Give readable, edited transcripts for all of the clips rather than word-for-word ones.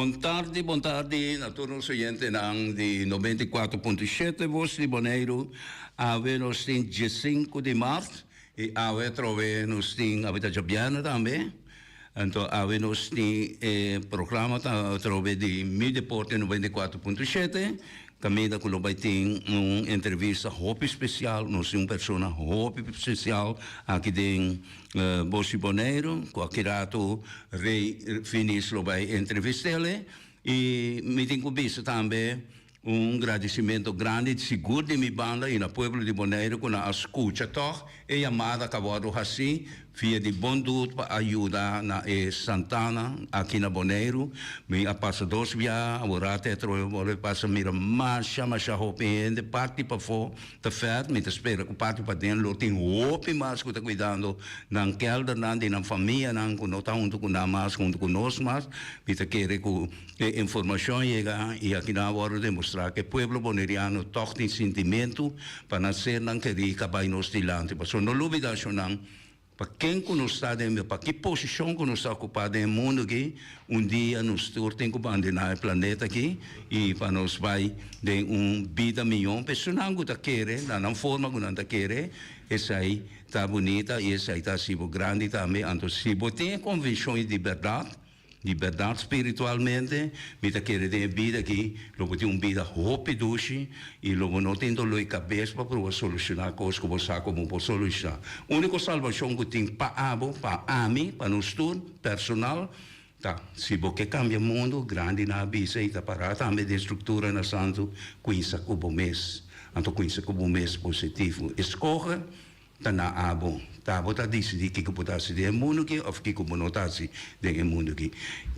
Bon tardi, bon tardi na tur nos oyentenan di 94.7 Voz di Boneiru. Awe nos tin 15 di maart i awe atrobe nos tin, awe ta djabièrnè tambe. Anto awe nos tin e programa ta atrobe di Mi Deporte 94.7 kaminda ku lo bai tin un entrevista hopi spesial. Nos tin un persona hopi spesial aki den Voz di Boneiru ku aki rato Rey Finis lo bai entrevist'el. I mi tin ku bisa tambe Un gradisimentu grandi sigur di mi banda i na pueblo di Boneiru ku nan a skucha tòg e yamada ku a wòrdu hasí via di Bon Doet pa a yuda na e Santana aki na Boneiru. Mi a pasa dos bia, awor te atrobe bolbe pasa mira masha masha hopi hende parti pafó ta fèt. Mi ta spera ku parti paden lo tin hopi mas ku ta kuidando nan kèldernan di nan famianan ku no ta huntu ku nan mas, huntu ku nos mas. Mi ta kere ku. E informashon a yega i akinan a wòrdu demostrá ku e pueblo boneriano tòg tin sintimentu pa nan sernan kerí ka bai nos dilanti. Pasobra no lubidá shonnan, pa ken ku nos ta den, pa ki posishon ku nos ta okupá den e mundu akí, un dia nos tur tin ku bandoná e planeta akí i pa nos bai den un bida mihó. Pa esunnan ku ta kere, na nan forma ku nan ta kere, esei ta bunita i esei ta hasi bo grandi tambe. Anto si bo tin e konvenshon i di bèrdat, Di bèrdat spiritualmente mi ta kere den e bida aki lo bo tin un bida hopi dushi i lo bo no tin doló di kabes pa proba solushoná kos ku bo sa ku bo por solushoná. Úniko salbashon ku tin pa abo, pa ami, pa nos tur, personal, ta si bo ke kambia mundu, grandinan a bisa i ta pará tambe den struktura na santu, kuinsa ku bo mes. Anto kuinsa ku bo mes positivo. Eskohe. Ta na abo. Ta abo ta disidí kiko bo ta hasi den e mundu aki òf kiko bo no ta hasi den e mundu aki.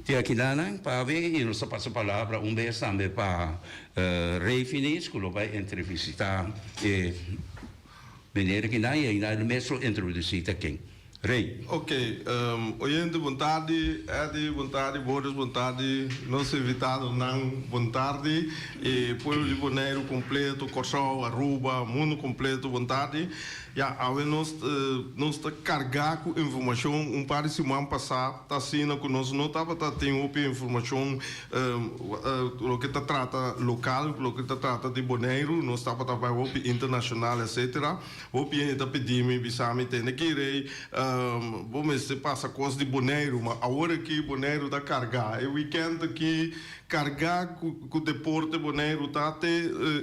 Te akidanan pabia i nos ta pasa palabra un bes tambe pa Rey Finis ku lo bai entrevisitá e meneer akinan i ainan el mes lo introdusí ta ken. Rey. Ok, oyente bon tardi, Eddy bon tardi, Boris bon tardi, nos invitadonan bon tardi, e pueblo di Boneiru completo, Kòrsou, Aruba, mundo completo bon tardi. Ya, awe nos nos ta carga cu informacion, un par di siman pasa ta asina cu nos no tabata tin hopi informacion loke ta trata local, loke ta trata di Boneiru, nos tabata bay hopi internacional etcetera. Hopi hende ta pidi mi, bisa mi, Tende ki rei, bo mester pasa kos di Boneiru. Ma awor aki Boneiru ta kargá. E wikènt aki kargá ku deporte Boneiru ta te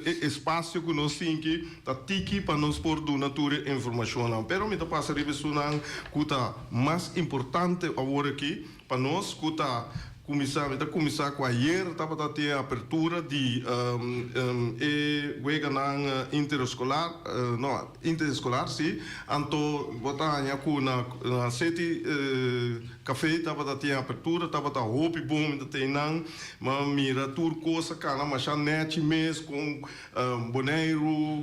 e espasio ku nos tin ki ta tiki pa nos por duna tur e informashonnan. Pero mi ta pasa riba esunnan ku ta mas importante awor aki pa nos ku ta Kuminsá, mi ta kuminsá ku ayer tabata tin e apertura di e weganan intereskolar, no, intereskolar si, anto bo ta haña ku na City Café tabata tin e apertura, tabata hopi bon, mi ta tei nan, mi a mira tur kos a kana masha nèchi mes kon Boneiru,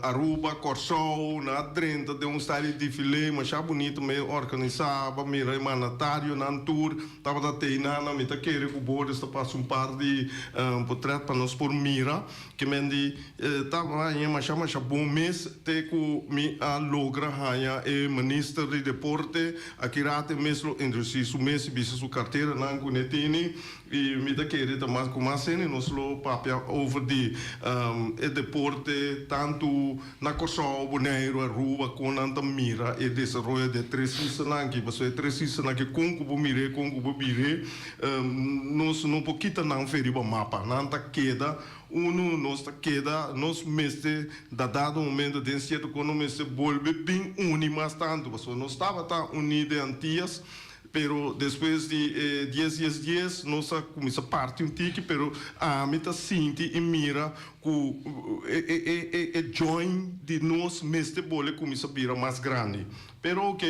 Aruba, Kòrsou, nan a drenta den un style di defilé masha bunito mes organisá, bo a mira e mandatarionan tur tabata tei nan, mi ta kere ku Boris ta pasa un par di potrèt pa nos por mira, ke men di tabata haña masha masha bon mes te ku mi a logra haña e minister di deporte aki rato e mes lo introdusi su mes i bisa su karteranan ku ne tene. I mi ta kere ta mas ku mas hende nos lo papia over di e deporte tantu na Kòrsou, Boneiru, Aruba kon nan ta mira e desaroyo di e tres islanan aki. Pasobra e tres islanan aki kon ku bo mir'é kon ku bo bir'é nos no por kita nan fe riba mapa. Nan ta keda unu, nos ta keda, nos mester da dado momento den sierto kon nos mester bolbe bin uni mas tantu pasobra nos tabata uní den Antias. Pero despues di e dies dies dies nos a cuminsa parti un tiki pero ami ta sinti y mira cu e e e join di nos mester bole cuminsa bira mas grandi. Pero ok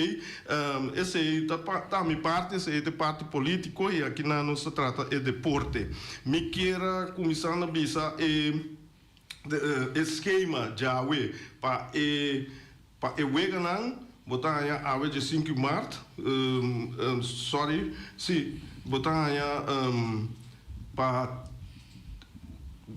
esey ta ta mi parti esey ta e parti politico y aki nan nos ta trata e deporte. Mi kier a cuminsa na bisa e e schema djawe pa e Pa e weganan bo ta haña awe dje sinku mart, sorry, si, bo ta haña pa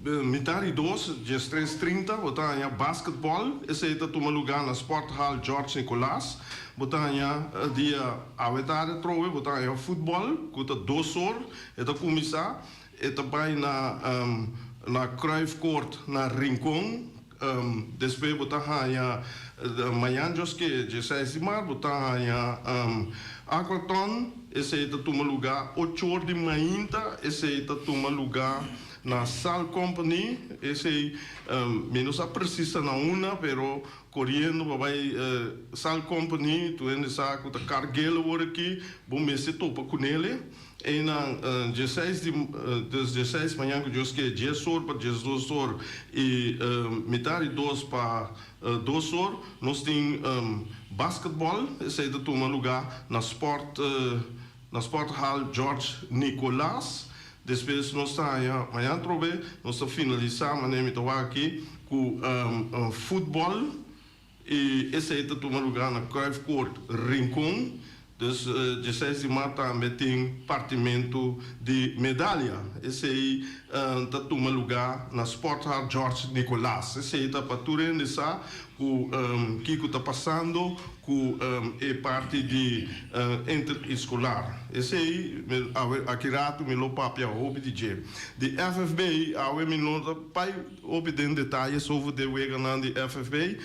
Mitar di dos, 13 30, bo ta haña basketball. Esei ta tuma lugá na Sporthal George Nicolaas. Bo ta haña dia awe tardi atrobe, bo ta haña futbòl ku ta 2 or e ta kuminsá. E ta bai na Cruyff Court na Rincon. Despues bo ta haña mañan djoske 16 di mart, bo ta haña aquathon. Esei ta tuma lugá 8 or di mainta. Esei ta tuma lugá na Sal Company. Esei mi no sa presis na unda, pero koriendo pa bai Sal Company, tur hende sa ku ta Cargill awor aki, bo mester topa kuné. I na 16 di, dus 16 mañan ku Dios ke, 10 or pa 12 or i mitar di dos pa 2 or, nos tin basketball. Esei ta tuma lugá na Sporthal George Nicolaas. Despues nos ta mañan trobe, nos ta finalisá, manera mi ta aki, ku futbòl i esei ta tuma lugá na Cruyff Court Rincon. Dus 16 di mart tambe tin partimentu di medaya. Esei ta tuma lugá na Sporthal George Nicolaas. Esei ta pa tur hende sa ku kiko ta pasando ku e parti di intereskolar. Esei aki ratu mi lo papia hopi di dje. Di FFB, awe mi no ta bai hopi den detaye over di weganan di FFB.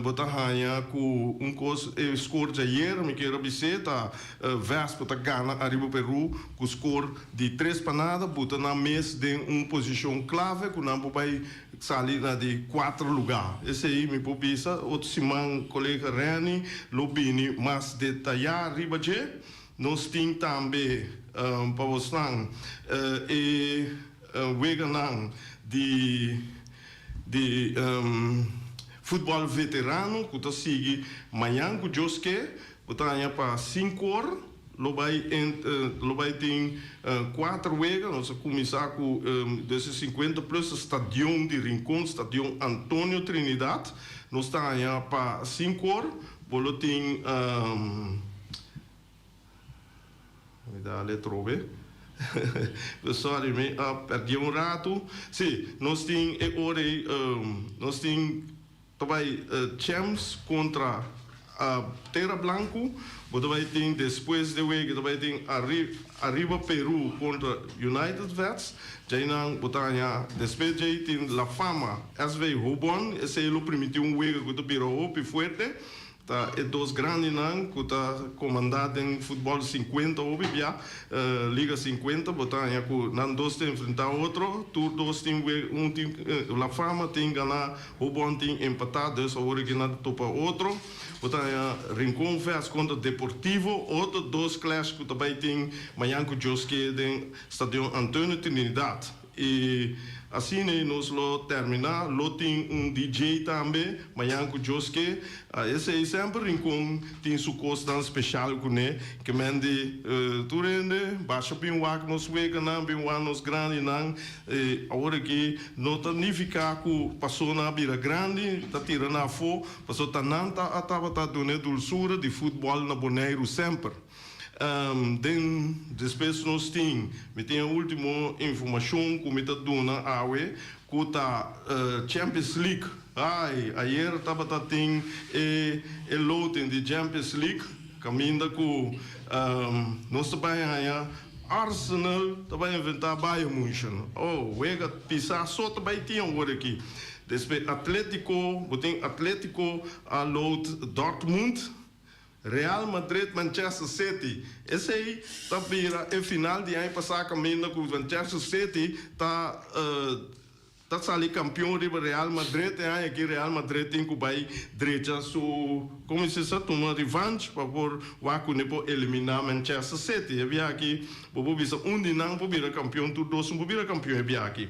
Bo ta haña ku un kos e score djayer, mi ke bisa ta Vespa ta gana ariba Peru ku score di 3-0, buta nan mes den un posishon klave ku nan bai sali na di 4 lugá. Esei mi por bisa, otro siman kolega Reni lo bini mas detayá riba dje. Nos tin tambe pa boso e weganan di futbòl veterano ku ta sigui mañan ku Dios ke, bo ta haña pa 5 or lo bai tin kuater wega. Nos a kuminsá ku desde 50 plus stadion di Rincon, Stadion Antonio Trinidad. Nos ta haña pa 5 or bo lo tin mi da trobe. Sorry, mi a pèrdè un ratu. Si, nos tin e ora, nos tin tambe Champs kontra Terra Blanco, bo tambe tin despues di wega tambe tin Arriba Peru kontra United Vets. Djeinan bo ta haña despues djei tin La Fama SV Hobon. Esei lo permití un wega ku ta bira hopi fuerte. Ta e dos grandenan ku ta komandá den futbòl 50 hopi bia, Liga 50, bo ta haña ku nan dos ta enfrentá otro, tur dos tin un tin, La Fama tin ganá, Hobon tin empatá, dus awor aki nan ta topa otro. Bo ta haña Rincon Vets kontra Deportivo, otro dos clash ku ta bai tin mañan ku Dios ke den Stadion Antonio Trinidad. I asina nos lo terminá, lo tin un DJ tambe mañan ku Dios ke. Esei semper Rincon tin su kosnan spesial kuné, ke men di tur hende basha bin wak nos weganan, bin wak nos grandinan. Awor aki no ta nifiká ku pasó nan a bira grandi ta tira nan afó, pasobra ta nan ta tabata duna e dulsura di futbòl na Boneiru semper. Den despues nos tin, mi tin e último informashon ku mi ta duna awe ku ta Champions League. Ai, ayer tabata tin e loting di Champions League kaminda ku nos ta bai haña Arsenal ta bai enfrentá Bayern München. Oh, wega pisá so ta bai tin awor aki. Despues Atletico, bo tin Atletico a loot Dortmund. Real Madrid Manchester City. Esei ta bira e final di aña pasá kaminda ku Manchester City ta sali kampion riba Real Madrid. E aña aki Real Madrid tin ku bai drecha su, komo se sa, tuma revanche pa por wak ku por eliminá Manchester City. E bia aki bo por bisa un di nan por bira kampion, tur dos no por bira kampion e bia aki.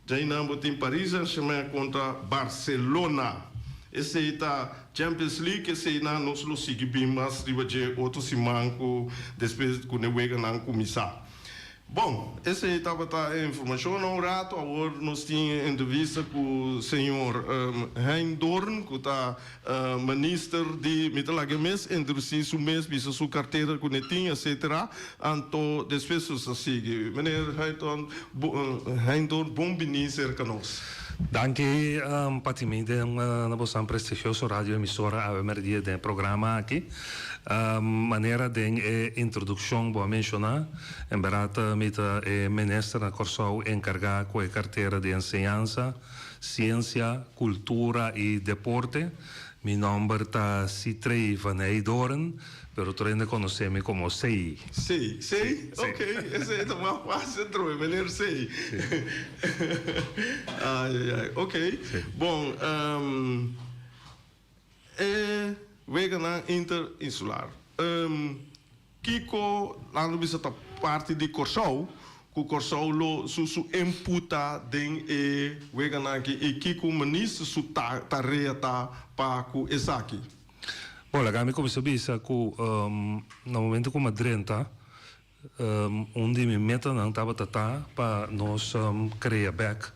Djeinan bo tin Paris Saint-Germain kontra Barcelona. Esei ta Champions League, esei nan nos lo sigui bin mas riba dje otro siman ku despues ku e weganan kuminsá. Bon, esei tabata e informashon. Na un ratu awor nos tin e entrevista ku señor Hein Doorn ku ta minister di, mi ta laga e mes introdusi su mes, bisa su kartera ku ne tin etcetera. Anto despues nos ta sigui. Meneer Hein Doorn bon bini serka nos. Danki pa tin mi den na bosan prestigioso radio emisora awe merdia den e programa aki. Manera den e introdukshon bo a menshoná, en bèrdat mi ta e minister na Kòrsou enkargá ku e kartera di enseñansa, siensia, kultura i deporte. Mi nòmber ta Sitrey van Heydoorn, pero tur hende konosé mi komo Sey. Sey, Sey? Ok, esei ta mas fásil trobe, meneer Sey. Ai, ai, ai, ok. Bon, E weganan interinsular. Kiko nan lo bisa ta parti di Kòrsou ku Kòrsou lo su su inputa den e weganan aki i kiko minister su tarea ta pa ku esaki? Bon, laga mi kuminsá bisa ku na momento ku mi a drenta Un di mi metanan tabata ta pa nos krea bek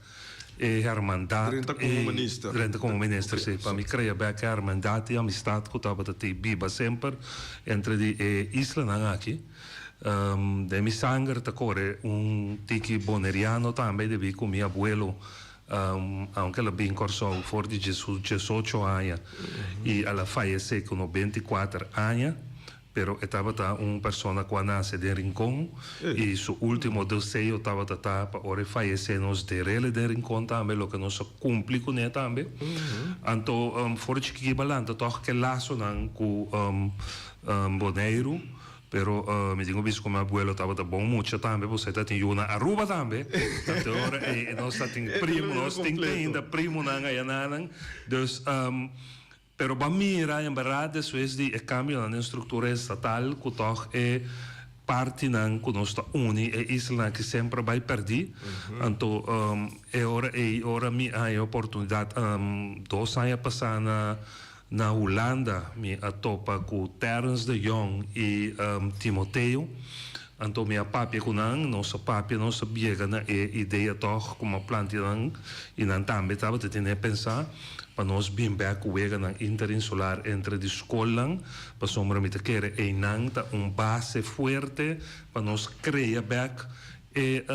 e hermandat. Drenta komo minister. Drenta komo minister, si. Pa mi krea bek e hermandat i amistat ku tabata tin biba semper entre di e islanan aki. Den mi sanger ta kore un tiki boneriano tambe debí ku mi abuelo, aunke el a bin Kòrsou for di diesocho aña i el a fayesé ku 94 aña, Pero e tabata un persona cu a nace den Rincon y su ultimo deseo tabata ta pa ora e fayece nos derele den Rincon tambe, loke nos a cumpli cune tambe. Anto for di chikiki ba lanta toch ke lasonan cu Boneiru, pero mi tin cu bisa cu mi abuelo tabata bon mucha tambe, pasobra e tatin yu na Aruba tambe. Anto e ora ey nos tatin primo, nos tin te ainda primonan ayananan. Dus. Pero bo a mira en berdad despues di e cambionan den structura estatal cu toch e partinan cu nos ta uni e islanan aki semper a bay perdi. Anto e ora ey ora mi a haña e oportunidad dos aña pasa na na Hulanda mi a topa cu Terence de Jong y Timoteo. Anto mi a papia cu nan, nos a papia, nos a biega na e idea toch cu mi a plantia nan y nan tambe tabata tene pensa. Pa nos bin bek ku weganan interinsular entre di skolnan, pasobra mi ta kere einan ta un base fuerte pa nos krea bek e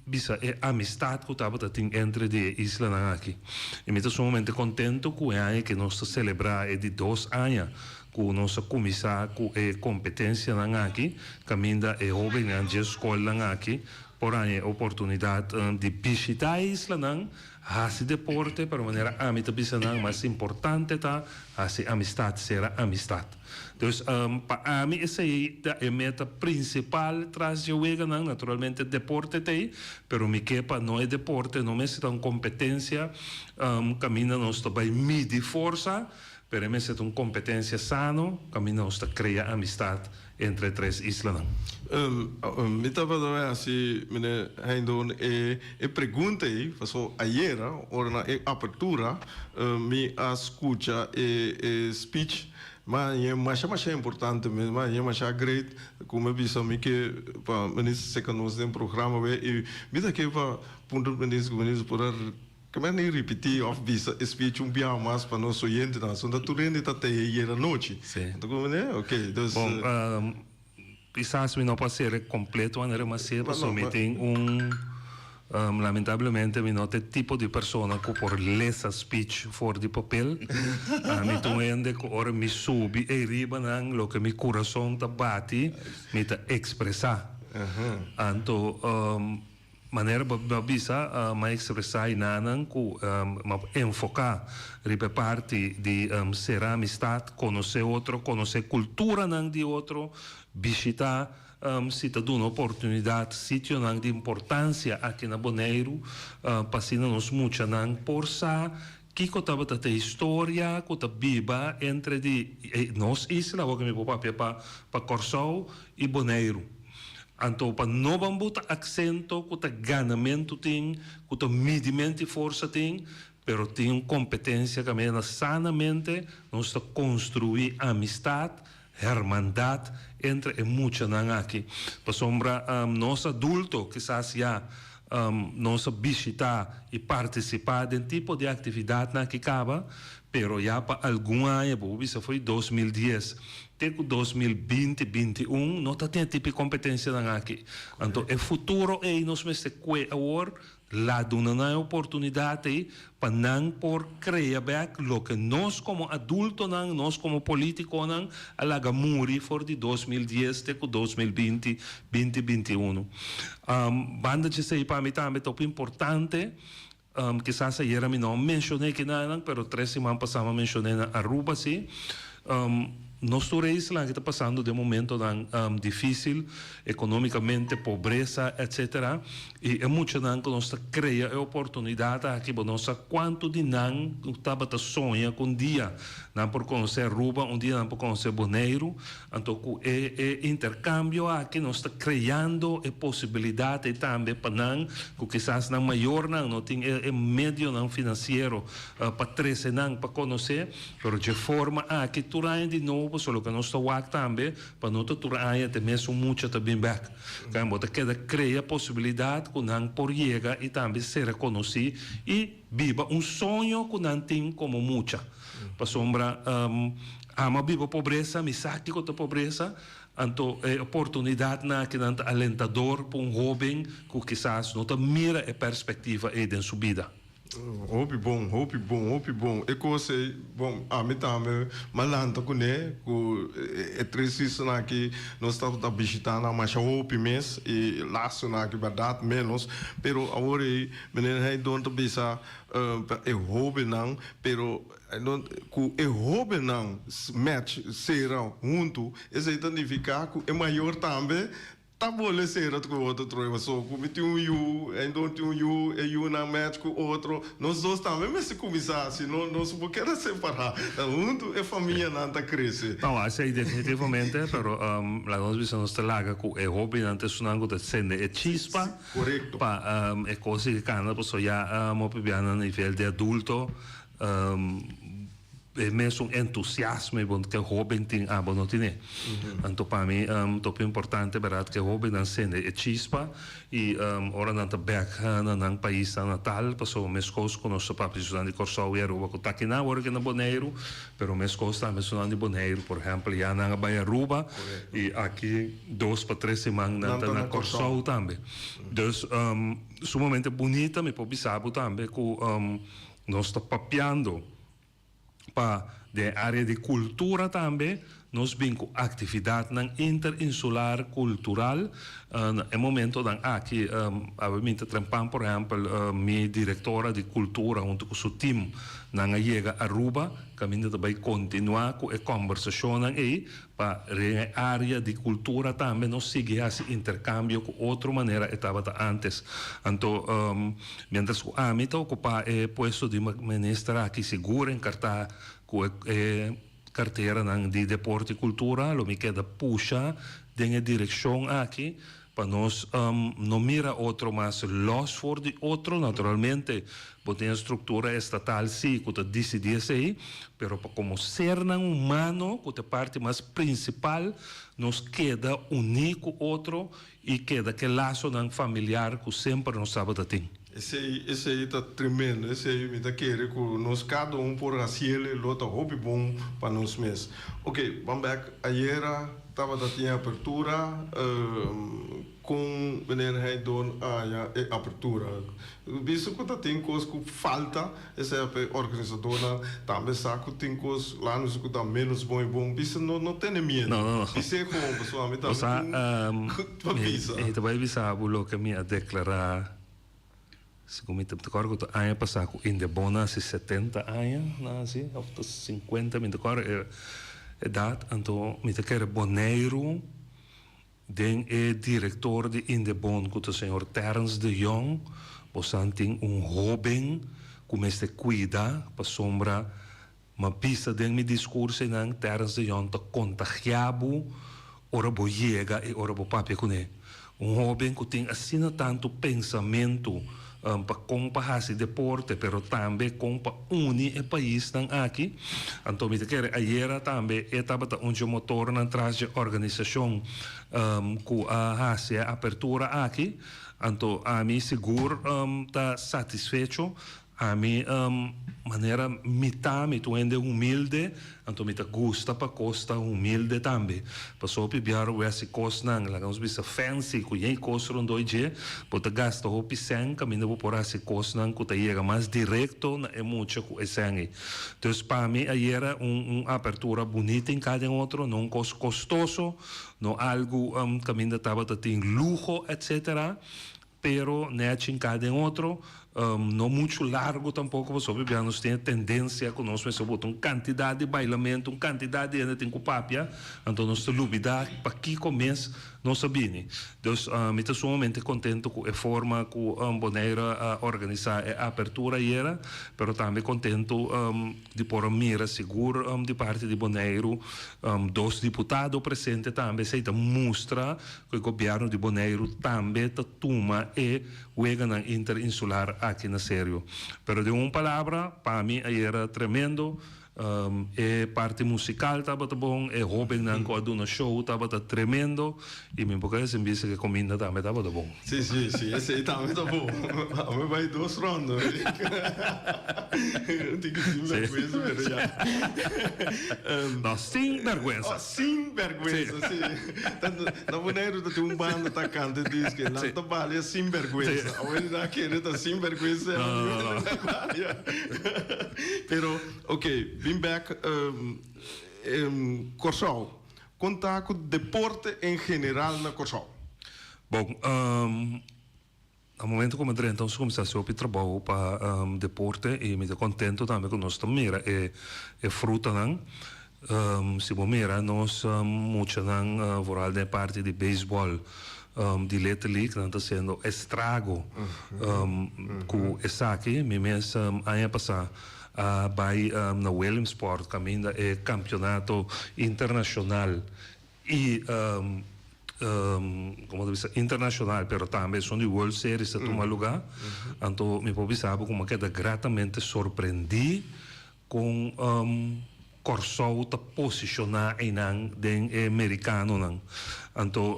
bisa e amistat ku tabata tin entre di e islanan aki. I mi ta sumamente kontento ku e aña ke nos ta selebrá e di dos aña ku nos a kuminsá ku e kompetensianan aki, kaminda e hóbennan dje skolnan aki por haña e oportunidat di bishitá e islanan. Hasi deporte, pero manera ami ta bisa nan, mas importante ta hasi amistad, sera amistad. Dus pa ami esei ta e meta principal tras dje weganan. Naturalmente deporte t'ei, pero mi ke pa no e deporte no mester ta un competencia caminda nos ta bay midi forsa, pero e mester ta un competencia sano caminda nos ta crea amistad entre e tres islanan. Mi tabata bay haci meneer Heindorn e e pregunta ey, paso ayera ora na e apertura mi a scucha e e speech, ma e masha masha importante mes, ma e masha great cu mi a bisa mi ke pa minister seca nos den programa wey y mi ta ke pa puntra minister cu minister por a Ke men ni ripití òf bisa e speech un biaha mas pa nos oyentenan, so ta tur hende ta tei ayer anochi. Sí. Anto ku manera? Oké, dus. Bon, kisas mi no por hacer e completo manera mi a hacer, pasobra mi tin un, lamentablemente mi no ta e tipo di persona ku por lesa speech for di papel. Mi ta un hende ku ora mi subi ei riba nan, loke mi kurason ta bati, mi ta ekspresá. Anto. Manera bo a bisa, m'a expresá enanan ku m'a enfoká riba e parti di sera amistad, konosé otro, konosé kulturanan di otro, bishitá si ta duna oportunidat sitionan di importansia aki na Boneiru pa asina nos muchanan por sa kiko tabata ta historia ku ta biba entre di nos isla, awor ku mi por papia pa Kòrsou i Boneiru. Anto pa no ban buta aksento ku ta ganamentu tin, ku ta midimenti forsa tin, pero tin un kompetensia kaminda sanamente nos ta konstruí amistat, hermandad entre e muchanan aki. Pasobra nos adulto kisas ya nos a bishita y participa den tipo di actividadnan aki caba, pero ya pa algun aña, bo por bisa fo'i 2010 te cu 2020, 21, no ta tin e tipo di competencianan aki. Anto e futuro ey nos mester cue awor. La duna nan e oportunidat ei pa nan por krea bek loke nos komo adultonan, nos komo politikonan a laga muri for di 2010 te ku 2020, 2021. Banda djesei pa mi tambe ta hopi importante, kisas ayera mi no a menshoné kinanan, pero tres siman pasá mi a menshoné na Aruba si. Nos tur e isla aki ta pasando den momentonan dificil, economicamente, pobresa, etc. Y e muchanan cu nos ta crea e oportunidad aki, bo no sa cuanto di nan tabata soña cu un dia nan por conoce Aruba, un dia nan por conoce Boneiru. Anto cu e e intercambio aki nos ta creando e posibilidad ey tambe pa nan cu kisas nan mayornan no tin e e medionan financiero pa trece nan pa conoce. Pero dje forma aki tur aña di nobo pasobra loke nos ta wak tambe pa no ta tur aña te mesun mucha ta bin bek. Kan bo ta keda krea posibilidat ku nan por yega i tambe ser rekonosí i biba un soño ku nan tin komo mucha. Pasobra amo a biba pobresa, mi sa kiko ta pobresa, anto e oportunidatnan aki nan ta alentador pa un hóben ku kisas no ta mira e perspektiva ei den su bida. Hopi bon, hopi bon, hopi bon. E kos ei, bon, ami tambe m'a lanta kuné ku e tres islanan aki nos tabata bishitá nan masha hopi mes i lastunan aki bèrdat ménos. Pero awor ei meneer Heidorn ta bisa pa e hóbennan, pero ku e hóbennan match sera huntu esei ta nifiká ku e mayor tambe Ta bole sera ku otro troe paso ku mi tin un yu, Eindhoorn tin un yu, e yunan match ku otro, nos dos tambe mester kuminsá, si no nos por keda separá. Ta huntu e famianan ta krese. No, esei definitivamente, pero laga nos bisa nos ta laga ku e hobennan ta esunnan ku ta sende e chispa pa e kos sigui kana, pasobra ya hopi bia na nivel di adulto E mesun entusiasmo y bon ke hoben tin abo no tine. Anto pa mi ta hopi importante berdad ke hobennan sende e chispa y ora nan ta bek na nan paisnan natal pasobra meskos ku nos ta papia esnan di Kòrsou y Aruba ku ta akinan awor aki na Boneiru pero meskos tambe esnan di Boneiru por ehempel ya nan a bai Aruba y aki dos pa tres siman nan ta na Kòrsou tambe. Dus sumamente bunita mi por bisa bo tambe ku nos ta papiando. Pa den área di kultura tambe nos bin ku aktividatnan interinsular kultural. Na e momentonan aki awe mi ta trempan por ehèmpel mi direktora di kultura huntu ku su tim nan a yega Aruba kaminda ta bai kontinuá ku e kòmbersashonnan ei Pa den e área di kultura tambe nos sigui hasi interkambio ku otro manera e tabata ántes. Anto, miéntras ku ami ta okupá e puesto di minister aki sigur enkartá ku e karteranan di deporte i kultura, lo mi keda pusha den e direkshon aki Pa nos no mira otro mas los for di otro, naturalmente bo tin e struktura estatal si ku ta disidí esei, pero pa komo sernan humano ku ta e parti mas prinsipal nos keda uní ku otro i keda ku e lasonan familiar ku semper nos tabata tin. Esei, esei ta tremendo, esei mi ta kere ku nos kada un por hasiel e lo ta hopi bon pa nos mes. Ok, ban bek ayera tabata tin apertura, kon meneer Heidorn a haña e apertura? Bisto ku ta tin kos ku falta, esei a p'e organisadornan tambe sa ku tin kos laat nos ku ta menos bon i bon, bisa no no tene miedu, No, no, no. bis'é kon pasobra mi tambe Bo sa, tin pa bisa. Mi ta bai bisa bo loke mi a deklará. Segun mi ta kòrda ku ta aña pasá ku Indebon nasi 70 aña nasi òf ta 50 mi ta kòrda e edat anto mi ta kere Boneiru den e direktor di Indebon ku ta señor Terence de Jong bosan tin un hóben ku mester kuida pasobra M'a bisa den mi discurso einan, Terence de Jong ta contagia bo ora bo yega y ora bo papia cune. Un hoben cu tin asina tanto pensamento. pa kon pa hasi deporte pero tambe kon pa uni e paisnan aki. Anto mi ta kere ayera tambe e tabata un dje motornan tras dje organisashon ku a hasi e apertura aki. Anto ami sigur ta satisfecho. Ami manera mi ta, mi ta un hende humilde, anto mi ta gusta pa kos ta humilde tambe. Pasobra hopi biaha bo hasi kosnan, laga nos bisa fancy, ku yei kos rondoi dje, bo ta gasta hopi sèn kaminda bo por hasi kosnan ku ta yega mas direkto na e mucha ku e sèn ei. Dus pa mi ayera un un apertura bunita in kada en otro, no un kos kostoso, no algu kaminda tabata tin luho etcetera, Pero nèchi in kada den otro, no muchu largu tampoko pasobra bia nos tin e tendensia ku nos mester bota un kantidat di bailamentu, un kantidat di hende tin ku papia, anto nos ta lubidá pakiko mes nos a bini. Dus mi ta sumamente kontentu ku e forma ku Bonaire a organisá e apertura ayera, pero tambe kontentu di por a mira sigur di parti di Boneiru dos diputado presente tambe, esei ta mustra ku e gobièrnu di Boneiru tambe ta tuma e weganan interinsular aki na serio. Pero den un palabra, pa mi ayera tremendo, e parti musical tabata bon, e hobennan ku a duna show tabata tremendo i mi por kere sin bisa ku e kuminda tambe tabata bon. Si, si, si, esei tambe ta bon. Ami bai dos rondo. Un tiki sin bèrgwensa, pero ya. No, sin bèrgwensa. Oh, sin bèrgwensa, si. Na Boneiru ta tin un banda ta kanta e diske, Nan ta balia sin bèrgwensa. Awor di nan kere ta sin bèrgwensa, nan ta balia. Pero, ok, bin bèk Kòrsou. Kon ta ku deporte en general na Kòrsou? Bon, na momento ku mi drenta nos a kuminsá hasi hopi trabou pa deporte i mi ta kontento tambe ku nos ta mira e e frutanan. Si bo mira nos muchanan vooral den e parti di beisbòl di Little League nan ta hasiendo estrago ku esaki. Mi mes aña pasá a bai na Williamsport kaminda e kampionato internashonal i komo ta bisa internashonal pero tambe esun di World Series ta tuma lugá. Anto mi por bisa bo ku mi a keda gratamente sorprendí kon Kòrsou ta posishoná einan den e merikanonan. Anto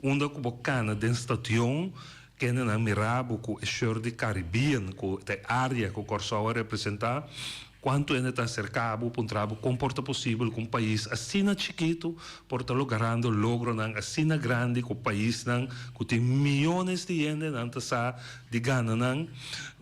unda ku bo kana den stadion Kendenan mira bo ku e shirt di Caribbean, ku ta e área ku Kòrsou a representá, kuantu hende ta aserká bo puntra bo kon por ta posibel ku un pais asina chikitu por ta logrando logronan asina grandi ku paisnan ku tin miónes di hende nan ta sa di gana nan.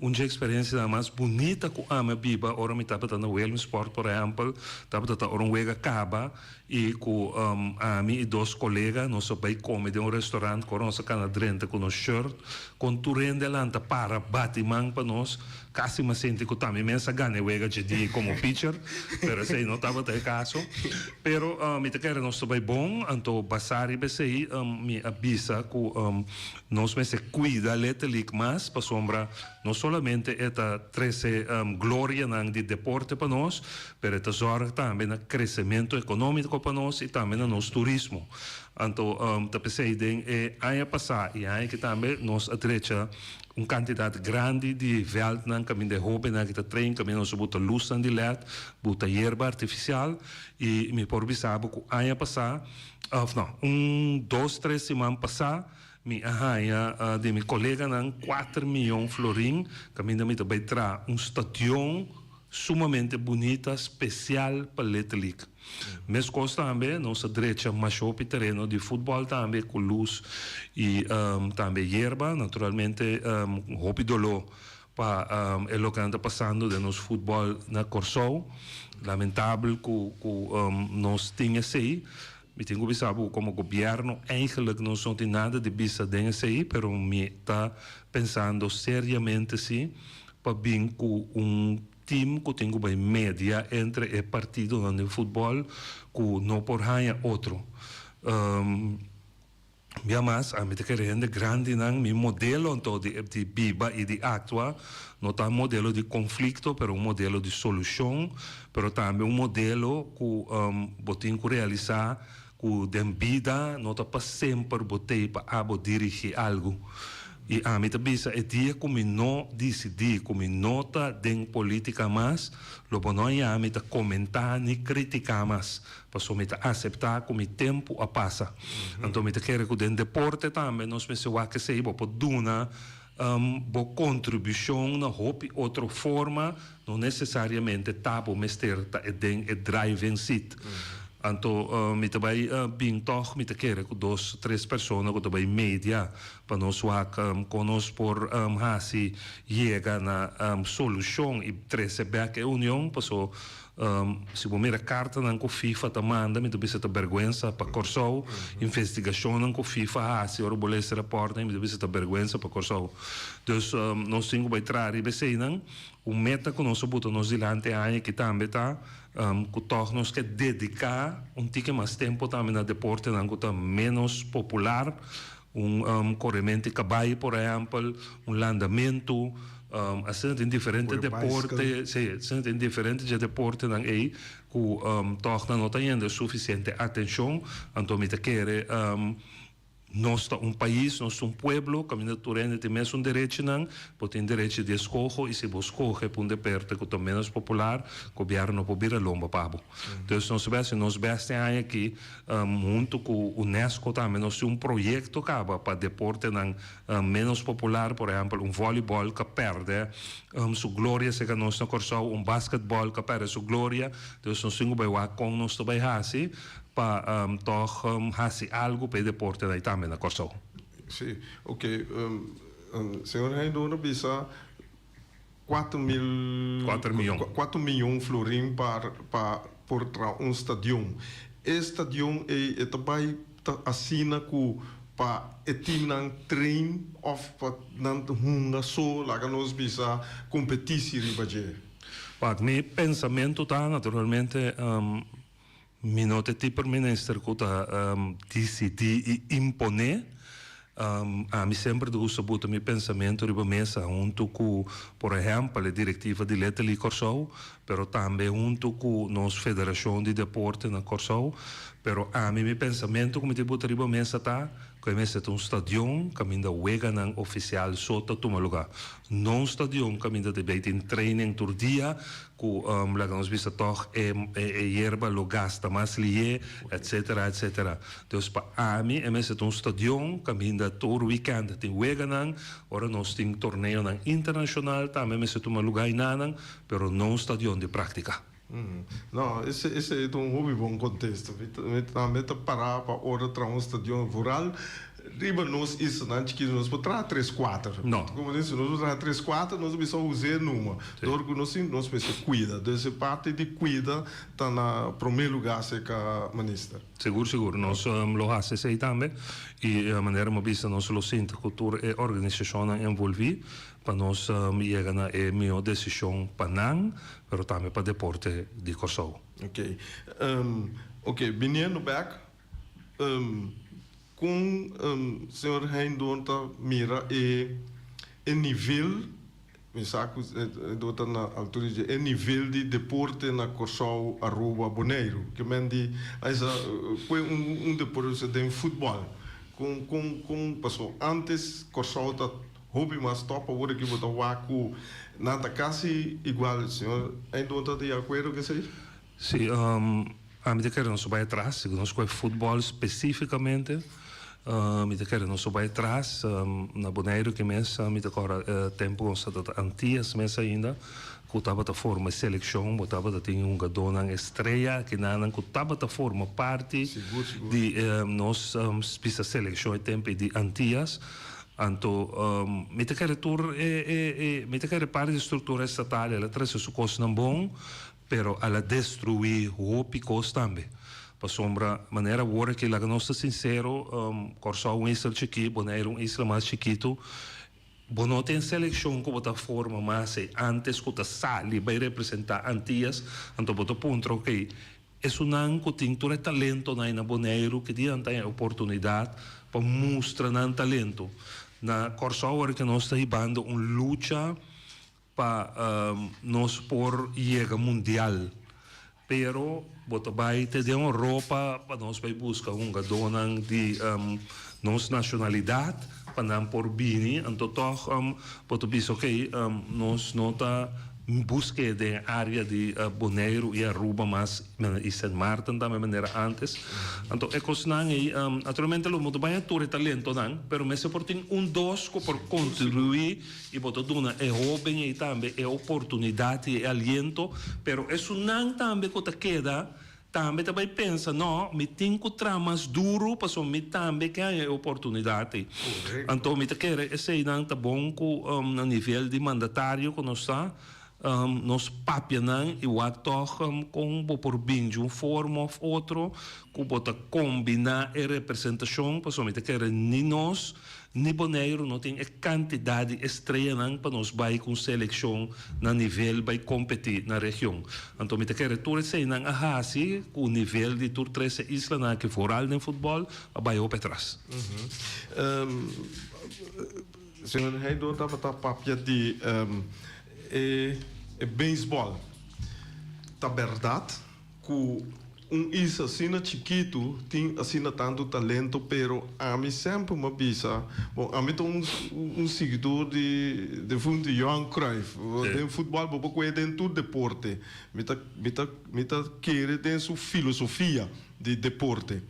Un dje eksperensianan mas bunita ku ami a biba ora mi tabata na Williamsport por ehèmpel tabata ta ora un wega kaba I ku ami i dos kolega nos a bai kome den un restaurant ku ora nos a kana drenta ku nos shirt kon tur hende a lanta para bati man pa nos. Kasi mi a sinti ku ta mi mes a gana e wega dje dia komo pitcher, pero esei no tabata e kaso. Pero mi ta kere nos ta bai bon, anto basá riba esei mi a bisa ku nos mester kuida Little League mas pasobra no solamente e ta trese glorianan di deporte pa nos, Pero e ta zorg tambe na crecemento economico pa nos y tambe na nos turismo. Anto ta pesey den e aña pasa y aña aki tambe nos a drecha un cantidad grandi di veldnan caminda e hobennan aki ta train, caminda nos a buta luznan di led, buta yerba artificial y mi por bisa bo cu aña pasa of no un dos tres siman pasa mi a haña di mi coleganan cuater miyon florin caminda mi ta bay traha un stadion Sumamente bunita, spesial pa Little League. Meskos tambe nos a drecha masha hopi tereno di futbòl tambe ku lus i tambe yerba. Naturalmente hopi doló pa e loke nan ta pasando den nos futbòl na Kòrsou. Lamentabel ku nos tin esei. Mi tin ku bisa bo ku komo gobièrnu eigenlik nos no tin nada di bisa den esei, pero mi ta pensando seriamente si pa bin ku un tim ku tin ku bai media entre e partidonan den futbòl ku no por haña otro. Bia mas, ami ta kere hende grandinan, mi modelo anto di di biba i di aktua no ta un modelo di konflikto, pero un modelo di solushon, pero tambe un modelo ku bo tin ku realisá ku den bida no ta pa semper bo tei pa abo dirigí algu. I ami ta bisa e dia ku mi no disidí ku mi no ta den polítika mas, lo bo no haña mi ta komentá ni kritiká mas, pasobra mi ta aseptá ku mi tempu a pasa. Anto mi ta kere ku den deporte tambe nos mester wak esei, bo por duna bo kontribushon na hopi otro forma, no nesesariamente ta bo mester ta e den e driving seat. Anto mi ta bai bin tòg, mi ta kere ku dos, tres persona ku ta bai media pa nos wak kon nos por hasi yega na solushon i trese bèk e union, paso si bo mira kartanan ku FIFA ta manda mi ta bisa ta bèrgwensa pa Kòrsou, investigashonnan ku FIFA hasi ora bo lesa rapòrtnan mi ta bisa ta bèrgwensa pa Kòrsou. Dus nos tin ku bai traha riba eseinan. Un meta ku nos a buta nos dilanti e aña aki tambe ta ku tòg nos ke dediká un tiki mas tempu tambe na deportenan ku ta ménos popular, un korementu di kabai por ehèmpel, un landamentu, asina tin diferente deporte, si, asina tin diferente dje deportenan ei ku tòg nan no ta yende sufisiente atenshon, anto mi ta kere Nos ta un pais, nos ta un pueblo, kaminda tur hende tin mesun derechinan. Bo tin derechi di eskoho i si bo skohe pa un deperte ku ta ménos popular, gobièrnu no por bira lomba pa bo. Dus nos ta hasi nos bèst e aña aki, huntu ku unesco tambe nos tin un proyekto kaba pa deportenan ménos popular, por ehèmpel un vòlibòl ku a pèrdè su gloria serka nos na Kòrsou, un basketbòl ku a pèrdè su gloria. Dus nos tin ku bai wak kon nos ta bai hasi. Pa tòg hasi algu pa e deportenan ei tambe na Kòrsou. Sí, oke. Señor Heindorn a bisa kuater mil. Kuater mion. Kuater mion florin pa pa por traha un stadion. E stadion ei e ta bai ta asina ku pa e timnan train òf pa nan hunga so laga nos bisa kompetisi riba dje? Wak, mi pensamentu ta naturalmente. Mi no ta e tipo minister ku ta disidí i imponé. Ami semper ta gusta buta mi pensamentu riba mesa huntu ku, por ehèmpel, e direktiva di Little League Kòrsou, pero tambe huntu ku nos federashon di deporte na Kòrsou. Pero ami mi pensamentu ku mi ta buta riba mesa ta ku e mester ta un stadion kaminda weganan ofisial so ta tuma lugá. No un stadion kaminda ta bay tin training tur dia Ku laga nos bisa tòg e e yerba lo gasta mas lié, etcetera, etcetera. Dus pa ami e mester ta un stadion kaminda tur wikènt tin weganan, ora nos tin torneonan internashonal tambe mester tuma lugá einanan, pero no un stadion di práktika. No, ese ese ta un hopi bon kontesto. Mi tambe ta pará pa ora traha un stadion vooral Riba nos islanan chikitu nos por traha tres kuater. No. Como dice, nos por traha tres kuater, nos a bisa us'é numa. Dor ku nos tin, nos mester kuida. Dus e parti di kuida ta na promé lugá serka minister. Sigur, sigur. Nos lo hasi esei tambe. I manera mi a bisa nos lo sinta ku tur e organisashonnan envolví pa nos yega na e mihó desishon pa nan, pero tambe pa deporte di Kòrsou. Oké. Oké, biniendo bèk, Kon señor Heindorn ta mira e e nivel, mi sa ku e do ta na altura di dje, e nivel di deporte na Kòrsou, Aruba, Boneiru? Ke men di a kue un un deporte den futbòl, kon kon kon paso antes Kòrsou ta hopi mas tòp, awor aki bo ta wak ku nan ta kasi igual, señor Heindorn ta di akuerdo ku esei? Sí, ami ta kere nos bai atras, si nos kohe futbòl spesífikamente, mi ta kere nos bai atras. Na Boneiru ki mes mi ta kòrda e tempu ku nos tabata Antias mes ainda, ku tabata forma e selekshon, bo tabata tin hungadónan estrea, kinanan ku tabata forma parti di nos bisa selekshon e tempu ei di Antias. Anto mi ta kere tur e, mi ta kere parti di struktura estatal el a trese su kosnan bon, Pero al a destruí hopi kos tambe. Pasobra manera awor aki, laga nos ta sinsero, Kòrsou un isla chikí, Boneiru un isla mas chikitu, bo no tin selekshon ku bo ta forma mas ei ántes ku ta sali bai representá Antias, anto bo ta puntra, okey, esunnan ku tin tur e talentonan ei na Boneiru, ki dia nan ta haña e oportunidat pa mustra nan talento? Na Kòrsou awor aki nos ta hibando un lucha. Pa nos por yega mundial. Pero bo ta bai te den Europa pa nos bai buska hungadónan di nos nashonalidat. pa nan por bini, anto tòg bo ta bisa ok, nos no ta busk'é den e área di Boneiru i Aruba mas i Sint Maarten tambe manera ántes. Anto e kosnan ei, naturalmente lo no ta baña tur e talentonan, pero mester por tin un dos ku por kontribuí i bo ta duna e hóben ei tambe e oportunidat i e aliento, pero esunnan tambe ku ta keda Tambe ta bai pensa, no, mi tin ku traha mas duru pasobra mi tambe ke haña e oportunidat ei. Anto mi ta kere eseinan ta bon ku na nivel di mandatario ku nos ta, nos papia nan i wak tòg kon bo por bin di un forma òf otro ku bo ta kombiná e representashon pasobra mi ta kere ni nos Ni Boneiru no tin e kantidat di estreanan pa nos bai ku un selekshon na nivel bai kompetí na region. Anto mi ta kere tur eseinan a hasi ku nivel di tur tres e islanan aki foral den futbòl a bai hopi atras. Señor Heidor tabata papia di e beisbòl. Ta bèrdat Ku un isla asina chikitu tin asina tantu talento pero ami semper m'a bisa, bon ami ta un un siguidor di defuntu Johan Cruijff, den futbòl bo por kohe den tur deporte, mi ta mi ta mi ta kere den su filosofia di deporte.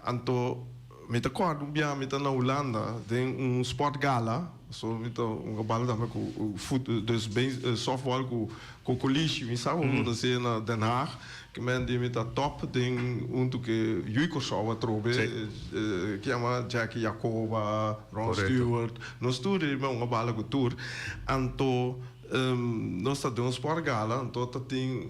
Anto mi ta kòrda un bia mi ta na Hulanda den un sportgala, so mi ta hunga bal tambe ku fut dus softball ku Kokolishi, mi sa unda ta sea na Den Haag, ke men di mi ta top den huntu ke Yui Kòrsou atrobe, ke yama Jackie Jacoba, Ron Stewart, nos tur di mi a hunga bala ku tur. Anto nos ta den un sport gala, anto ta tin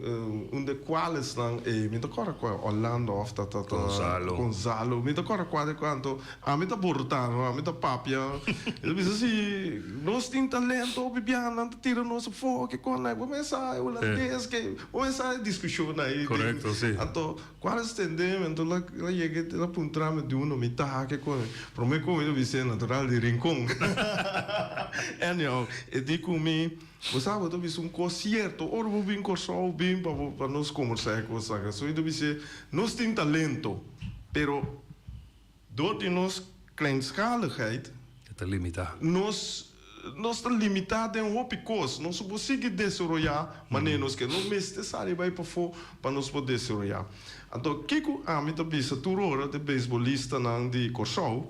un de kualesnan ei, mi ta kòrda kua Orlando òf ta ta Gonzalo. Gonzalo, mi ta kòrda kua de kua, anto Ami ta borotá, no, ami ta papia. E ta bisa si nos tin talento hopi biaha nan ta tira nos afó, ke kon nan, bo mester e hulandes, ke, bo mester e diskushon ahí. Korekto, si. Anto, kual es tende mi, anto la la yega e la puntra mi di uno mi ta, ke kon. Promé ku mi ta bis'é natural di Rincon. Anyhow, e di ku mi, bo sa bo ta bisa un kos sierto, ora bo bin Kòrsou bin pa bo pa nos kombersá e kos aki. So mi ta bis'é, nos tin talento, pero. Door di nos kleinschaligheid. E ta limitá. Nos nos ta limitá den hopi kos. Nos no por sigui desaroyá manera nos ke. Nos mester sali bai pafó pa nos por desaroyá. Anto kiko ami ta bisa tur ora di beisbolistanan di Kòrsou,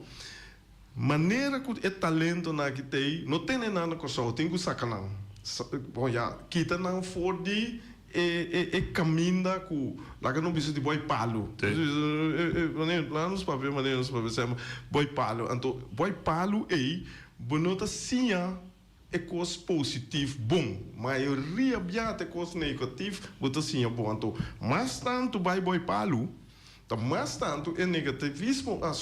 manera ku e talentonan aki t'ei, no tene nan na Kòrsou, tin ku saka nan. Bon ya, kita nan for di E e caminda cu laga no bisa di boy palo. Laga nos papia manera nos papia semper boy palo. Anto boy palo ey bo no ta siña e cos positif bon. Mayoria bia ta e cos negatif bo ta siña bon. Anto mas tanto bay boy palo ta mas tanto e negativismo a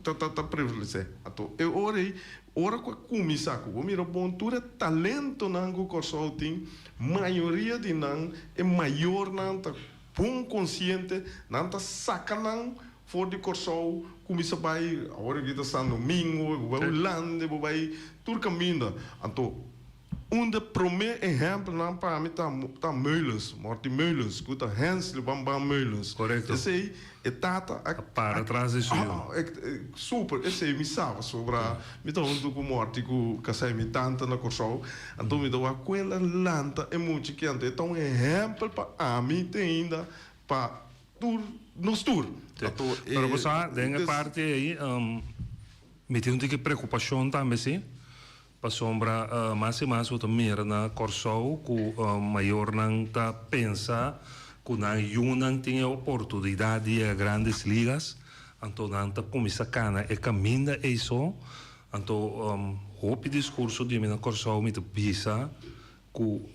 ta ta prevalece. Anto e ora ey ora cu a cuminsa cu bo mira bon tur e talentonan cu Corsou tin Mayoria di nan, e mayornan ta bon konsiente, nan ta saka nan for di Kòrsou, kuminsá bai, awor aki ta San Domingo, bo bai Hulanda, bo bai tur kaminda. Anto, un de promé ehèmpelnan pa mi ta ta Meulens, Morty Meulens, ku ta Hensley Bam Bam Meulens. Korekto. Esei E tata a. A para tras di su yu. Super, esei mi sa pasobra mi ta huntu ku Morty ku kasai mi tanta na Kòrsou. Anto mi ta wak ku el a lanta e mucha ki anto e ta un ehèmpel pa ami te ainda pa tur nos tur. Anto e. Pero bo sa den e parti ei mi tin un tiki preokupashon tambe si. Pasobra mas i mas bo ta mira na Kòrsou ku mayornan ta pensa ku nan yunan tin e oportunidat di yega Grandes Ligas, anto nan ta kuminsá kana e kaminda ei so. Anto hopi diskurso di mi na Kòrsou mi ta bisa ku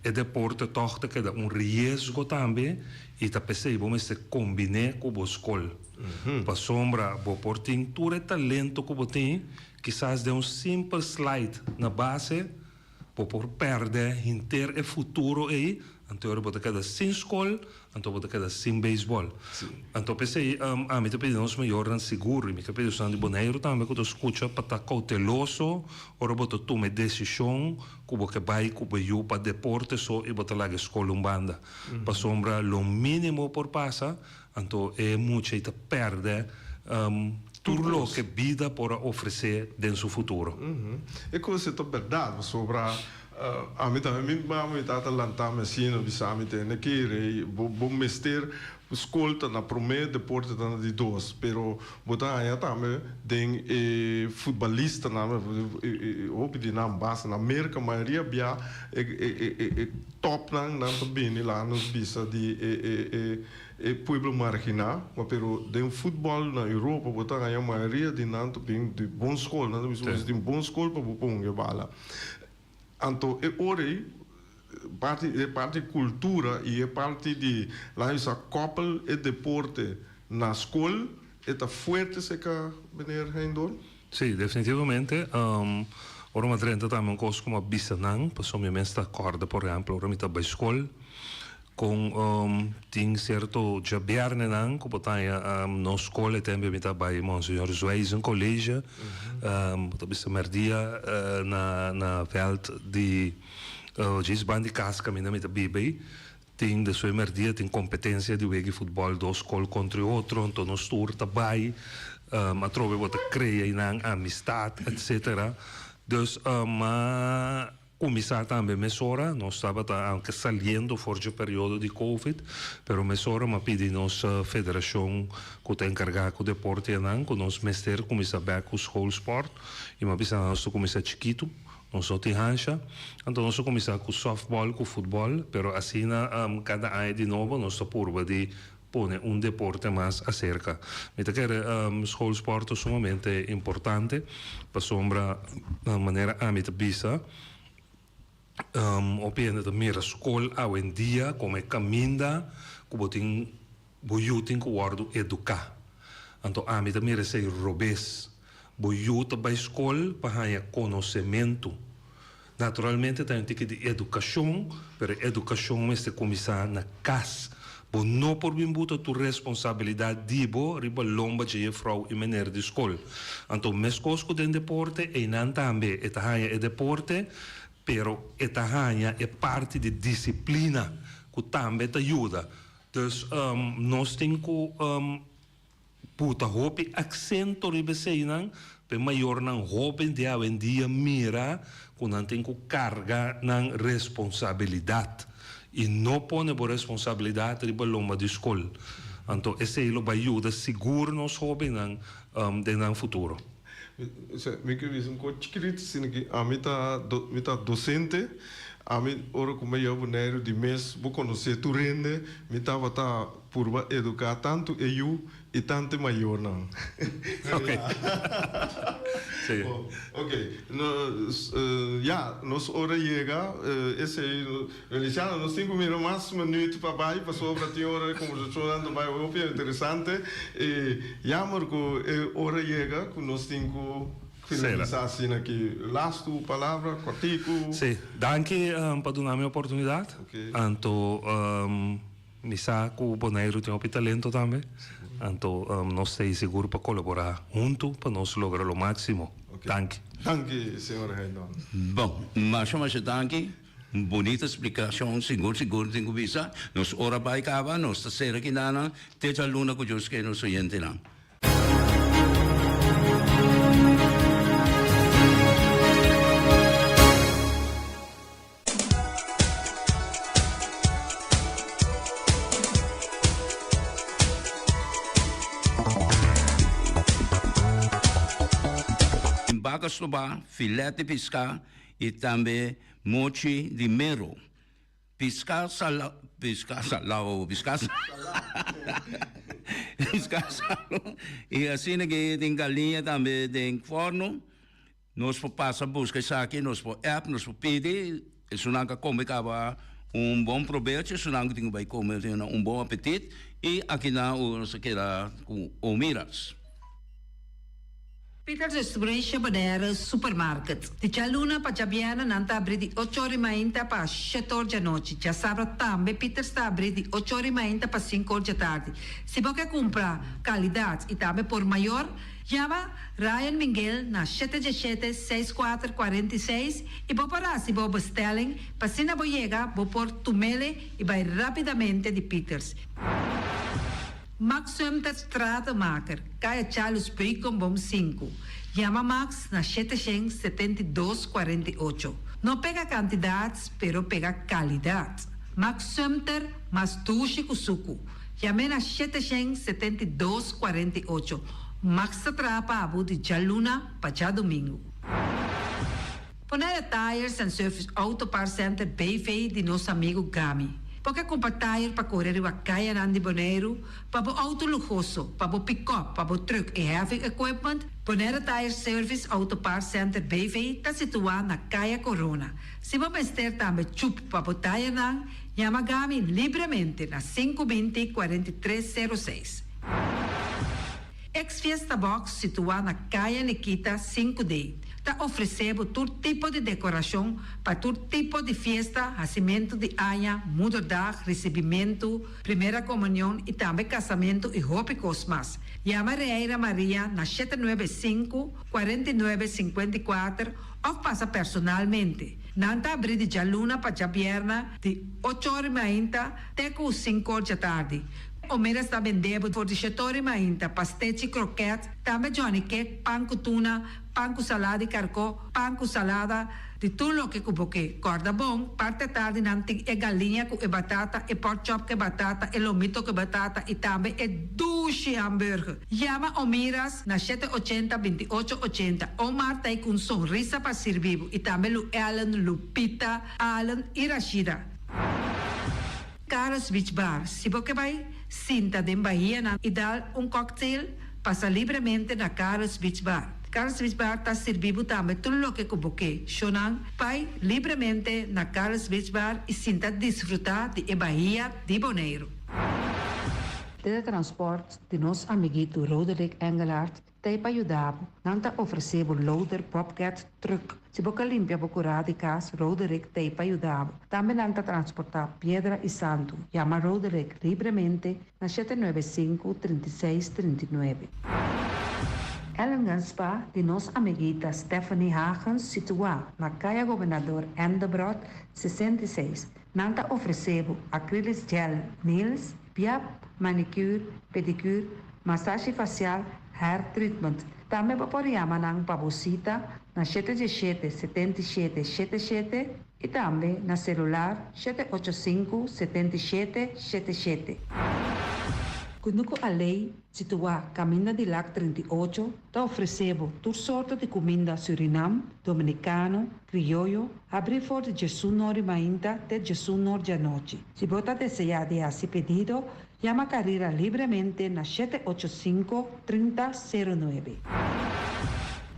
e deporte tòg ta keda un riesgo tambe i ta p'esei bo mester kombin'é ku bo skol. Pasobra bo por tin tur e talento ku bo tin, kisas den un simpel slide na base bo por pèrdè henter e futuro ei, anto e ora bo ta keda sin skol, Anto bo ta keda sin beisbòl. Anto p'esei ami ta pidi nos mayornan sigur, i mi ta pidi esnan di Boneiru tambe ku ta skucha pa ta kouteloso ora bo ta tuma e desishon ku bo ke bai ku bo yu pa deporte so i bo ta laga e skol un banda. Pasobra lo mínimo por pasa, anto e mucha ei ta pèrdè. Tur loke bida por a ofresé den su futuro. E kos ei ta bèrdat, pasobra ami tambe mi mama mi tata lanta mi asina bisa mi tende kere bo bo mester skol ta na promé deporte ta na di dos pero bo ta haña tambe den e futbalistanan hopi di nan basa na Merka mayoria bia e e topnan nan ta bini laga nos bisa di e e E pueblo marginá, ma pero den futbòl na Europa bo ta haña mayoria di nan ta bin di bon skol, nan ta bisa bo si tin bon skol pa bo pon e bala. Anto e ora ei parti e parti kultura i e parti di laga bisa kòpel e deporte na skol e ta fuerte serka meneer Heindorn? Sí, definitivamente. Ora mi a drenta tambe un kos ku mi a bisa nan, pasobra mi mes ta kòrda por ehèmpel ora mi ta bai skol, Kon tin sierto djabièrnènan ku bo ta haña nos skol e tempu mi ta bai Monseñor Zwijsen College, bo ta bisa mèrdia na na vèlt di djis ban di kas kaminda mi ta biba ei, tin despues mèrdia tin kompetensia di wega futbòl dos skol kontra e otro, anto nos tur ta bai atrobe bo ta krea einan amistat etsetera, dus ma. Kuminsá tambe mesora, nos tabata aunke saliendo for dje periodo di Covid, pero mesora m'a pidi nos federashon ku ta enkargá ku deportenan ku nos mester kuminsá bèk ku schoolsport i m'a bisa nan nos ta kuminsá chikitu, nos no tin hansha, anto nos a kuminsá ku sòftbòl ku futbòl, pero asina kada aña di nobo nos ta purba di pone un deporte mas aserka. Mi ta kere schoolsport ta sumamente importante pasobra manera ami ta bisa hopi hende ta mira skol awendia komo e kaminda ku bo tin bo yu tin ku wòrdu eduká. Anto ami ta mira esei robes. Bo yu ta bai skol pa haña konosementu. Naturalmente ta un tiki di edukashon, pero e edukashon mester kuminsá na kas. Bo no por bin buta tur responsabilidat di bo riba lomba dje jefrou i mener di skol. Anto meskos ku den deporte, einan tambe e ta haña e deporte, pero e ta haña e parti di disiplina ku tambe ta yuda. Dus nos tin ku. Puta hopi aksento riba eseinan pa e mayornan hoben di awendia mira ku nan tin ku karga nan responsabilidat i no pone bo responsabilidat riba lomba di skol. Anto esei lo bai yuda sigur nos hobennan den nan futuro. Mi ke bisa un kos chikiritu asina ki ami ta mi ta dosente, ami ora ku mi a yega Boneiru di mes bo konosé tur hende mi tabata Purba eduká tantu e yu i tantu e mayornan. Ok. Sí. Bon, ok. Nos, ya, nos ora yega. Esei, Feliciano, nos tin ku mira mas minuut pa bai pasobra tin ora e kombersashonnan ta bai hopi interesante. I jammer ku e ora yega ku nos tin ku finalisá asina aki. Lastu palabra, kòrtiku. Sí. Danki pa duna mi oportunidat. Ok. Anto. Mi sa ku Boneiru tin hopi talento tambe, anto nos ta ei sigur pa kolaborá huntu pa nos logra lo máksimo. Danki. Danki, señor Heindon. Bon, masha masha danki. Un bunita splikashon, sigur sigur tin ku bisa. Nos ora bai kaba, nos ta sera kinanan te djaluna ku Dios ke nos oyentenan. Baka stobá, filet di piská i tambe mochi di mero. Piská sala, piská salao, piská piská salo i asina ke tin galiña tambe den fòrnu. Nos por pasa buska esaki, nos por app, nos por pidi, esunnan ka come kaba un bon probecho, esunnan ku tin ku bai come tin un bon apetit i akinan nos a keda ku Omiras. Peters Restauration Bonaire Supermarket. Di djaluna pa djabièrnè nan ta abrí di ocho or i mainta pa shete or djanochi. Djasabra tambe Peters ta abrí di ocho or i mainta pa sinku or djatardi. Si bo ke kumpra kalidat i tambe por mayor, Yama Ryan Minguel na shete djeshete seis kuater 46 i bo por hasi bo bestelling pa asina bo yega bo por tumele i bai rapidamente di Peters. Max Sumter Stratenmaker, Kaya Charles Beukenboom sinku. Yama Max na 772 48. No pega kantidat, pero pega kalidat. Max Sumter, mas dushi ku suku. Yam'é na 772 48. Max ta traha pa abo di djaluna pa djadumingu. Bonaire Tires and Service Auto Parts Center BV di nos amigu Gami. Bo ke kumpra tire pa kore riba kayanan di Boneiru, pa bo outo luhoso, pa bo pikòp, pa bo trùk i heavy equipment? Bonaire Tire Service Auto Parts Center BV ta situá na Kaya Korona. Si bo mester tambe chup pa bo tirenan, yama Gami libremente na 520 43 06. Ex Fiesta Box situá na Kaya Nikita 5D ta ofresé bo tur tipo di dekorashon pa tur tipo di fiesta, hasimentu di aña, moederdag, risibimentu, primera komunion i tambe kasamentu i hopi kos mas. Yama Reira Maria na 795 49 54 òf pasa personalmente. Nan ta abrí di djaluna pa djabièrnè di ocho or i mainta te ku sinku or djatardi. Omeras ta bende bo for di shetori mainta, pastechi, kroket, tambe johnny cake, pan ku tuna, pan ku salada di karkó, pan ku salada, di tur loke ku bo ke. Kòrda bon, parti atardi nan tin e galiña ku e batata, e pork chop ku e batata, e lomito ku e batata i tambe e dushi hamburger. Yama Omiras na 780 28 80. Omar ta ei ku un sonrisa pa sirbi bo i tambe Lu Ellen, Lupita, Allen i Rashida. Carlos Beach Bar, Si bo ke bai sinta den bahianan i dal un cocktail, pasa libremente na Carlos Beach Bar. Carlos Beach Bar ta sirbi bo tambe tur loke ku bo ke. Shownan, bai libremente na Carlos Beach Bar i sinta disfrutá di e bahia di Boneiru. Teletransport di nos amiguito Roderick Engelhardt Ta ei pa yuda bo. Nan ta ofresé bo loader, bobcat, truck. Si bo ka limpia bo kurá di kas, Roderick ta ei pa yuda bo. Tambe nan ta transportá piedra i santu. Yama Roderick libremente na 795 36 39. Ellingen Spa di nos amiguita Stephanie Hagens situá na Kaya Gobernador Endebrot 66. Nan ta ofresé bo acrylic gel nails, piap, manicure, pedicure, masashi fasial, hair treatment. Tambe bo por yama nan pa bo sita na 717 77 77 i tambe na selular 785 77 77. Kunuku Alei, situá Kaminda di Lak 38, ta ofresé bo tur sorto di kuminda Surinam, Dominikano, Krioyo, habrí for di 11 or di mainta te 11 or di anochi. Si bo ta deseá di hasi pedido, yama Carira libremente na 785 30 09.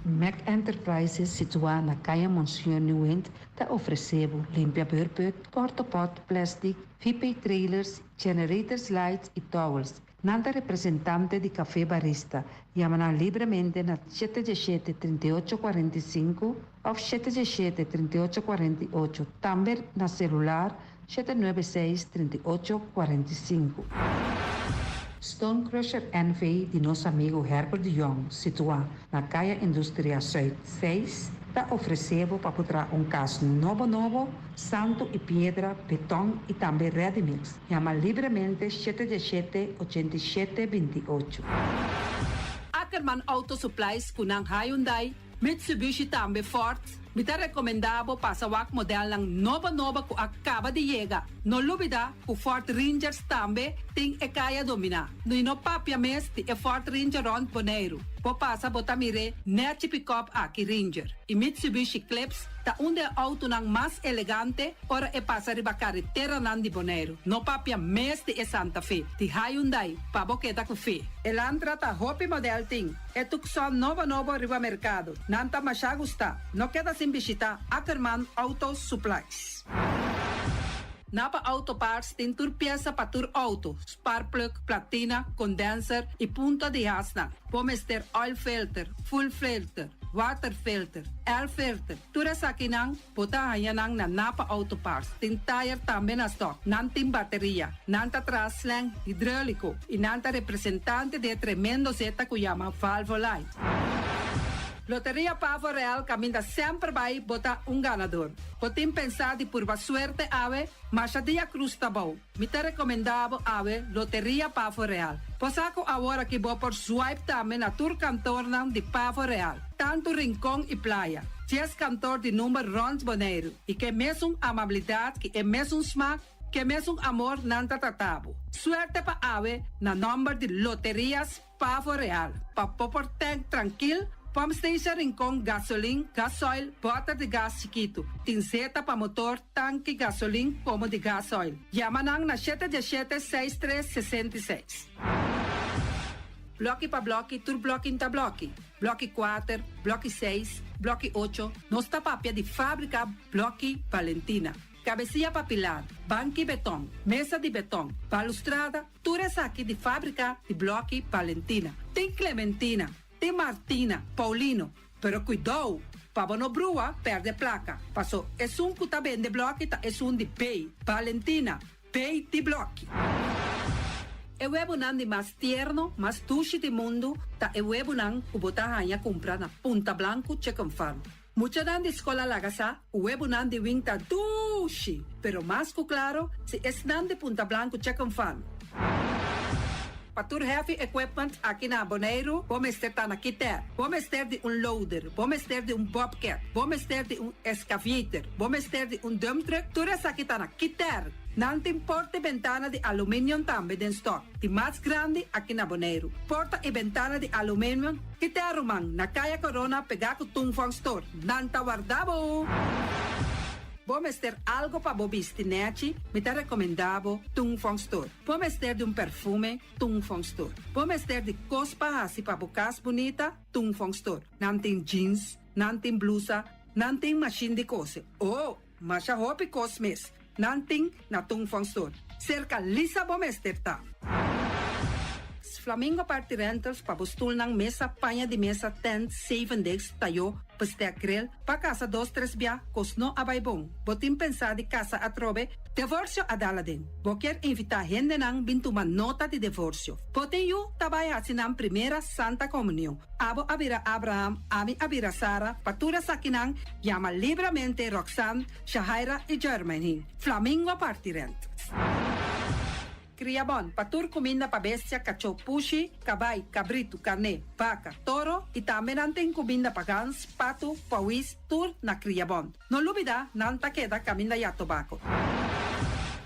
Mac Enterprises, situá na Kaya Monsieur Nieuwind, ta ofresé bo limpia beurput, porta-pot, plastic, VP trailers, generators lights i towels. Nan ta representante di Café Barista. Yama nan libremente na 717 38 45 òf 717 38 48. Tambe na selular 796 38 45. Stone Crusher NV di nos amigu Herbert de Jong, situá na Kaya Industria Zuid 6, ta ofresé bo pa traha un kas nobo nobo, santu i piedra, beton i tambe ready mix. Yama libremente 717 87 28. Ackerman Auto Supplies ku nan Hyundai, Mitsubishi tambe Ford. Mi ta rekomendá bo pasa wak modelnan nobo nobo ku a kaba di yega. No lubidá ku Ford Rangers tambe tin e kaya dominá. No no papia mes di e Ford Ranger rònt Boneiru. Bo pasa bo ta mir'é nèchi pick-up aki Ranger. I Mitsubishi Eclipse ta un di e outonan mas elegante ora e pasa riba kareteranan di Boneiru. No papia mes di e Santa Fe, di Hyundai, pa bo keda ku fe. Elantra ta hopi model tin. E Tucson nobo nobo riba merkado. Nan ta masha gustá. No keda sin bishitá Ackerman Auto Supplies. Napa Auto Parts tin tur piesa pa tur outo, spark plug, platina, condenser i punta di hasnan. Bo mester oil filter, fuel filter, water filter, air filter. Tur esakinan bo ta haña nan na Napa Auto Parts. Tin tire tambe na stock. Nan tin bateria. Nan ta traha slang hidráuliko i nan ta representante di e tremendo zeta ku yama Valvoline. Loteria Pavo Real kaminda semper bai bo ta un ganador. Bo tin pensá di purba suerte awe? Masha dia krus ta bou. Mi ta rekomendá bo awe Loteria Pavo Real. Bo sa ku awor aki bo por swipe tambe na tur kantornan di Pavo Real, tantu Rincon i Playa. Dies kantor di number rònt Boneiru i ke mesun amabilidat ki e mesun smak, ke mesun amor nan ta trata bo. Suerte pa awe na nòmber di Loterias Pavo Real, pa bo por tank trankil, pump station Rincon, gasolin, gasoil, bòter di gas chikitu. Tin zeta pa motor, tanki gasolin komo di gasoil. Yama nan na shete diesshete seis tres 66. Blòki pa blòki, tur blòki n'ta blòki. Blòki kuater, blòki seis, blòki ocho, nos ta papia di fábrika Blòki Valentina. Kabesia pa pilar, banki beton, mesa di beton, balustrada, Tur esaki di fábrika di blòki Valentina. Tin Clementina, tin Martina, Paulino, pero kuidou pa bo no brua pèrdè plaka, paso esun ku ta bende blòki ta esun di B, Valentina, B di blòki. E webunan di mas tierno, mas dushi di mundu ta e webunan ku bo ta haña kumpra na Punta Blanku Chicken Farm. Muchanan di skol a laga sa ku webunan di wing ta dushi, pero mas ku klaro si esnan di Punta Blanku Chicken Farm. Pa tur heavy equipment aki na Boneiru bo mester ta na Kiter. Bo mester di un loader, bo mester di un bobcat, bo mester di un excavator, bo mester di un dump truck, tur esaki ta na Kiter. Nan tin porta i bentana di aluminium tambe den stock. Di mas grandi aki na Boneiru. Porta i bentana di aluminium Kite ruman, na Kaya Corona pegá ku Tung Fong Store. Nan ta warda bo! Bo mester algo pa bo bisti nèchi? Mi ta rekomendá bo Tung Fong Store. Bo mester di un perfume? Tung Fong Store. Bo mester di kos pa hasi pa bo kas bunita? Tung Fong Store. Nan tin jeans, nan tin blusa, nan tin mashin di kose. Oh! Masha hopi kos mes nan tin na Tung Fong Store. Serka Lisa bo mester ta. Flamingo Party Rentals pa bo stulnan, mesa, paña di mesa, tent, zeven desk, tayó, bestek, grill, pa kasa dos tres bia, kos no a bai bon. Bo tin pensá di kasa atrobe? Devorsio a dal aden. Bo kier invitá hendenan bin tuma nota di devorsio. Bo tin yu ta bai hasi nan primera Santa Komunion. Abo a bira Abraham, ami a bira Sara, pa tur esakinan yama libramente Roxanne, Shahaira i Jermaine. Flamingo parti rent. Kria bon, pa tur kuminda pa bestia, kachó, pushi, kabai, kabritu, karné, baka, toro i tambe nan tin kuminda pa gans, patu, pawis, tur na Kria Bon. No lubida, nan ta keda kaminda ya tobako.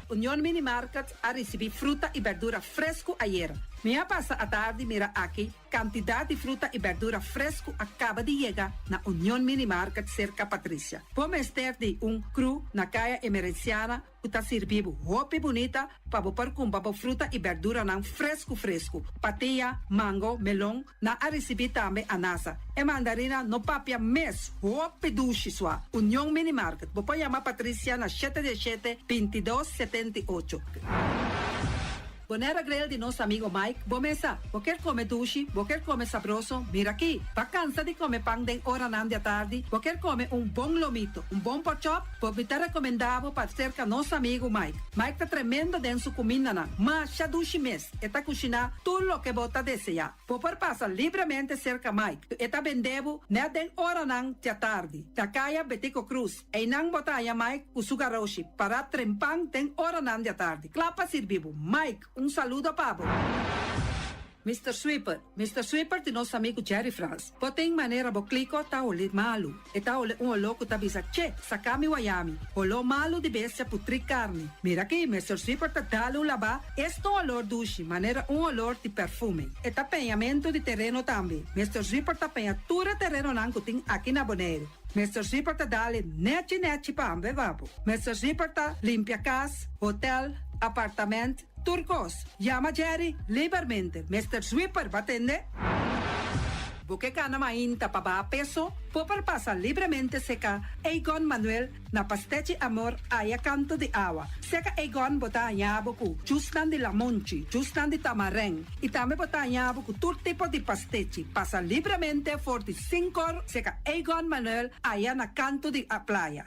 Union Mini Market a risibí fruta i berdura fresku ayera. Mi a pasa atardi mira aki Kantidat di fruta i bèrdura fresku a kaba di yega na Union Mini Market serka Patricia. Bo mester di un kru na Kaya Emerenciana ku ta sirbi bo hopi bunita pa bo por kumpra bo fruta i bèrduranan fresku fresku. Patia, mango, melon, nan a risibí tambe anasa. E mandarina no papia mes, hopi dushi sua. Union Mini Market, bo por yama Patricia na shete diesshete, 22, 78. Bonaire Grill di nos amigo Mike, bo mesa. Bo kier come dushi, bo kier come sabroso, mira aki. Bo a cansa di come pan den oranan di atardi, bo kier come un bon lomito, un bon porkchop, bo mi ta recomenda bo pa cerca nos amigo Mike. Mike ta tremendo den su cumindanan, masha dushi mes, e ta cushina tur loke bo ta desea. Bo por pasa libremente cerca Mike, e ta bende bo net den oranan di atardi. Na caya Betico Cruz. Einan bo ta haña Mike ku su garoshi pará trempan den oranan di atardi, kla pa sirbi bo. Mike, un saludo pa bo. Mister Sweeper, Mister Sweeper di nos amigu Jerry Frans. Bo tin manera bo kliko ta holi malu. E ta holi un holó ku ta bisa, Che, saka mi wayami. Holó malu di bestia putrí karni. Mira aki, Mister Sweeper ta dal un labá, es ta un olor dushi, manera un olor di perfume. E ta peñamentu di tereno tambe. Mister Sweeper ta peña tur e terenonan ku tin aki na Boneiru. Mister Zipper ta dale nechi nechi pa ambe babo. Mister Zipper ta limpia cas, hotel, apartament, tur cos. Yama Jerry libermente. Mister Zwipper ba tende? Bo ke cana mainta pa baha peso? Bo por pasa libremente seca Egon Manuel na Pastechi Amor aya canto di awa. Seca Egon bo ta haña bo cu jusnan di lamonchi, jusnan di tamaren y tambe bo ta haña bo cu tur tipo di pastechi. Pasa libremente for di sinkor Seka Egon Manuel aya na kanto di a playa.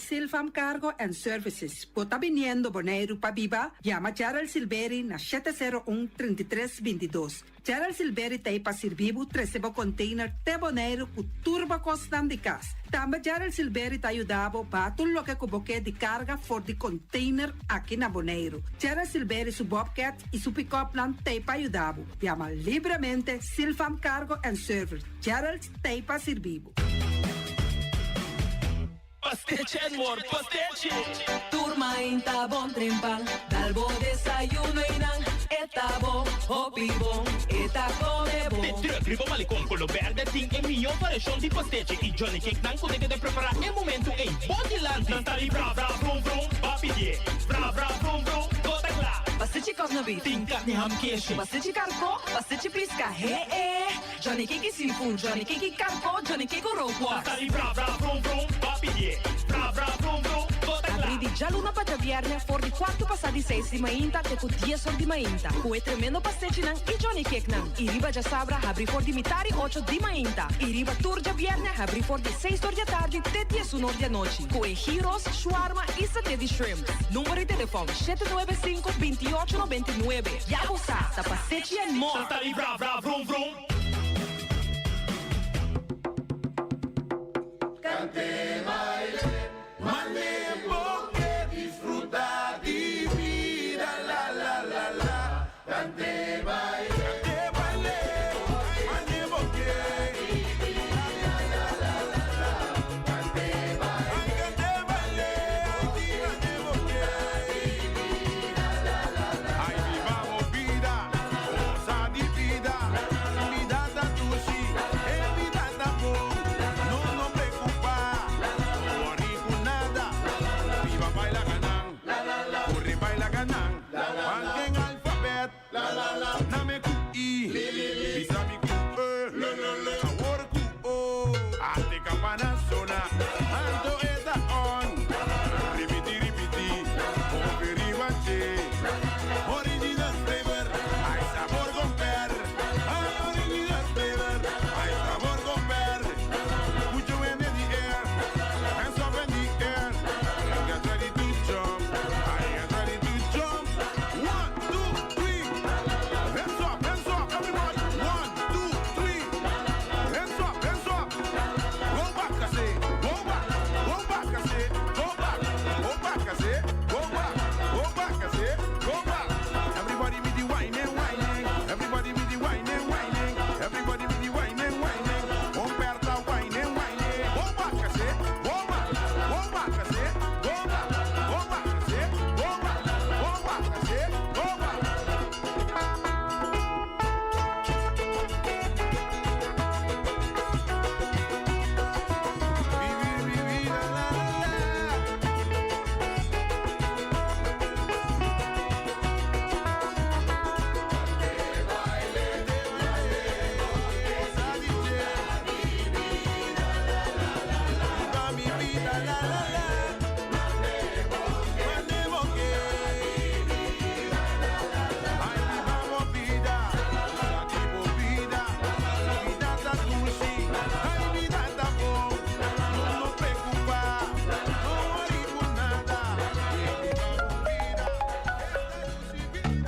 Silfam Cargo and Services. Bo ta biniendo Boneiru pa biba? Yama Gerald Silberi na 701 33 22. Gerald Silberi t'ei pa sirbi bo trese bo container te Boneiru ku tur bo kosnan di kas. Tambe Gerald Silberi ta yuda bo baha tur loke ku bo ke di karga for di container aki na Boneiru. Gerald Silberi su bobcat i su pick-upnan t'ei pa yuda bo. Yama libremente Silfam Cargo and Service. Gerald t'ei pa sirbi bo. Pastechi and more pastechi! Tur mainta bon trempan, dal bo desayuno y nan e ta bon, hopi bon, e ta come bon. De truck riba malecon colo berde tin e miyo variacion di pastechi y johnny cake nan cu ta keda prepara e momento ey bo dilanti. Nan ta di bra bra brum brum, ba pidie, bra bra brum brum, bo ta cla. Pastechi cosna beef. Tin carni ham keshi. Pastechi carco, pastechi pisca, he e. Johnny Cake seafood, Johnny Cake karko, Johnny Cake rookworst. Natali bra bra vrum vrum, ba pidié. Bra bra vrum vrum, bo ta kla. Abrí di djaluna pa djabièrnè for di kuartu pasá di seis di mainta te ku dies or di mainta, ku e tremendo pastechinan i Johnny Cakenan. I riba djasabra habrí for di mitar i ocho di mainta. I riba tur djabièrnè habrí for di seis or di atardi te diesun or di anochi, ku e gyros, shawarma i saté di shrimp. Number di telefòn, shete nuebe sinku, bintiocho nobenta i nuebe. Ya bo sa, ta pastechi and more! Natali bra bra vrum vrum. Ay biba bo bida, gosa di bida. Bida ta dushi, e bida ta bon. No no preocupa, no worry cu nada. Biba baila ganan, corre baila ganan. Banken alfabet, name cu I, bisa mi cu E, awor cu O. Ate campana sona, anto e ta on. Ripiti ripiti, hopi riba dje. Original flavor, ay sabor comper. Ay original flavor, ay sabor comper. Put your hand in the air, hands up in the air. Get ready to jump, I get ready to jump. One, two, three. Hands up, hands up, everybody. One, two, three. Hands up, hands up. Go back, I say. Go back, go back, I say. Go back, go back, I say. Go back, go back, I say. Go back. Everybody with the wine and whining. Everybody with the wine and whining. Everybody with the wine and whining. Humberta wine and whining. Go back, I say. Go back, go back, I say. Go back, go back, I say. Go back, go back, I say. Go back.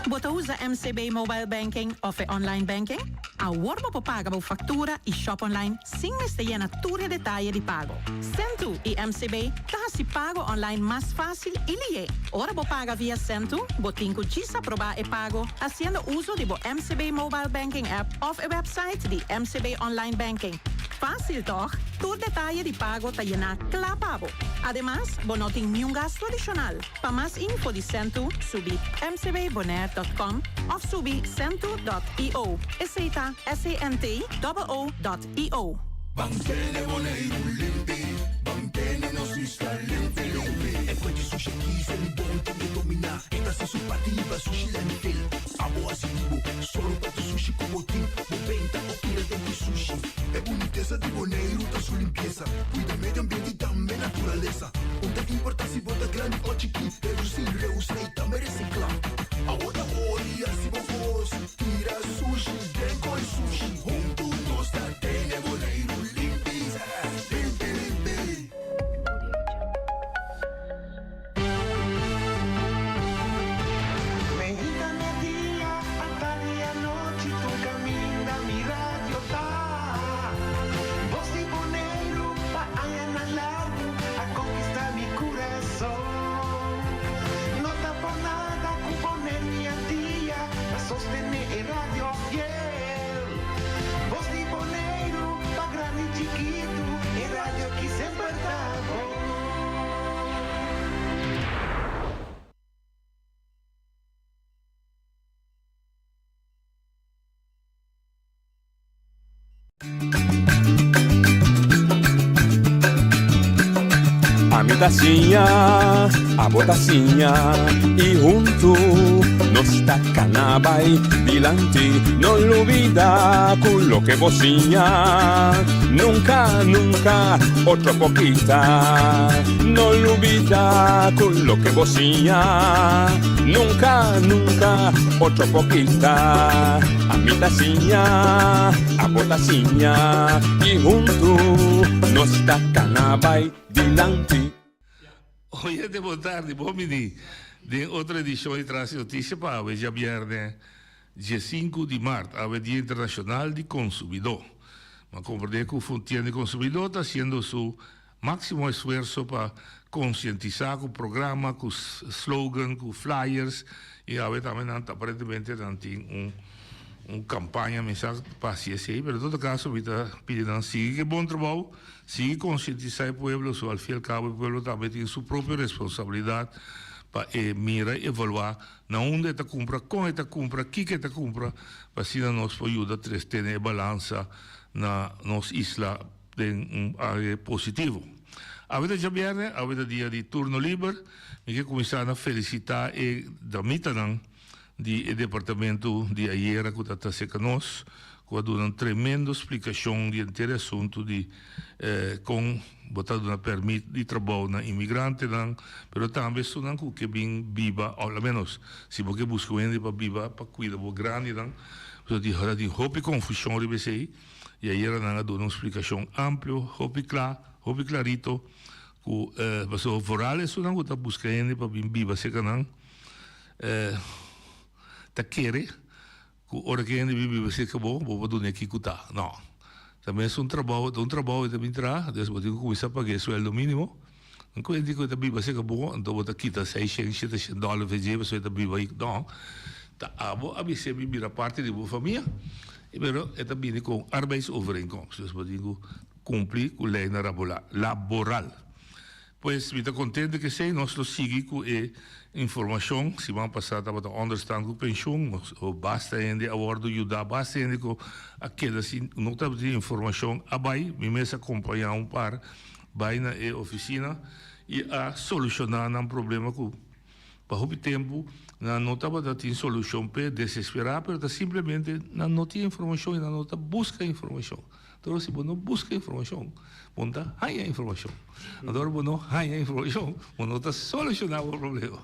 Bo ta usa MCB Mobile Banking of e online banking? Awor bo por paga bo factura y shop online sin mester yena tur e detaye di pago. Sentoo y MCB ta haci pago online mas facil y lihe. Ora bo paga via Sentoo, bo tin cu djis aproba e pago haciendo uso di bo MCB Mobile Banking app of e website di MCB Online Banking. Facil toch? Tur detaye di pago ta yena cla pa bo. Ademas, bo no tin niun gasto adicional. Pa mas info di Sentoo, subi mcbbonaire.com of subi sentoo.io. Esey ta S-E-N-T-O-O.io. Ban tene Boneiru limpi, ban tene nos isla limpi limpi. E kue di sushi kisa di bon tin di dominá, e ta hasi su parti riba sushi landfill. Abo hasi di bo, solo pa tu sushi ku bo tin, bo benta o tira den di sushi. E bunitesa di Boneiru ta su limpiesa, kuida medio ambiente i tambe naturalesa. Un ta importá si bo ta grandi o chikí, redusí, reusá i tambe resiklá. Awor ta ora hasi bo kos, tira sushi den koi sushi. Huntu nos ta tene Boneiru limpi, limpi limpi. Ami ta siña, abo ta siña y huntu nos ta cana bay dilanti. No lubida cu loke bo siña nunca, nunca otro por kita. No lubida cu loke bo siña nunca, nunca otro por kita. Ami ta siña, abo ta siña y huntu nos ta cana bay dilanti. Oyente bon tardi, bon bini den otro edicion di Tras di Noticia pa awe djabierne diesinku di mart, awe Dia Internacional di Consumidó. M'a comprende cu Funtienda di Consumidó ta haciendo su Máksimo esfuerso pa konsientisá ku programa, ku slogan, ku flyers i awe tambe nan aparentemente nan tin un un kampaña mi sa pa hasi esei pero en todo kaso mi ta pidi nan sigui ku e bon trabou, sigui konsientisá e pueblo so al fin y al kabo e pueblo tambe tin su propio responsabilidat pa e mira i evaluá na unda e ta kumpra, kon e ta kumpra, kiko e ta kumpra pa asina nos por yuda tres tene e balansa na nos isla. Den un área positivo. Awe ta djabièrnè, awe ta dia di turno liber. Mi ke kuminsá na felisitá e damitanan di e departamento di ayera ku ta ta serka nos, ku a duna un tremendo splikashon di henter e asuntu di kon bo ta duna pèrmit di trabou na inmigrantenan, pero tambe esunnan ku ke bin biba, òf alménos si bo ke buska un hende pa biba pa kuida bo grandinan, pasobra tin hopi konfushon riba esei. I ayera nan a duna un splikashon amplio, hopi kla, hopi klarito, ku pasobra vooral esunnan ku ta buska hende pa bin biba serka nan ta kere ku ora ku e hende bin biba serka bo, bo por duna e kiko ta. No. Ta mes un trabou, ta un trabou e ta bin traha, dus bo tin ku kuminsá paga e sueldo mínimo. Un kuenti ku e ta biba serka bo, anto bo ta kita seishent, sheteshent dòler for dje pasobra e ta biba ei. No, ta abo a bis'é bin bira parti di bo famia, pero e ta bini ku un arbeidsovereenkomst, dus bo tin ku kumpli ku leinan laboral. Pues mi ta kontento ku esei, nos lo sigui ku e informashon. Siman pasá tabata ònderstan ku penshun, basta hende a wòrdu yudá, basta hende ku a keda sin no tabatin informashon a bai. Mi mes a kompañá un par. Bai na e oficina y a soluciona nan problema cu pa hopi tempo nan no tabata tin solucion p'e, desespera, pero ta simplemente nan no tin informacion y nan no ta busca informacion. Entonces si bo no busca informacion, bo no ta haya informacion. Anto ora bo no haya informacion, bo no ta soluciona bo problema.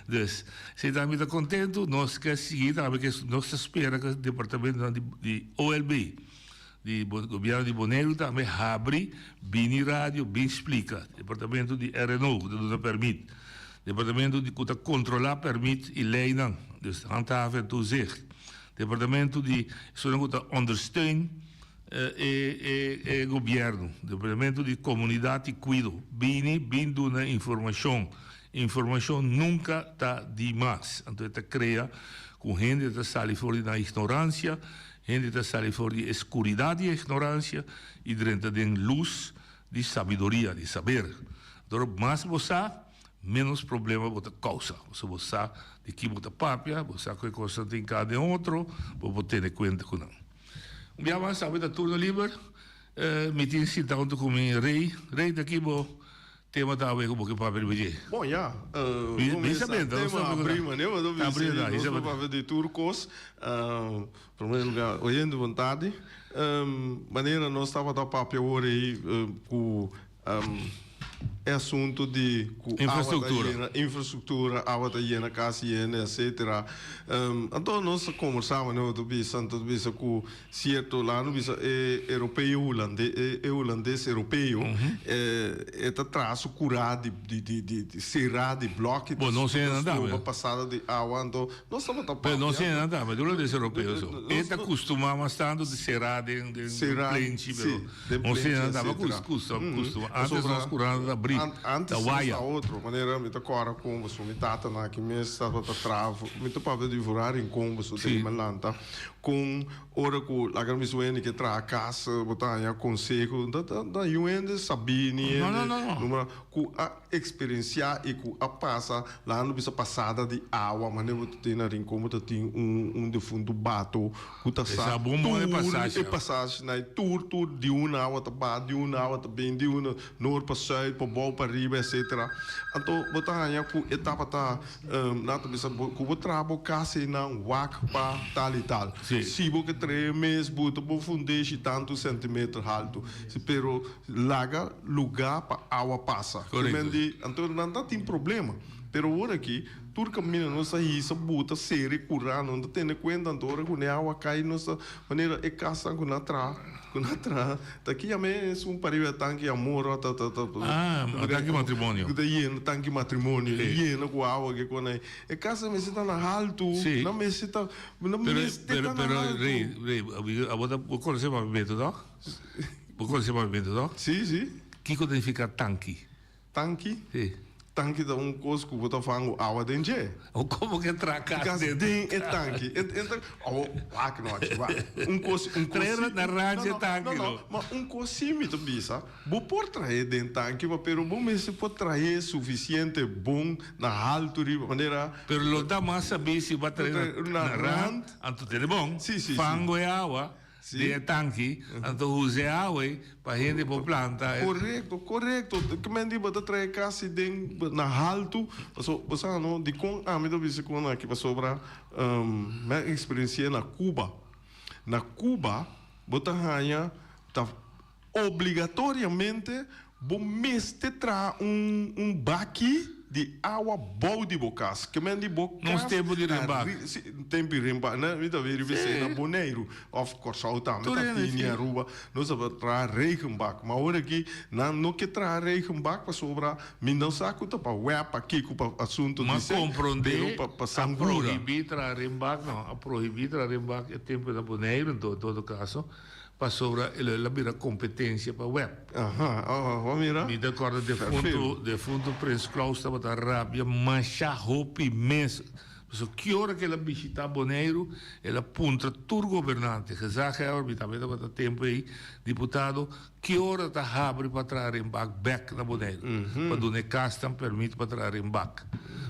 Dus, esey tambe mi ta contento, nos ke sigui tambe, nos ta spera cu departamentonan di OLB, Di Gobierno di Boneiru tambe habri bini radio bin splica. Departamento di RNO cu ta duna permit. Departamento di cu ta controla permit y leynan, dus handhaven en toezicht. Departamento di esunnan cu ta ondersteun e e e gobierno. Departamento di comunidad y cuido. Bini bin duna informacion. Informacion nunca ta di mas. Anto e ta crea cu hende ta sali for di nan ignorancia. Hende ta sali for di e skuridat di e ignoransia i drenta den lus di sabiduria, di saber. Dor mas bo sa, ménos problema bo ta kousa. Pasobra bo sa di ki bo ta papia, bo sa ku e kosnan tin ka den otro, bo por tene kuenta ku nan. Un bia mas, awe ta turno liber. Mi tin sinta huntu ku mi Rey. Rey, ta ki bo Tema ta awe ku bo ke papia riba dje. Bon ya, bo mester tema abri manera bo ta bisa di nos por papia di tur kos. Primer lugar, oyente bon tardi. Manera nos tabata papia awor ei ku e asuntu di ku awa ta yena, infrastruktura, awa ta yena kas yena etcetera. Anto nos a kombersá manera bo ta bisa, anto ta bisa ku Cierto, laga no bisa e europeo hulandes, e hulandes europeo, e ta traha su curá di, di, di, di, di cerá di bloki, Bo no siña nan tambe. stroba pasada di awa, anto nos tabata Pero no papia. siña nan tambe, tur hulandes europeo so. E ta custumá mas tanto di cerá den, den Cerá, plenchi, si, pero den no plenchi, siña nan tambe etcetera. custuma. Antes Pasobra nos curá. ta abrí, Antes ta waya. ta otro manera mi ta kòrda kon boso mi tatanan aki mes tabata traha mi ta papia di vooral Rincon boso ta riba lanta kon ora ku laga mi su hende ke traha kas bo ta haña konseho ta ta ta yu hende sabí ni No, no, hende no, no. numero ku a eksperensiá i ku a pasa lando bisa pasada di awa manera bo ta tin na Rincon bo ta tin un un defuntu bato ku ta sa Sa bon bon e tur pasashi. e pasashinan tur tur di un awa ta baha di un awa ta bin di un noord pa zuid pa bou pa riba etcetera anto bo ta haña ku e tabata nan ta bisa bo ku bo traha bo kas einan wak pa tal i tal si bo ke trae mes bo ta bo fundeshi tantu centimeter haltu si pero laga luga pa awa pasa anto nan ta tin problema pero awor aki Tur kaminda nos a hisa buta seri kurá no ta tene kuenta anto ora ku ne awa kai nos ta manera e kasnan ku nan traha ku nan traha ta ki yam'é esun pariba e tanki amor ò ta ta ta Ah tanki matrimonio ku ta yena tanki matrimonio yena ku awa ke kon ei e kasnan mester ta na haltu nan mester ta nan mester ta na Pero haltu. Rey Rey abo ta bo konosé papiamentu no bo konosé papiamentu no si si kiko ta nifiká tanki. Tanki? Sí. Tanki ta un kos ku bo ta fangu awa den dje. O komo ke traha kas den. Den e tanki. E e ta awo wak no achi wak. Un kos un kos Trae na ranchi e tanki no. No no ma un kos si mi ta bisa bo por trahe den tanki ma pero bo mester por trahe sufisiente bon na haltu riba manera. Pero lo ta mas sabí si bo a trahe na rand anto tene bon. Sí sí sí. Fangu e awa. Di e tanki, anto usa e awa ei pa hende por planta. Korekto, korekto. Ke men di bo ta trae kasi den na haltu, paso bo sa no dikon ami ta bisa kon aki pasobra mi a eksperensi'é na Cuba. Na Cuba bo ta haña ta obligatoriamente bo mester traha un un baki di awa bou di bo kas. Ke men di bo Nos kas tempu di ta renbak. ri si tempu di renbak. Na mi ta wiri bisei na Boneiru òf Kòrsou tambe Tur ta hende tini si. Aruba nos tabata traha regenbak. Ma ora aki nan no ke traha regenbak pasobra mi no sa ku ta pa wèp pa kiko pa asuntu Ma di sey komprondé pero pa pa a sangura. prohibí traha renbak no a prohibí traha renbak e tempu na Boneiru en todo kaso. Pasobra el a bira competencia pa web. Aha, oh, bo mira. Mi ta corda defunto, defunto Prins Claus tabata rabia masha hopi mes. Pasobra ki ora cu el a bishita Boneiru, el a puntra tur gobernante, gezaghebber, mi tambe tabata tempo ey diputado, ki ora ta habri pa traha renbak bek na Boneiru. Pa duna e casnan permit pa traha renbak.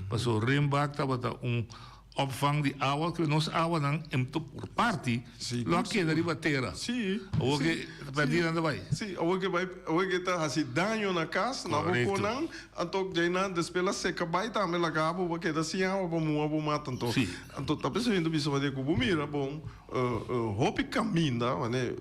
Pasobra renbak tabata un Opvang di awa ku nos awanan en por parti lo a keda riba tera. Awor ke ta pèrdí nan ta bai. Sí, awor ke bai, awor ke ta hasi daño na kas, na bo konan, anto djeinan despues la seka bai tambe laga bo bo keda sin awa pa muha bo mata. Anto, anto ta p'esei mi ta bisa manera ku bo mira bon hopi kaminda manera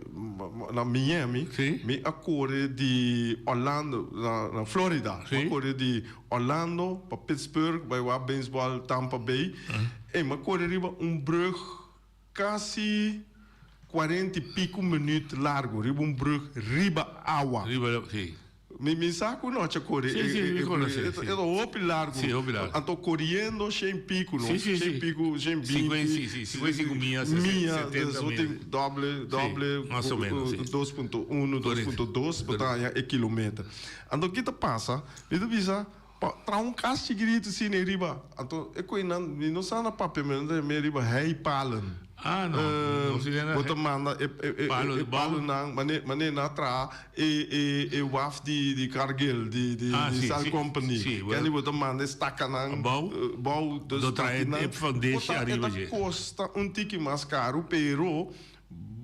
na Miami mi a kore di Orlando na Florida, mi a kore di Orlando pa Pittsburgh bai wak baseball Tampa Bay ey mi a kore riba un brug kasi cuarenta y pico minuut largo riba un brug riba awa. Riba si. Mi mi sa ku nochi a kore Si si mi konosé e ta hopi largo. Si hopi largo. Anto koriendo shen pico no Si si si. shen pico shen binti. Si si 55 mia mia 70 mia. tin doble doble mas o menos si. 2.1 2.2 bo ta haña e kilometer. Anto ki ta pasa Mi ta bisa, Pa traha un kas chikiritu asina ei riba. Anto e koinan, mi no sa na papia, mi no ta yam'é riba heipalen. Ah, no. No si Bo ta manda e e e palonan, mane mane nan a traha e e e waf di di Cargill, di di di Sal Company. Kende bo ta manda e stakanan Abou. Abou, dus Do traha e fundeshi ariba dje. E ta kosta un tiki mas karu, pero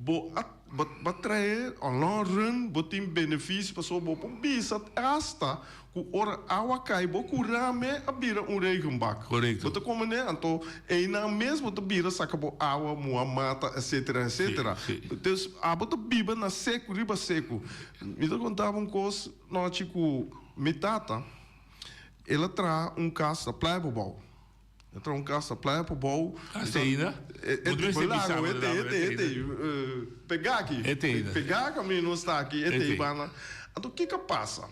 Bo a bo a trae on long run bo tin beneficio pasobra bo por bisa hasta cu ora awa cay bo cura me a bira un regenbak. Correcto. Bo ta come ne anto eynan mes bo ta bira saca bo awa muha mata etcetera etcetera. Si, si. Dus abo ta biba na seco riba seco. Mi ta conta bo un cos nochi cu mi tata el a traha un cas na Playa Bobao. E traha un cas na Playa Pabou. Hasta ainda? E te bolago, e te, e te, e te. Pega aki. E te ainda. Pega aki mi no sta aki, e te banda. Anto kiko a pasa?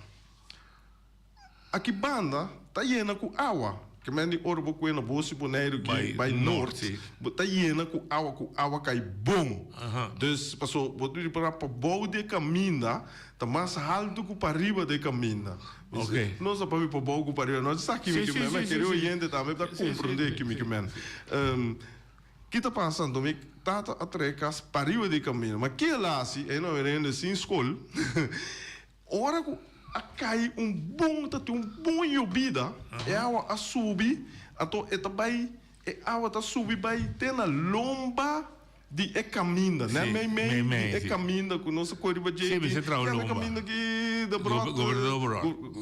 Aki banda ta yena ku awa. Ke men di ora bo kue na Bos di Boneiru ki bai nort, bo ta yena ku awa ku awa kai bon. Dus paso bo ta ripara pabou di e kaminda ta mas haltu ku pariba di e kaminda. Nos ta papia pabou ku pariba, no sa kimi ke men, ma kere oyente tambe ta komprende kimi ke men. Ki ta pasa anto? Mi tata a trae kas pariba di e kaminda, ma ke el a hasi? E no era hende sin skol. Ora ku a kai un bon, ta tin un bon yobida, e awa a subi, anto e ta bai, e awa ta subi bai te na lomba di e kaminda, nèt meimei di e kaminda ku nos a kore riba dje aki, kende kaminda ki de bròt,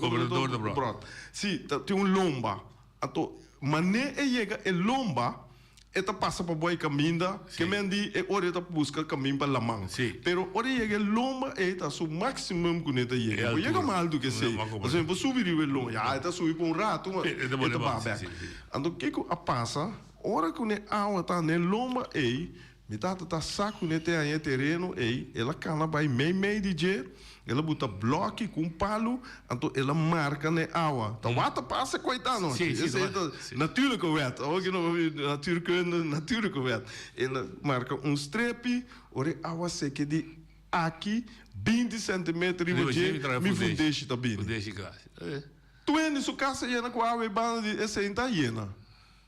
Gobernador de Bròt, si, ta tin un lomba, anto manera e yega e lomba, E ta pasa pa bo e kaminda, ke men di e ora e ta buska kamin pa laman. Pero ora e yega e lomba ei ta su maximum ku ne ta yega. Bo yega mas altu ke esei. Pasobra bo subi riba e lomba, ya e ta subi pa un ratu ma e ta baha bek. Anto kiko a pasa? Ora ku ne awa ta na e lomba ei, Mi tata ta sa ku ne te haña e tereno ei, el a kana bai meimei di dje, el a buta blòki ku un palu, anto el a marka na e awa. Ta wata pasa koitá no. Sí, sí, Esei ta natuurlijke wet. Awor ki no natuurkunde, natuurlijke wet. El a marka un strepi, ora e awa seke di aki 20 sentimeter riba dje, mi fundeshi ta bini. Fundeshi kasi. Tuende su kas a yena ku awa e banda di esei ta yena.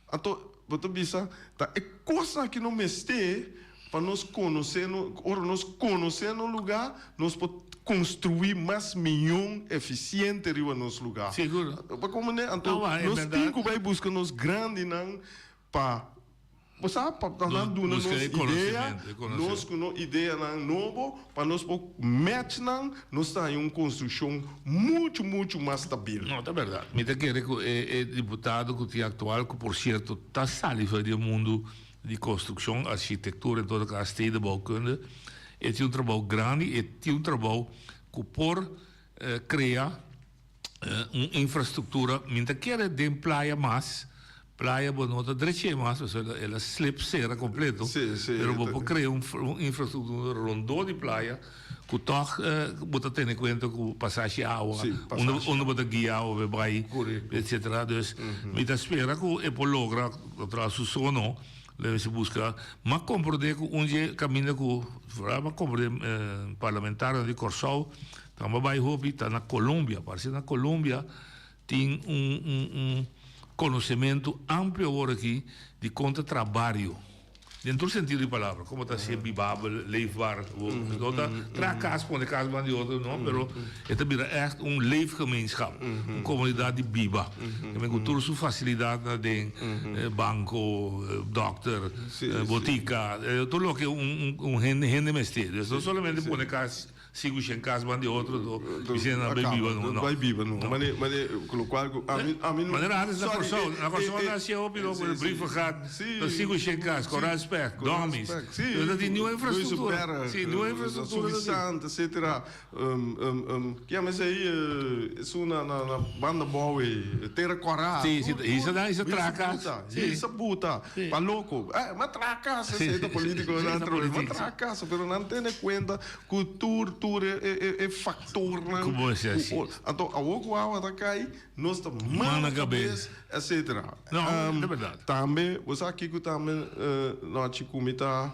Anto bo ta bisa, ta e kosnan aki no mester pa nos konosé no, ora nos konosé no lugá, nos por konstruí mas mion efisiente riba nos lugá. Sigur. Pa komo ne? Anto No, en nos bèrdat. tin ku bai buska nos grandinan pa, bo sa, pa nan duna Buska nos e idea, konosementu, e konosementu. nos ku no ideanan nobo, pa nos por match nan, nos ta haña un konstrukshon muchu, muchu mas stabil. No, ta bèrdat. Mi ta kere ku e e diputado ku tin aktual, ku por sierto ta sali for di e mundu di konstrukshon, architektura en todo kaso stedenbouwkunde, e tin un trabou grandi, e tin un trabou ku por krea un infrastruktura, mi ta kere den playa mas, playa bo no ta drech'é mas pasobra el a slip sera kompleto, pero bo por krea un infrastruktura rondó di playa ku tòg bo ta tene kuenta ku pasashi awa, unda bo ta guia awa pa bai, etsetera. Dus mi ta spera ku e por logra tras su sono lo e mester buska, m'a komprondé ku un dje kaminda ku, m'a komprondé parlamentarionan di Kòrsou Nan ba bai hopi ta na Colombia, parse na Colombia tin un un un konosementu amplio awor aki di kon ta traha bario, den tur sentido di palabra, komo ta hasié bibabel, leefbaar, no ta traha kas pone kas banda di otro no, pero e ta bira ègt un leefgemeenschap, un komunidat di biba, ku tur su fasilidatnan den banko, dòkter, botika, tur loke un un hende hende mester, dus no solamente pone kas. Sigu shen kas ban di otro do bisena nan bai biba no no. Bai biba no. Mane mane ku lokual ku ami ami no. Manera antes na Kòrsou na Kòrsou nan hasié hopi lo ku brievengat sigu shen kas Koraal Specht Domis pero ta tin niun infrastruktura si niun infrastruktura ta tin. Suffisant etcetera Ke yama esei esun na na banda bou ei Tera Kòrá. Si si hisa nan hisa traha kas. Hisa buta pa loko eh ma traha kas esei ta politikonan trobe ma traha kas pero nan tene kuenta Ku tur tur e e e faktornan Ku bo hasi asi. ku anto awor ku awa ta kai nos ta manda kabes etcetera. No, ta berdad. Tambe bo sa kiko tambe nochi ku mi ta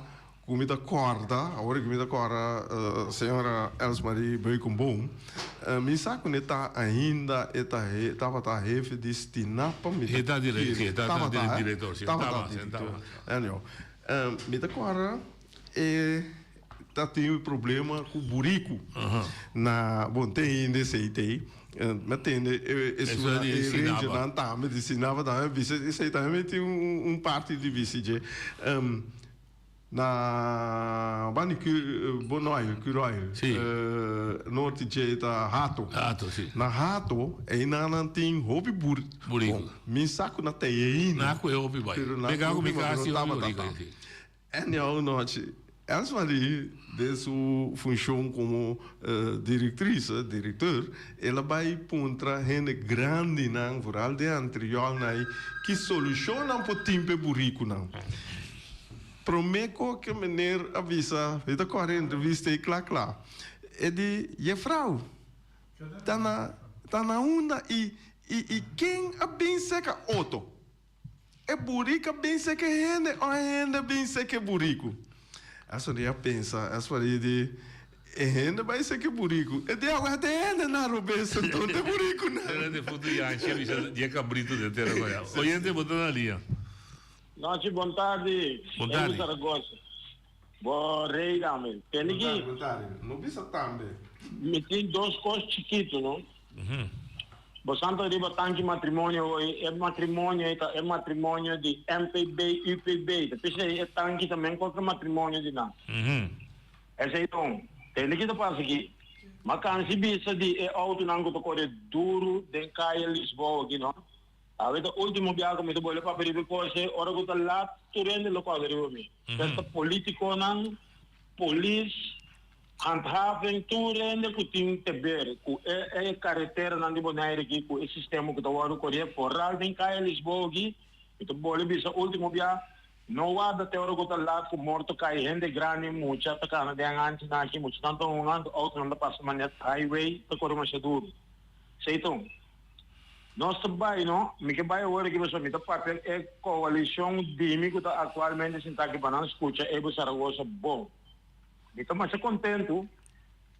ku mi ta kòrda awor ku mi ta kòrda señora Elsmarie Beukenboom mi sa ku ne ta ainda e ta tabata hefe di Stinapa mi E ta ta si e ta tabata direktor si tabata direktor anyhow mi ta kòrda e Ta tin un problema ku buriku na bon te hende esei tei mi tende esun e rangernan tambe di Sinaba tambe bisa esei tambe tin un parti di bisi dje na banda di Bonoil Curoil norte dje ta Hato na Hato einan nan tin hopi buriku mi sa ku na tei ainda pero na ku hopi bai pero no tabata. Anyhow nochi Elsmarie den su funcion como directriz, directeur, el a bay puntra hende grandinan, vooral den anteriornan ay, ki solucion nan por tin p'e buricunan. Prome cu ke meneer a bisa, mi ta core entrevista ey cla cla, e di, Jefrouw, ta na ta na unda y y y ken a bin seca oto? E buriku a bin seka e hende o e hende a bin seka e buriku? Esaki a pensa, esaki di, E hende bai seka e buriku. E di awe ta e hende na robes anto ta e burikunan. Era de futu yanchi a bisa di e kabritu den tera koya. Oyente bo ta na liña. Nochi bon tardi. Bon tardi. Edu Zaragoza. Bo rey tambe. Tende Bon tardi, ki bon tardi. No bisa tambe. mi tin dos kos chikitu no. Bo santo riba tanki matrimonio hoy e matrimonio ei ta e matrimonio di MPB UPB ta p'esei e tanki ta men koke matrimonio di nan. Esei don. Tende ki ta pasa aki. Ma kansi bisa di e autonan ku ta kore duru den kaya Lisboa aki no. Awe ta ultimo biaha ku mi ta bolbe papia riba e kos ei, ora ku ta lat tur hende lo kòrda riba mi. Esta politikonan, polis, handhaving, tur hende ku tin te ber ku e e kareteranan di Bonaire aki, ku e sistema ku ta wòrdu korié foral den kaya Lisboa aki, mi ta bolbe bisa ultimo biaha, no warda te ora ku ta lat ku morto kai, hende grandi, mucha ta kana den anchinan aki, muchanan ta hunga, outonan ta pasa manera highway ta kore masha duru. Seiton. Nos ta bai no, mi ke bai awor aki pasobra mi ta papia e koalishon di mi ku ta aktualmente sintá aki pa nan skucha Evo Zaragoza bon. Mi ta masha kontentu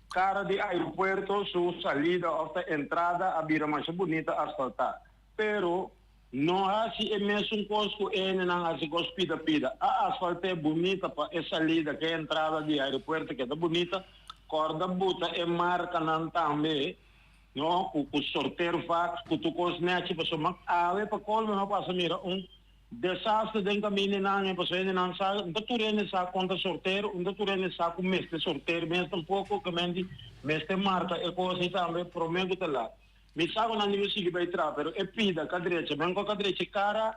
kara di aeropuerto su salida òf ta entrada a bira masha bunita asfaltá. Pero no hasi e mesun kos ku e hendenan hasi kos pida pida. A asfalt'é bunita pa e salida ke entrada di aeropuerto keda bunita, kòrda buta e markanan tambe. No, cu cu sorteer vak, cu tur cos nechi, pasobra man awe pa colmo no pasa mira un desastre den camindanan e pasobra hendenan sa, no ta tur hende sa con ta sorteer, no ta tur hende sa cu mester sorteer mes tampoco, ke men di mester marca e cos ey tambe prome cu ta laat. Mi sa cu nan dibi sigui bay traha, pero e pida ca drecha, men cu a drecha e cara,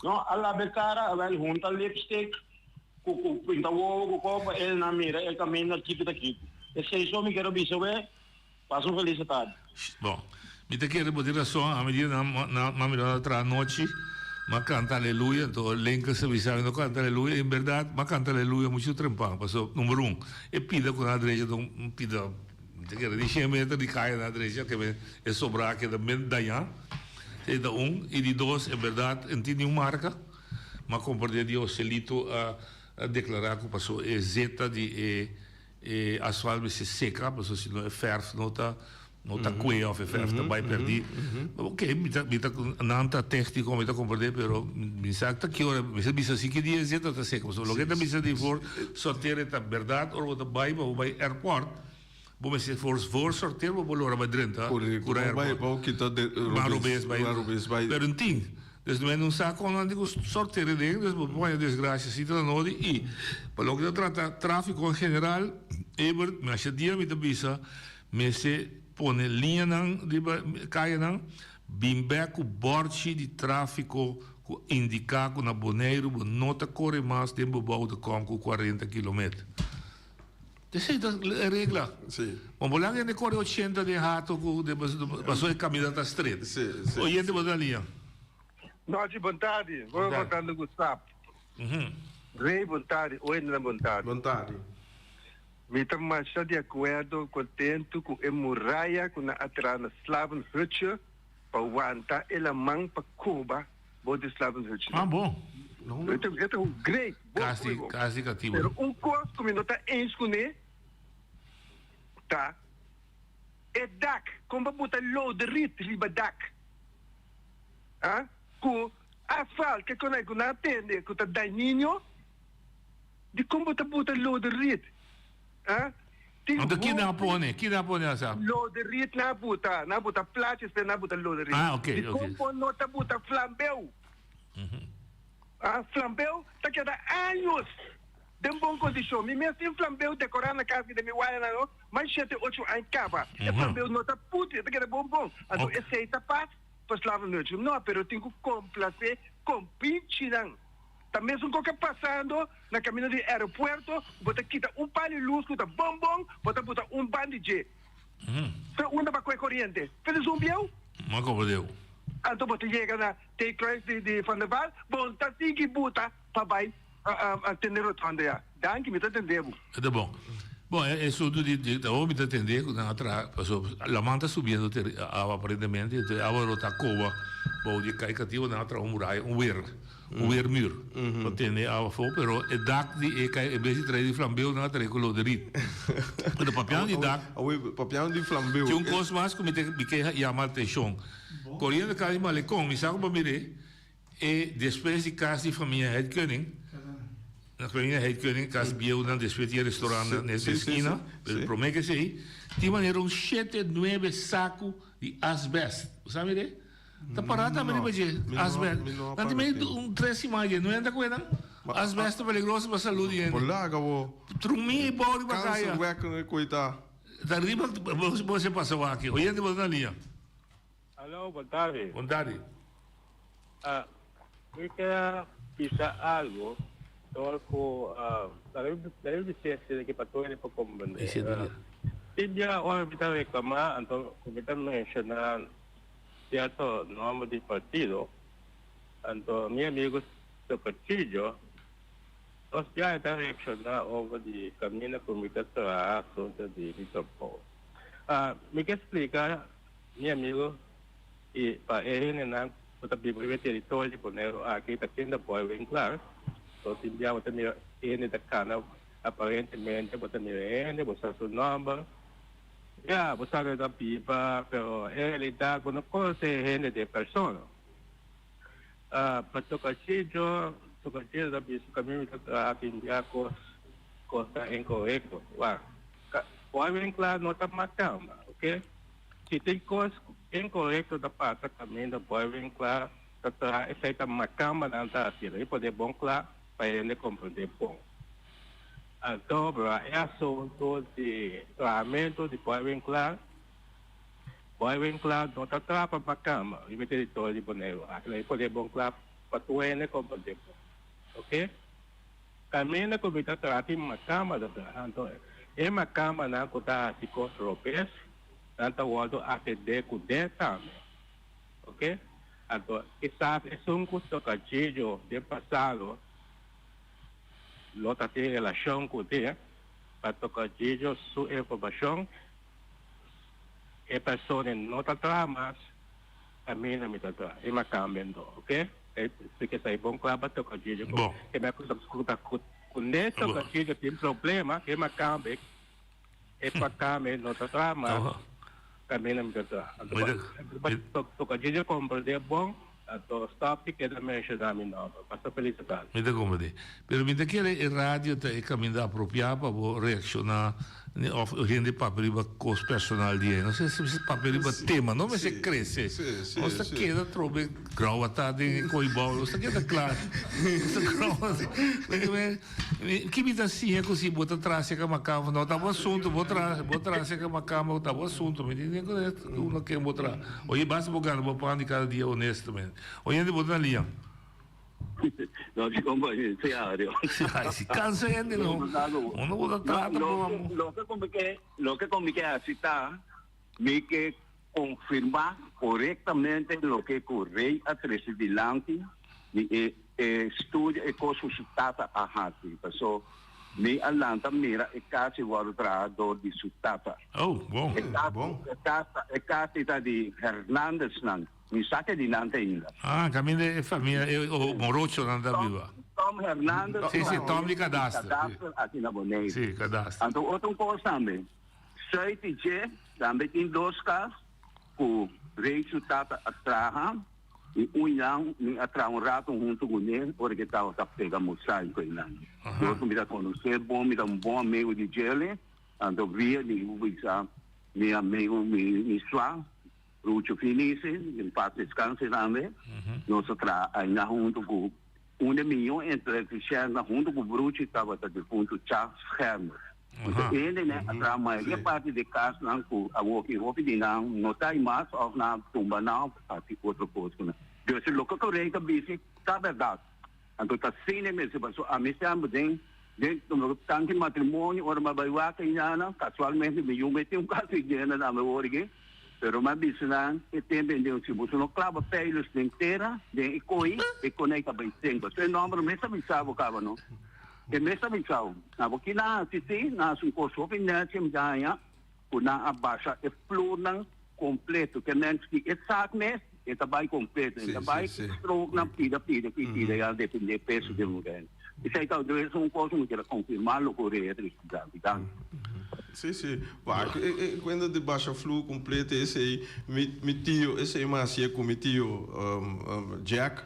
no, a laba e cara, awel hunta lipstick cu cu pinta wowo cu co pa elnan mira e caminda kico ta kico. Esey so mi kier a bisa we. Pasa un felis tardi. Bon, mi ta kere bo tin rason, ami di nan nan mami lo a traha anochi, m'a kanta aleluya, anto Lenka sa bisa mi no kanta aleluya, en berdad m'a kanta aleluya muchu trempan, paso number un, e pida ku nan a drecha ta un pida, mi ta kere di shen meter di kaya nan a drecha, ke men e sobrá keda men dañá, esei ta un, i di dos, en berdad en tin niun marka, m'a komprendé di Joselito a deklará ku paso e zeta di e. E asfalt mester seka pasobra si no e verf no ta no ta kue of e verf ta bai perdi. Oke mi ta mi ta nan ta technico mi ta comprende pero mi sa ta ki ora mi sa bisa si ki dia esei ta ta seka pasobra loke ta bisa di for sorteer e ta berdad ora bo ta bai pa bo bai airport bo mester for for sorteer bo por lora bai drenta kura airport. Ban robes bai pero tin Dus men no sa kon nan tin ku sortera den, dus bo por haña desgrasia si ta na nodi. I pa loke ta trata tráfiko en general, Ebert, masha dia mi ta bisa mester pone liñanan riba kayanan, bin bèk ku bòrchi di tráfiko ku indiká ku na Boneiru bo no ta kore mas den bebou de kòm ku kuarenta kilometer. Esei ta e regla. Sí. Bo por laga hende kore ochenta den hato ku pasobra e kaminda ta stret. Sí, sí. Oyente bo ta liña. Nochi bon tardi. Bo ta contando ku sap. Rey bon tardi. Oyentenan bon tardi. Bon tardi. Mi ta masha di akuerdo kontentu ku e muraya ku nan a traha na Slavenhutje pa wanta e laman pa koba Bo di Slavenhutje. Ah bon. E ta e ta un great. Bon Kas di bon. kas di katibu. Pero un kos ku mi no ta eens kuné ta e dak. Kon bo buta loderit riba dak? Ah ku asfalt ke konai ku nan a tende ku ta dañino. Dikon bo ta buta loderit? Ah tin Anto ki nan a hopi. pone? Ki nan a pone asa? Loderit nan a buta. Nan a buta plaatjes pero nan a buta loderit. Ah ok Dikon ok. bo no ta buta flambeu? Ah flambeu ta keda años den bon kondishon. Mi mes tin flambeu dekorá na kas mi den mi wayanan no mas shete ocho aña kaba. E flambeu no ta putri e ta keda bon bon. Anto esei ta pas pa slavernij? No pero tin ku komplasé kompinchinan. Ta mesun koke pasando na camino di aeropuerto, bo ta kita un pal di luz cu ta bon bon, bo ta buta un ban di dje. Fe unda ba coe coriente? Fe di zumbieu? Ma como deu. Anto bo ta yega na T-kruis di di Van der Waal, bo ta sigui buta pa bay tene rotonde ya. Danki, mi ta tende bo. E ta bon. Bon, e asuntu di di awor mi ta tende ku nan a traha pasobra laman ta subiendo ter awa aparentemente enton e awa lo ta koba bou di e kai katibo nan a traha un muraya un weer un weermuur pa tene e awa afó pero e dak di e kai en bes di trae di flambeu nan a trae ku loderit pero papiando di dak Papiando di flambeu tin un kos mas ku mi ta mi ke yama atenshon koriendo kas di Malekon mi sa ku bo mir'é. E despues di kas di famia Heidkoning, na famia Heidkoning, kas bieunan despues di e restaurant na e eskina, pero prome ke esei, tin manera un shete, nuebe saku di asbest. Bo sa mira e? Ta pará tambe riba dje, asbest. Nan tin mei un tres siman dje, no hende ta kohe nan? Asbest ta peligroso pa salud di hende. Bo laga bo. Trumí i bou riba kaya. Kanser wèk koitá. Ta riba bo se pasa wak. Oyente bo ta na liña. Aló, bon tardi. Bon tardi. Ah, mi ke bisa algo dor ku laga mi bisa esei aki pa tur hende por komprende. Tin bia ora mi ta reklamá anto ku mi ta menshoná sierto nomber di partido, anto mi amigo Tocatillo nos bia e ta reakshoná over di kaminda ku mi ta traha asuntu di mi trabou. Mi ke splika. Mi amigo, i pa e hendenan ku ta biba riba e teritorio di Boneiru aki ta kende Boy Winklaar, so tin bia bo ta mira hende ta kana aparentemente bo ta mira e hende, bo sa su nòmber, ya bo sa ku e ta biba, pero en realidat bo no konosé e hende den persona. Pa Tocachillo, Tocachillo ta bisa ku ami mi ta traha tin bia kos kos ta inkorekto. Wak, Boy Winklaar no ta makamba, oke? Si tin kos inkorekto ta pasa kaminda Boyvin kla ta traha esei ta makamba nan ta hasiendo i pone bon kla pa hende komprende bon. Anto bra e asuntu di trahamentu di Boyvin kla, Boyvin kla no ta traha pa makamba riba e teritorio di Boneiru aki i pone bon kla pa tur hende komprende bon. Oke. Kaminda ku mi ta traha tin makamba ta traha anto e makambanan ku ta hasi kos robes nan ta wòrdu atendé ku den tambe oke anto kisas esun ku toka djidjo den pasado lo ta tin relashon ku den pa toka djidjo su informashon e persona no ta traha mas kaminda mi ta traha i makamba endo oke. Esaki sa e bon kla pa Tocantins. Bon. Ke me ku ta ku ne Tocantins tin problema ke makambe e pakambe no ta traha mas kaminda mi ta traha. Anto Tocantins komprende bon anto stop di keda menshona mi nomber. Pasa felis tardi. Mi ta komprende. Pero mi ta kere e radio ta e kaminda apropiá pa bo reakshoná òf hende papia riba kos personal di e. No se si papia riba tema, no mester krese. Nos ta keda trobe grauwata den e koibou, nos ta keda kla. Nos ta grauwata. Ki mi ta siña ku si bo ta traha seka makamba, no ta bo asuntu, bo traha, bo traha seka makamba ta bo asuntu. Mi tin ku uno ken bo traha. Oye, basta bo gana bo pan di kada dia honestamente. Oyente bo ta na liña. No, di compa, serio. Ay, si cansa hende no. Uno bo ta trata bo amo. Loke cu mi ke, loke cu mi ke haci ta, mi ke confirma corectamente loke cu Rey a trece dilanti di e e studio e cos cu su tata a haci. Paso mi a lanta mira e cas y wordo traha door di su tata. Oh, bon. E cas, e cas, e cas ta di Hernandeznan. Mi sa ke di nan te ainda. Ah, kaminda e famia e o morochonan ta biba. Tom Hernandez. Sí, sí, Tom di kadaster. Kadaster aki na Boneiru. Sí, kadaster. Anto otro kos tambe, Sùit i dje tambe tin dos kas ku Rey su tata a traha i un yan mi a traha un rato huntu kuné ora ke tabata pega mosaico einan. Dor ku mi ta konosé bon, mi ta un bon amigu di djele, anto via di bisa mi amigu mi swa. Rucho Finise, en paz descanse tambe, nos a traha aina hunto cu un de miyo electriciennan hunto cu Bruchi tabata difunto Cha Schermer. Entonces hende ne a traha mayoria parti di casnan cu awoki hopi di nan no ta ai mas of nan a tumba nan of haci otro cos cu nan. Dus loke cu Rey ta bici ta berdad. Anto ta asina mester pasobra ami semper den den tanki matrimonio ora mi a bai wak einan casualmente mi yu mete un casa llena tambe wor aki pero mi a bisa nan e tempo ei den si boso no claba peilos den tera den e koe e konei ta bai senk pasobra e nomber mes ta bisa bo caba no. E mes ta bisao, Na bo kina hasi si, nan hasi un kos hopi nèchi mi ta haña ku nan a basha e flornan kompleto. Ke mens di e sak mes e ta bai kompleto, e ta bai strooknan pida pida pida ya depende peso di un rende. Esei ta es un kos ku mi kier a konfirmá loke Urea ta bisa. Danki. Si, si. Wak, e e kuenta di basha flur kompleto esei mi mi tio esei mi hasié ku mi tio Jack.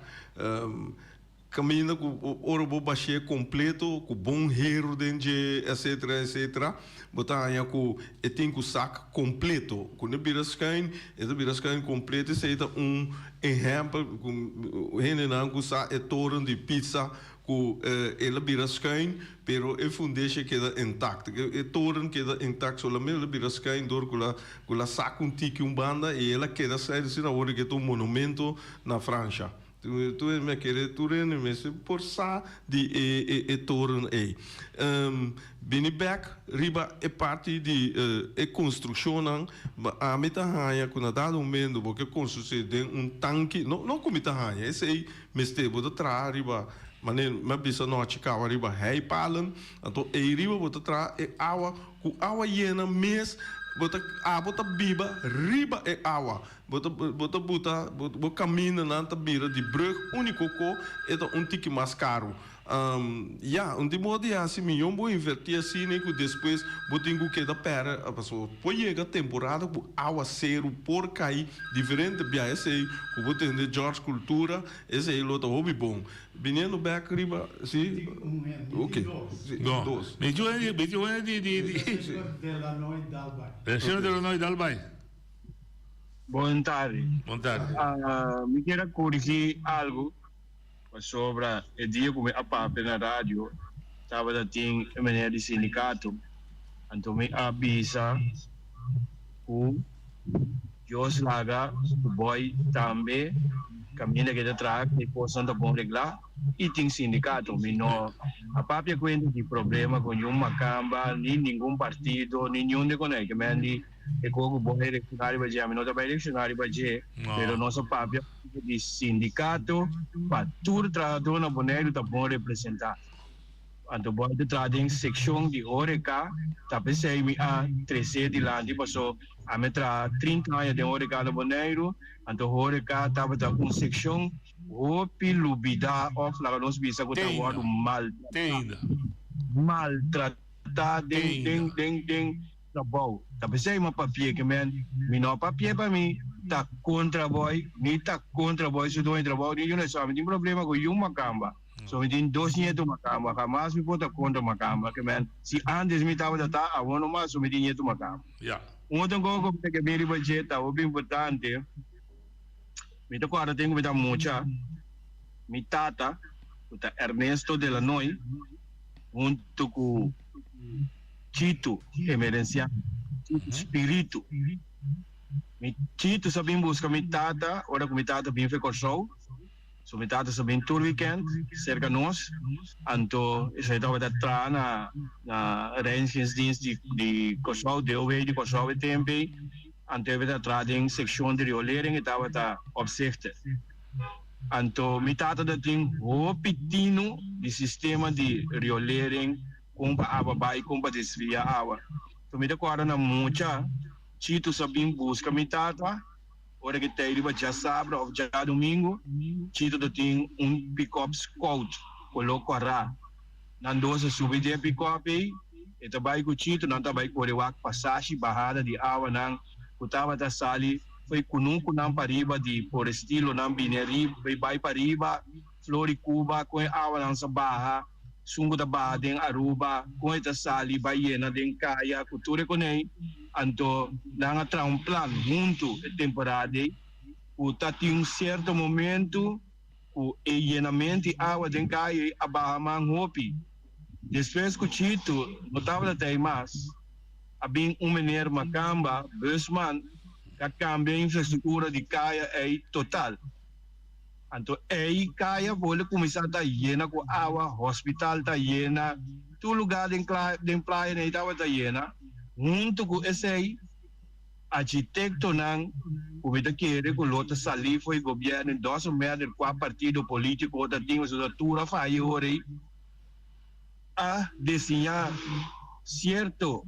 Kaminda ku ora bo bash'é kompleto ku bon heru den dje etcetera etcetera bo ta haña ku e tin ku sak kompleto ku no bira schuin e ta bira schuin kompleto esei ta un ehèmpel ku hendenan ku sa e toren di pizza ku el a bira schuin pero e fundeshi a keda intakt e toren keda intakt solamente el a bira schuin dor ku la ku la sak un tiki un banda i el a keda schuin asina awor ke ta un monumento na Fransha. Tur hende a kere, tur hende mester por sa di e e toren ei. Bini bek riba e parti di e konstrukshonnan, ami ta haña ku na dado momento bo ke konstrusi den un tanki, no no ku mi ta haña, esei mester bo ta traha riba, manera mi a bisa nochi kaba riba heipalen, anto ei riba bo ta traha e awa, ku awa yena mes bo ta abo ta biba riba e awa. Bo ta bo ta buta bo kamindanan ta bira di brug úniko ko e ta un tiki mas karu. Ya, un di modo di hasi miyon bo invertí asina ku despues bo tin ku keda pèrdè pasobra por yega temporada ku awaseru por kai diferente bia esei ku bo tende George Cultura esei lo ta hopi bon. Biniendo bèk riba si oke si dos. Mi chu di di di. Señor Delanoy Dalbay. Bon tardi. Bon tardi. Mi kier a corigi algo pasobra e dia cu mi a papia na radio tabata tin e meneer di sindicato anto mi a bisa cu Dios laga cu boy tambe caminda cu e ta traha cu e cosnan ta bon regla y tin sindicato mi no a papia cuenta di problema cu niun macamba ni ningun partido ni niun de conai ke men di E koe ku bo elecciona riba dje, ami no ta bai elecciona riba dje, pero nos a papia di sindicato pa tur trahador na Boneiru ta bon representa. Anto bo a traha den seccion di horeca, ta p'esei mi a trece dilanti paso ami a traha 30 aña den horeca na Boneiru, anto horeca tabata un seccion hopi lubida of laga nos bisa ku ta wordo maltrata, maltrata den den den den. Trabou. Ta p'esei mi a papia ke men, mi no a papia pa mi ta kontra boy, ni ta kontra boy su doño trabou, ni yuna esaki. Mi tin problema ku yun makamba. So mi tin dos nietu makamba. Hamas mi por ta kontra makamba. Ke men, si antes mi tabata ta, awor no mas, so mi tin nietu makamba. Un otro kos ku mi ta ke bin riba dje ta hopi importante, mi ta kòrda tempu ku mi ta mucha, mi tata, ku ta Ernesto Delanoy, huntu ku. Chitu emerencia Chitu spiritu Mi Chitu sa bin buska mi tata ora ku mi tata bin fe Kòrsou so mi tata sa bin tur weekend serka nos anto esei tabata traha na na reinigingsdienst di di Kòrsou DOW di Kòrsou e tempu ei anto e tabata traha den sekshon di riolering e tabata opzichter anto mi tata ta tin hopi tinu di sistema di riolering. Kon pa awa bai, kon pa desvia awa. So mi ta kòrda na mucha Chito sa bin buska mi tata ora ke tei riba djasabra òf djadumingu. Chito ta tin un pikòp scout koló kòrá. Nan dos a subi den e pikòp ei, e ta bai ku Chito, nan ta bai kore wak pasashi bahada di awanan ku tabata sali fo'i kunukunan pariba di por estilo nan bini ariba bai pariba Flor di Cuba kon e awanan sa baha. Esun ku ta baha den Aruba, kon e ta sali bai yena den kaya ku tur e konei. Anto nan a traha un plan huntu e temporada ei ku ta tin un sierto momentu ku e yenamentu di awa den kaya ei a baha man hopi. Despues ku Chito no tabata ta ei mas, a bin un meneer Makamba, busman, ku a kambia e infrastruktura di kaya ei total. Anto ei kaya bole kuminsá ta yena ku awa, hospital ta yena, tur lugá den den playa nei tabata yena. Huntu ku esei, architektonan ku mi ta kere ku lo ta salí for e gobièrnu, it doesn't matter kua partido polítiko ta tin, pasobra tur a faya e ora ei. A desiñá sierto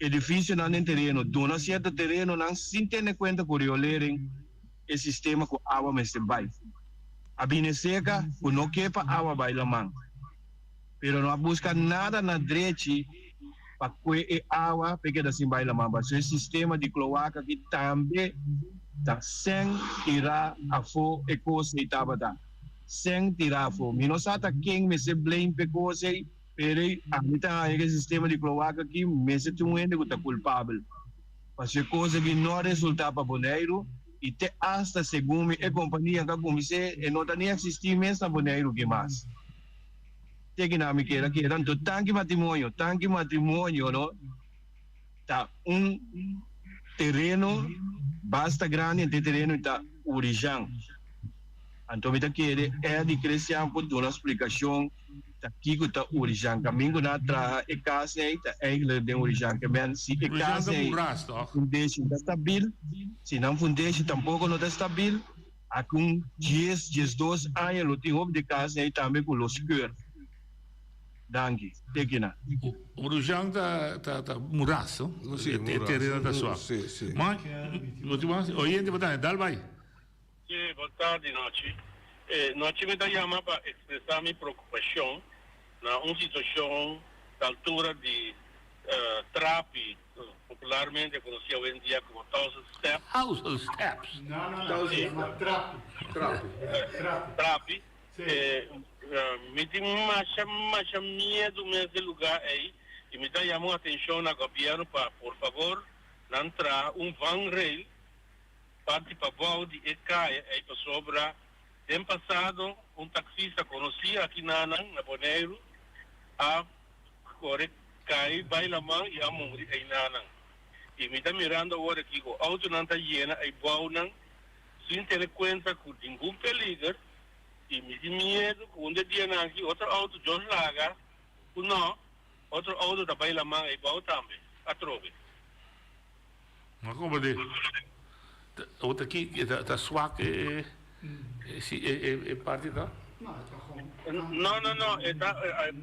edifisionan den tereno, duna sierto terenonan sin tene kuenta ku riolering e sistema ku awa mester bai. A bini seka ku no ke pa awa bai laman, pero no a buska nada na drechi pa kue e awa pa e keda sin bai laman. Pasobra e sistema di kloaka aki tambe ta sen tirá afó e kos ei tabata. Sen tirá afó. Mi no sa ta ken mester blame pa e kos ei, pero ami ta haña ku e sistema di kloaka aki mester tin un hende ku ta kulpabel. Pasobra e kos aki no a resultá pa Boneiru i te asta segun mi e kompania ku a kumins'é e no ta ni eksistí mes na Boneiru ki mas. Te ki nan mi keda keda anto tanki matrimonio tanki matrimonio no ta un tereno basta grandi ente tereno ta Urijan anto mi ta kere Eddy Christian por duna splikacion ta kiko ta Urijan kamin ku nan a traha e kas ei ta eigenlijk den Urijan ke men si e Urijan kas ta ei muras toch? fundeshi ta stabil si nan fundeshi tampoko no ta stabil. Aki un dies, diesdos aña lo tin hopi di kas ei tambe ku lo skeur. Danki. Tekina. Rujan ta ta ta muras no? Si, E muras. tereno ta suak. Si, si. Ma, no tin mas? Oyente bo ta dal bai. Si, bon tardi Nochi. Nochi mi ta yama pa expresa mi preocupacion na un situacion ta altura di trapi popularmente conoci awendia como Thousand Steps. Thousand Steps. No, no, no, se llama Trapi. Trapi. Trapi. Mi tin masha, masha miedu mes di lugar ey y mi ta yama un atencion na gobierno pa por favor nan traha un vangrail parti pabou di e caya ey pasobra den pasado un taxista conoci aki nanan na Boneiru a Kore kai bai laman i a muri einanan. I mi ta mirando awor aki ku outonan ta yena ei bounan sin tene kuenta ku ningun peliger i mi tin miedu ku un di e dianan aki otro outo Dios laga ku no otro outo ta bai laman ei bou tambe atrobe. Ma como di ta ki ta swak e e parti ta? No no no e ta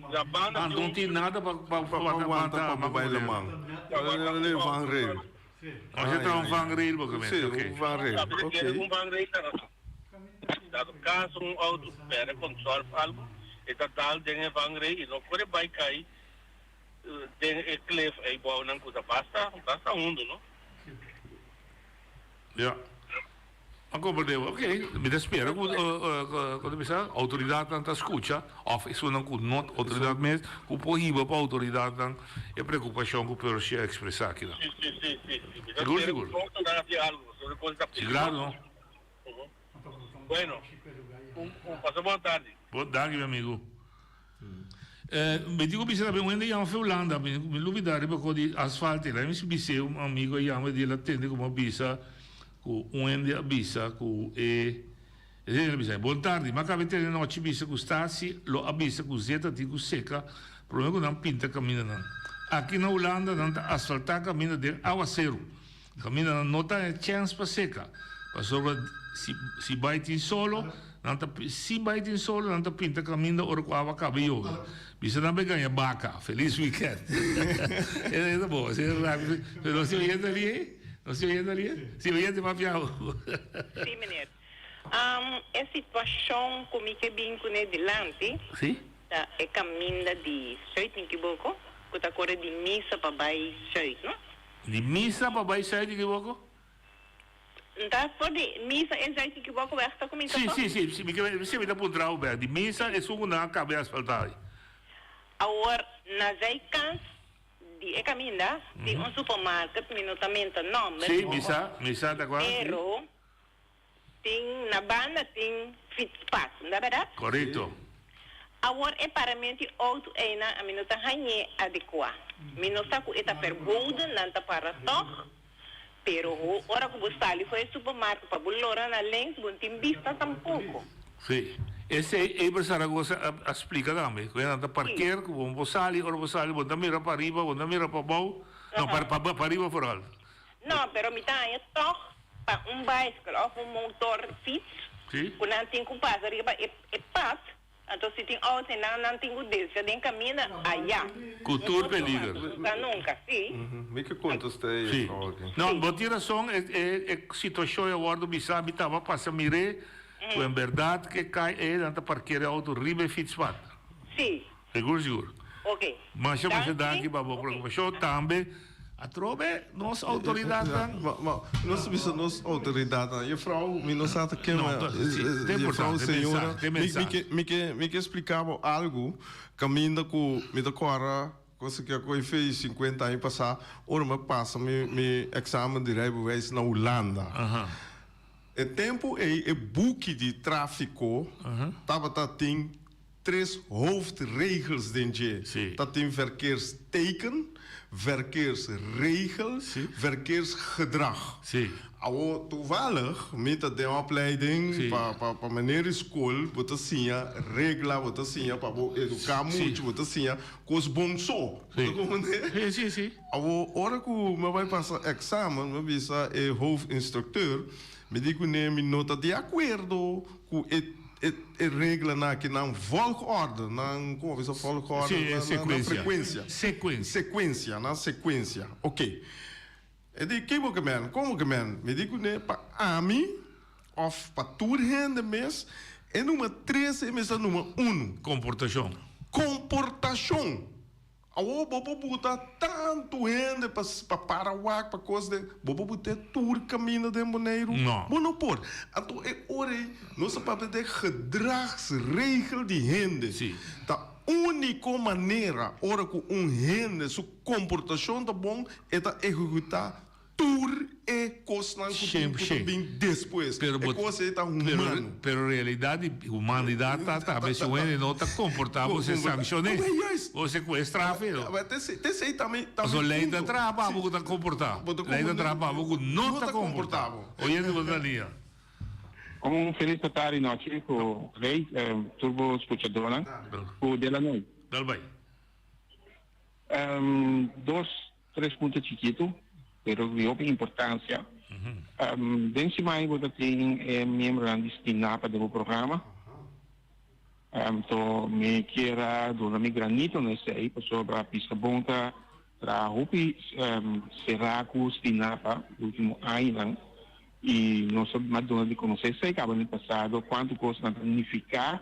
la banda Ah no tin nada pa pa wanta pa bai laman. E vangrail. Ah si ta un vangrail bo ke mester Si un vangrail ok. Un vangrail ta dado caso un auto perde control of algo e ta dal den e vangrail y no por bai cay Den e klif ei bounan ku ta basta basta hundu no. Ja. A komprende bo. Oké, mi ta spera ku ku ta bisa outoridatnan ta skucha òf esunnan ku no outoridat mes ku por hiba pa outoridatnan e preokupashon ku Percy a ekspresá akinan. Si si si si si. Mi ta Sigur spera ku sigur. pronto nan hasi algu pasobra e kos ta Si klaro no. Bueno, un un pasa bon tardi. Bon danki mi amigu. Mi tin ku bisa tambe un hende yama fe Hulanda, mi mi lubida riba ko di asfalt ei. Mi bis'é un amigu a yama di el a tende ku mi a bisa ku un hende a bisa ku e e hende a bisa bon tardi mi a kaba di tende nochi bisa ku Stasi lo a bisa ku zeta tin ku seka prome ku nan pinta kamindanan. Aki na Hulanda nan ta asfaltá kaminda den awaseru. Kaminda nan no ta haña chèns pa seka, pasobra si si bai tin solo, nan ta si bai tin solo nan ta pinta kaminda ora ku awa kaba yobe. Bisa nan bai gaña baka. Felis wikènt. Esei ta bon. Esei ta rapi. Pero nos tin oyente ali ei? Nos tin oyente ali ei? Si oyente papia awo. Sí, meneer. E situashon ku mi ke bin kuné dilanti Sí. ta e kaminda di Zuid, mi kiboko, ku ta kore di misa pa bai Zuid, no? Di misa pa bai Zuid Equivoco? Nta for di misa e Zuid Equivoco weg ta cuminsa Si, toch? si, si, si, mi ke si mi ta puntra bo bek. Di misa esun cu nan a caba e asfalta ai. Awor na zijkant di e caminda tin un supermarket, mi no ta menta nomber. Si, mi sa, mi sa ta cua, si. Pero tin na banda tin fietspad, no ta berdad? Correcto. Awor e paramento di auto eynan ami no ta hañ'é adecua. Mi no sa cu e ta verboden, nan ta para toch, pero ho ora cu bo sali for e supermarket pa bo lora na links bo no tin bista tampoco. Sí. Esey Eber Zaragoza a a splica tambe, cu nan ta parkeer cu bo bo sali, ora bo sali bo no ta mira pa ariba, bo no ta mira pa abou, no pa pa pa ariba vooral. No, pero mi ta haña toch pa un bicycle of un motorfiets Sí. cu nan tin cu pasa riba e e pad. Anto si tin auto einan nan tin ku desvia den kaminda aya. Ku tur peliger. No sa nunka, si. Mi ke kontestá e Sí. juffrouw aki. No, bo tin rason, e e e situashon a wòrdu bisá, mi taba pasa mir'é ku en bèrdat ke kai e nan ta parker e auto riba e fietspad. Sí. Sigur sigur. Ok. Masha masha danki pa bo preokupashon. Tambe atrobe nos outoridatnan. Ma ma nos bisa nos outoridatnan. Juffrouw mi no sa ta ken No, ma si, ta juffrouw importante, señora mensahe, te mi mi mensahe. ke mi ke mi ke splika bo algu kaminda ku mi ta kòrda kosa ke a kohe fei sinkuenta aña pasá ora mi a pasa mi mi eksamen di rijbewijs na Hulanda. E tempu ei e buki di tráfiko tabata tin Tres hoofdregels den dje ta tin verkeersteken, verkeersregel, verkeersgedrag. Awor toevallig mi ta den opleiding pa pa pa meneer di skol bo ta siña regla, bo ta siña pa bo eduká mucha, bo ta siña kos bon so. Bo ta komprendé? Awor ora ku mi a bai pasa eksamen mi a bisa e hoofdinstructeur, mi di kuné mi no ta di akuerdo ku e E e reglanan aki nan volgorde, nan como bisa volgorde? Sí, nan, secuencia. Nan frecuencia. Secuencia. Secuencia, nan secuencia. Ok. E di, kibo ke men? Como ke men? Mi di cune, pa ami of pa tur hende mes, e numero tres e mester numero uno. Comportacion. Comportacion. Awor bo por buta tantu hende pa pa para wak pa kos den, bo por but'é tur kaminda den Boneiru? No. Bo no por. Anto e ora ei nos a papia den gedragsregel di hende. Sí. Ta úniko manera ora ku un hende su komportashon ta bon, e ta ehekutá Tur e kosnan ku tin ku ta bin despues. Pero E kos ei ta humano. Pero realidad di humanidad ta tambe si un hende no ta comporta bo se sancione. Bo secuestra pero. T'esei ta mi Paso ley ta traha pa bo ku ta comporta. Ley ta traha pa bo ku no ta comporta. Oyente bo ta lia. Un felis tardi nochi ku Rey, tur bo scuchadornan ku Delanoy. Dal bai. Dos Tres punto chikitu, pero di hopi importancia. Den siman bo ta tin e miembronan di Stinapa den bo programa. Anto mi kier a duna mi granito na esei pasobra Piscabon ta traha hopi será ku Stinapa ultimo añanan i nos a duna di konosé esei kaba den pasado kuantu kos nan ta nifiká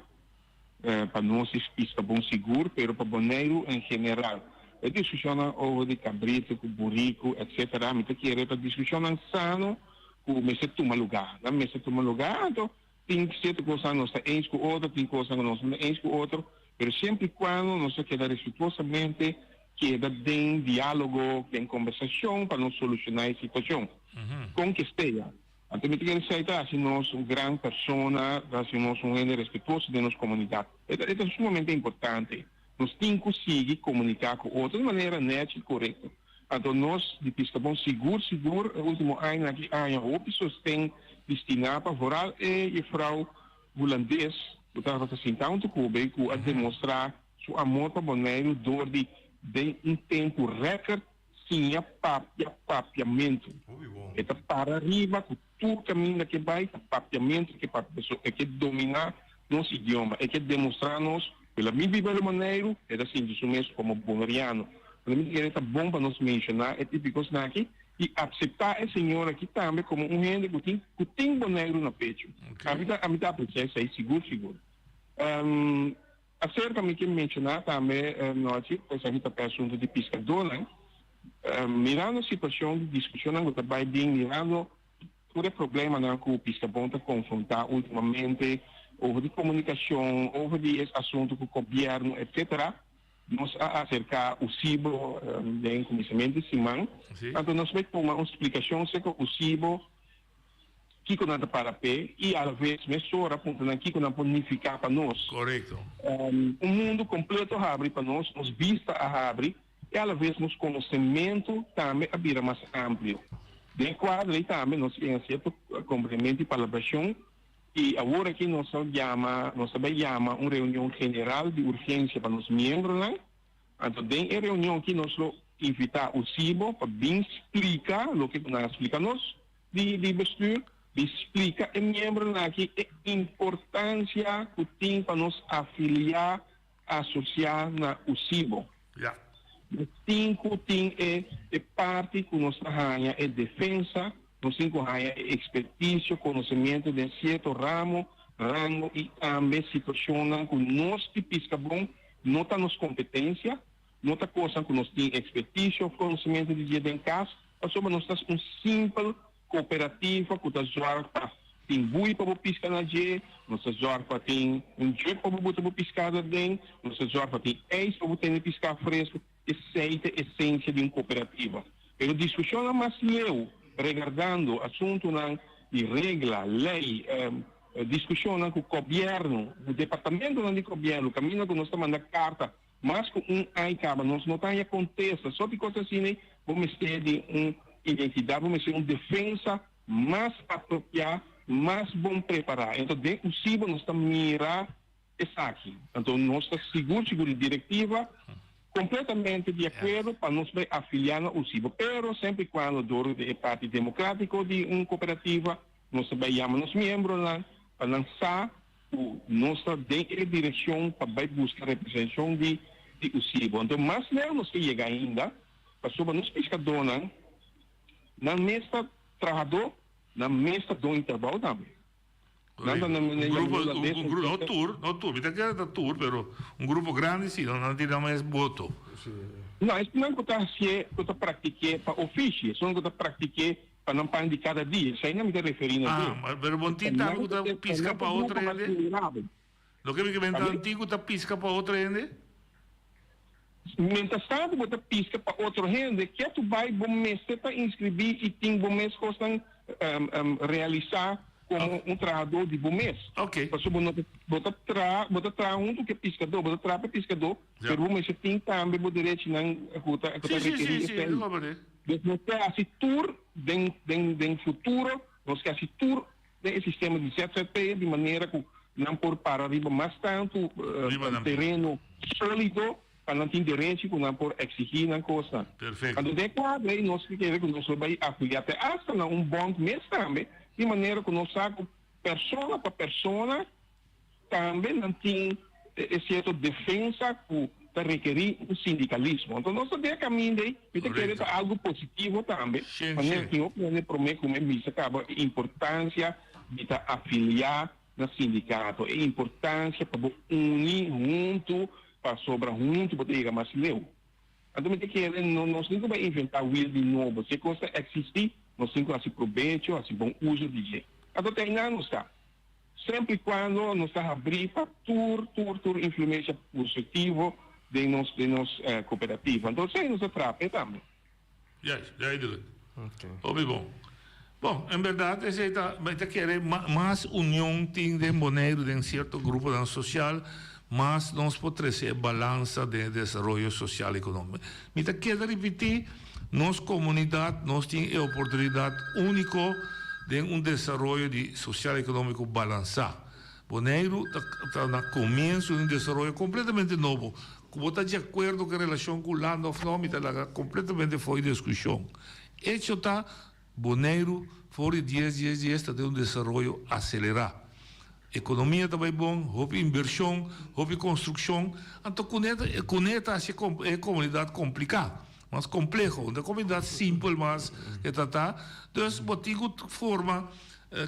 Pa nos is pisca bon sigur, pero pa Boneiru en general. E discusionnan over di cabrito cu burico etc. Mi ta kere ta discusionnan sano cu mester tuma lugar. Nan mester tuma lugar, anto tin cierto cosnan nos ta eens cu otro, tin cosnan cu nos no ta eens cu otro, pero siempre y cuando nos ta keda respetuosamente keda den dialogo, den conversacion pa nos soluciona e situacion. Con ke sea. Anto mi ta kere esei ta hasi nos un gran persona, ta hasi nos un hende respetuoso den nos komunidat. E ta e ta sumamente importante. Nos tin ku sigui komuniká ku otro di manera nèchi i korekto. Anto nos di Piskabon sigur sigur e último añanan aki a haña hopi sosten di Stinapa, vooral e jefrou hulandes ku tabata sinta huntu ku be ku a demostrá su amor pa Boneiru dor di den un tempu rèkert Siña papia papiamentu. E ta para riba ku tur kaminda ke bai ta papiamentu ke papia pasobra e ke dominá nos idioma, e ke demostrá nos ku el a bin biba na Boneiru, e ta sinti su mes komo boneriano. Pero mi ta kere ta bon pa nos menshoná e tipo di kosnan aki i akseptá e señor aki tambe komo un hende ku tin ku tin Boneiru na pechu. Ami ta ami ta apresiá esei sigur sigur. Aserka mi ke menshoná tambe nochi ku esaki ta pa e asuntu di piskadónan. Mirando situashon di diskushonnan ku ta bai bin, mirando tur e problemanan ku piskabon ta konfrontá últimamente over di komunikashon, over di e asuntu ku gobièrnu etsetera, nos a aserká USIBO den kuminsamentu di siman. Anto nos bai tuma un splikashon serka USIBO kiko nan ta para p'e i alaves mesora puntra nan kiko nan por nifiká pa nos. Korekto. Un mundu kompleto a habri pa nos, nos bista a habri i alaves nos konosementu tambe a bira mas amplio. Den e kuadro ei tambe nos a yega sierto komprendementu i palabrashon i awor aki nos a yama, nos a bai yama un reunion general di urgensia pa nos miembronan. Anto den e reunion aki nos lo invitá USIBO pa bin splika loke ku nan a splika nos di di bestuur. Di splika e miembronan aki e importansia ku tin pa nos afiliá, asosiá na USIBO. Ya. Nos tin ku tin e e parti ku nos ta haña e defensa, nos tin ku haña e ekspertisio, konosementu den sierto ramo, rango i tambe situashonnan ku nos di Piskabon no ta nos kompetensia, no ta kosnan ku nos tin ekspertisio òf konosementu di dje den kas, pasobra nos ta un simpel Kooperativa ku ta zòrg pa tin bui pa bo piska na dje, nos ta zòrg pa tin un jug pa bo buta bo piskado aden, nos ta zòrg pa tin ijs pa bo tene piská fresku. Esei ta esensia di un kooperativa. Pero diskushonnan mas leu regardando asuntunan di regla, lei, diskushonnan ku gobièrnu, ku departamentonan di gobièrnu, kaminda ku nos ta manda karta Mas ku un aña kaba nos no ta haña kontesta. So di kos asina ei bo mester di un identidat, bo mester un defensa mas apropiá, mas bon prepará. Enton den USIBO nos ta mira esaki. Anto nos ta sigur sigur di direktiva kompletamente di akuerdo pa nos bai afiliá na USIBO. Pero semper i kuando dor di e parti demokratiko di un kooperativa nos ta bai yama nos miembronan pa nan sa ku nos ta den e direkshon pa bai buska representashon di di USIBO. Anto mas leu nos ke yega ainda, pasobra nos piskadónan nan mes ta trahadó, nan mes ta don di trabou tambe. Nan ta Un grupo, un grupo, no tur, no tur, mi ta kere ta tur, pero un grupo grandi si, nan tin nan mes boto. No, esnan ku ta hasié, ku ta praktik'é pa ofishi, esnan ku ta praktik'é Pa nan pan di kada dia. Esei nan mi ta referí na dje. Ah, pero bon tin tambe ku ta piska pa otro hende? Loke mi ke men ta tin ku ta piska pa otro hende? Mientras tanto bo ta piska pa otro hende, ke tu bai bo mester ta inskribí i tin bo mes kosnan realisá komo un trahadó di bo mes. Pasobra bo no ta, bo ta traha, bo ta traha huntu ku e piskadó, bo ta traha pa e piskadó, pero bo mester tin tambe bo derechinan ku ta rekerí esei. Dus nos ke hasi tur den den den futuro, nos ke hasi tur den e sistema di ZZP di manera ku nan por para riba mas tantu tereno solido pa nan tin derechi ku nan por eksigí nan kosnan. Perfecto. Anto den e kuadro ei nos ke kere ku nos lo bai afiliá te asta na un bond mes tambe di manera ku nos sa ku persona pa persona Tambe nan tin e sierto defensa ku ta rekerí un sindikalismo. Anto nos ta den e kaminda ei, mi ta kere ta algu positivo tambe, manera tin hopi hende promé ku mi bisa kaba e importansia di ta afiliá na sindikato, e importansia pa bo uni huntu pasobra huntu bo ta yega mas leu. Anto mi ta kere no nos tin ku bai inventá wiel di nobo, si e kos ta eksistí nos tin ku hasi probecho, hasi bon uso di dje. Anto ta einan nos ta. Semper y cuando nos ta habrí pa tur, tur, tur influencia positivo den nos, den nos cooperativa. Entonces esey nos ta trap'e tambe. Juist, duidelijk. Hopi bon. Bon, en berdad esey ta, mi ta kere mas union tin den Boneiru den cierto gruponan social, mas nos por trece e balansa den e desaroyo social economico. Mi ta keda ripiti, nos comunidad, nos tin e oportunidad unico den un desaroyo di social economico balansa. Boneiru ta ta na comienzo di un desaroyo completamente nobo. Cu bo ta di acuerdo cu e relacion cu Hulanda of no, mi ta laga completamente fo'i discusion. Hecho ta, Boneiru for di dies dies dies ta den un desaroyo aselerá. Ekonomia ta bai bon, hopi inbershon, hopi konstrukshon, anto kuné ta kuné ta hasi e komunidat kompliká, mas kompleho. Un ta komunidat simpel mas ke ta ta. Dus bo tin ku forma,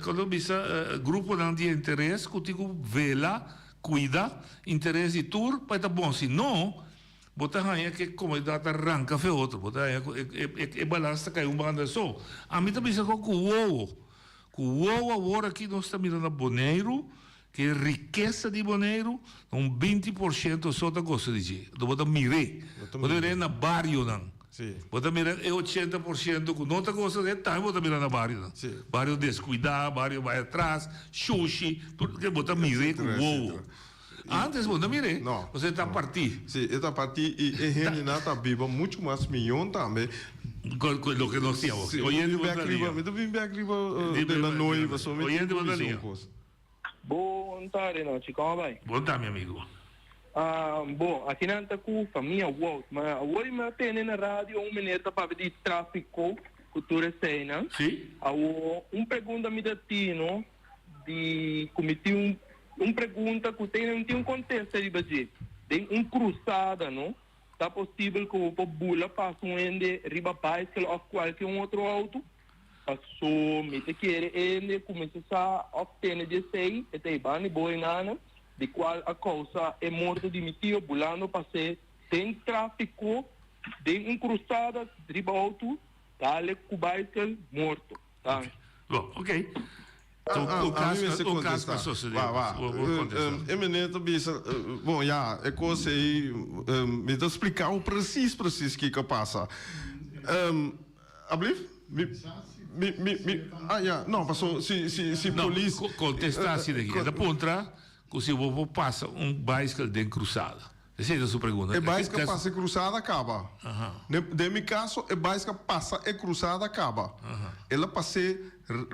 kon ta bisa, gruponan di interes ku tin ku vela, kuida interes di tur pa e ta bon. Si no, Bo ta haña ku e komunidat ta ranka fe otro. Bo ta haña ku e balans ta kai un banda so. Ami ta bisa ku wowo, ku wowo awor aki nos ta mira na Boneiru, ku e rikesa di Boneiru, na un 20 por shento so ta gosa di dje. Anto bo ta mir'é. Bo ta mir'é na barionan. Bo ta mira e 80 por shento ku no ta gosa di dje, tambe bo ta mira na barionan. Bario deskuidá, bario bai atras, shushi, tur bo ta mir'é ku wowo. Antes bo no mir'é, No. pasobra e ta partí. Sí, e ta partí i e hendenan ta biba muchu mas mion tambe. Ku ku loke nos tin awor. Sí, Oyente mi ta bo bin ta bèk riba, liña. mi ta bin bèk riba den la noi, pasobra mi tin Oyente ku bo ta bisa un liña. kos. Bon tarde nochi, komo a bai? Bon tarde mi amigo. Bon, aki nan ta ku famia Wout, ma awor mi a tende na radio un meneer ta papia di trafiko. ku tur eseinan. Sí. Awor un pregunta mi ta tino di ku mi tin un un pregunta ku tene tin un kontesta riba dje. Den un krusada no ta posibel ku bo por bula pasa un hende riba baiskel òf kualke un otro outo? Paso mi ta kere hende kuminsá sa òf tene di esei e ta e banda di bo henana di kual a kousa e morto di mi tio bulando pas'é den tráfiko den un krusada riba outo dale ku baiskel morto. Danki. Bon, ok. Ah, Un ah, un a mi cas mester un cas contesta. a sosode. Wa, wa. Bo por contesta. E meneer ta bisa, bon ya, e cos ei, mi ta splica bo precies precies kico a pasa. Ablief? Mi, mi, mi, mi, ah ya, no, paso si, si, si No, polis. contesta asina aki. E ta puntra cu si bo por pasa un bicycle den cruzada. Esei ta su pregunta. E baiskel pasa e cruzada caba. Den mi caso e baiskel pasa e cruzada caba. El a pas'é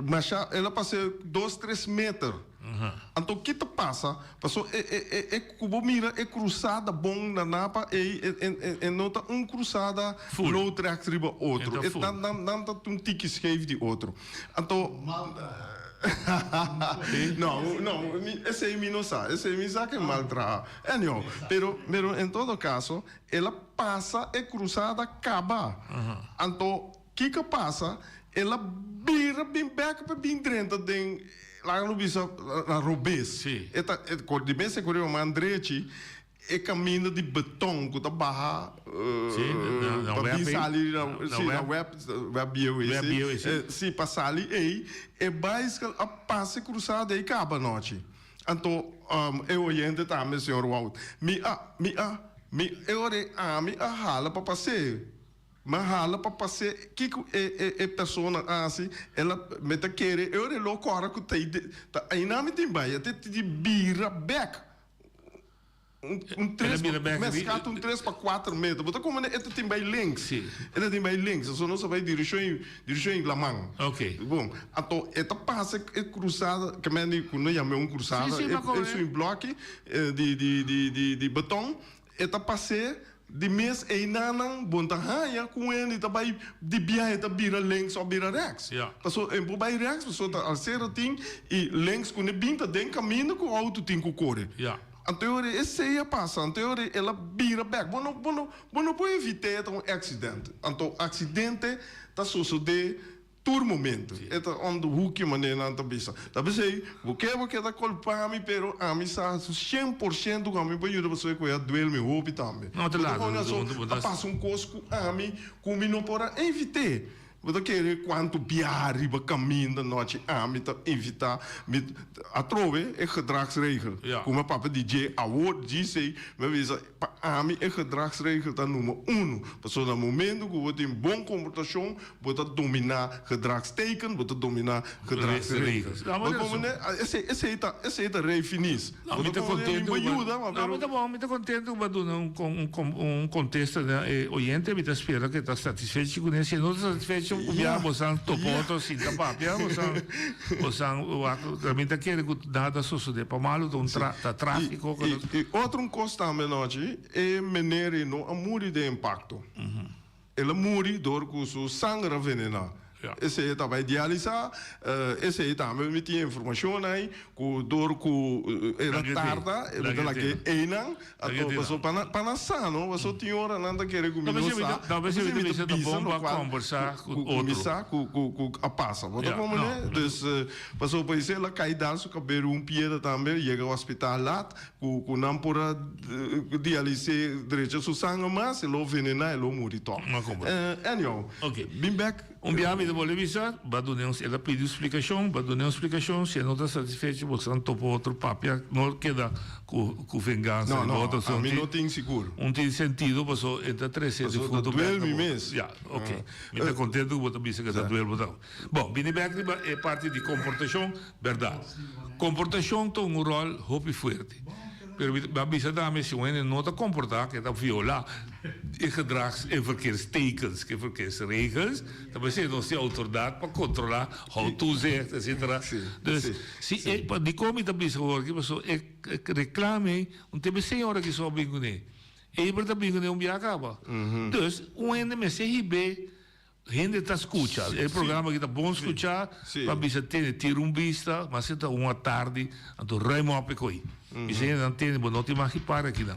masha, el a pas'é dos tres meter. Anto ki ta pasa? Paso e e e cu bo mira e cruzada bon na Napa ei e e no ta un cruzada loodrecht riba otro. E nan nan ta un tiki scheef di otro. Anto No, no, esei mi no sa. Esei mi sa ke mal traha. Anyhow, pero, pero en todo caso, el a pasa e cruzada caba. Anto, kico a pasa? El a bira bin bek pa bin drenta den, laga nos bisa, na robes. E ta, e, di mes e coriba man drechi, e caminda di beton cu ta baha, pa bin sali na, si, na web, web bieu ey, si. Si, pa sali ey, e bicycle a pasa e cruzada ey caba anochi. Anto e oyente tambe, señor Wout, mi a, mi a, mi, e ora ei ami a hala pa pas'é. Mi a hala pa pas'é. Kiko e, e, e persona a hasi? El a, mi ta kere e ora ei lo kòrda ku ta ei, ta einan mi tin bai. E ta di bira bèk. Un, un tres, El a bira bèk mi a ri- skat un tres pa kuater meter. Bo ta komprende? E ta tin bai links. Sí. E ta tin bai links. Aso nos a bai dirishon, dirishon laman. Oké. Bon, anto e ta pasa e krusada, ke men di ku no yam'é un krusada, Sí, sí, e, mi a e komprende. su blòki di, di, di, di, di beton, e ta pas'é di mes einanan bon ta haña ku un hende ta bai di biahe ta bira links òf bira rèks. Ja. Paso e por bai rèks pasobra ta alsera tin i links ku ne bin ta den kaminda ku outo tin ku kore. Ja. Anto e ora esei a pasa, anto e ora el a bira bek. Bo no, bo no, bo no por evit'é, e ta un accident. Anto accidente ta sosodé tur momento. E ta om de hoekje manera nan ta bisa. Ta p'esei, bo ke bo keda kolpa mi, pero ami sa 100% ku ami por yuda pasobra ku e a duel mi hopi tambe. No te Bo ta laga, pone aso, bo ta a pasa un kos ku ami ku mi no por a evit'é. Bo ta kere kuantu biaha riba kaminda nochi ami ta invitá mi atrobe e gedragsregel ku mi a papia di dje awor djisei mi a bisa pa ami e gedragsregel ta number uno pasobra na momento ku bo tin bon komportashon bo ta dominá gedragsteken bo ta dominá gedragsregel bo komprende esei esei ta esei ta rei finis No, bo mi ta ta komprende mi contento por ku yuda ma No, pero mi ta bon, mi ta contento ku bo a duna un un un contesta na e oyente, mi ta spera ku e ta satisfecho kuné, si e no ta satisfecho ku bia bosan topa otro sinta papia, bosan bosan wak, mi ta kere ku nada a sosode pa malu, ta un tra ta trafico ku I i otro un kos tambe nochi, e meneer ei no a muri den impacto. El a muri dor ku su sanger a venená. Esei e ta bai dialisá. Esei tambe mi tin informashon ai ku dor ku el a tarda el ta lag'é einan. Anto paso pa nan pa nan sa no paso tin ora nan ta kere ku mi no sa. P'esei mi ta bisa lokual ku mi sa ku ku ku a pasa. Bo ta komprendé? Dus paso por esei el a kai dal su kabel un piedra tambe yega hospital lat. Ku ku nan por a dialis'é drecha su sanger mas, e lo venená, e lo muri tòg. Anyhow, bin bèk. Un biaha mi ta bolbe bisa, bo a dun'é un, el a pidi un splikashon, bo a dun'é un splikashon, si e no ta satisfecho bo san topa otro papia, no keda ku ku vengansa No, riba no, otro, ami un tin no tin sigur. Un tin sentido paso e ta trese Paso ta difunto bèk duel na mi bo. mes. Ya, ok. Mi ta kontento ku bo ta bisa ku ta duel bo tambe. Bon, bini bèk riba e parti di komportashon. Berdad. Comportacion ta un rol hopi fuerte. Pero mi a bisa tambe si un hende no ta comporta ke ta viola e gedrags en verkeerstekens, ke verkeersregels, ta mester nos tin autoridad pa controla, hou toezicht, etcetera. Dus si e, dicon mi ta bisa awor aki pasobra e reclame un tembe señora ki so a bin cune. Eber ta bin cune un bia caba. Dus un hende mester hibe. Hende ta scucha. E programa aki ta bon scucha pa bisa tene tira un bista, mas si ta un atardi, anto ruim op e coi. Bisa hende nan tene, bo no tin mag di para akinan.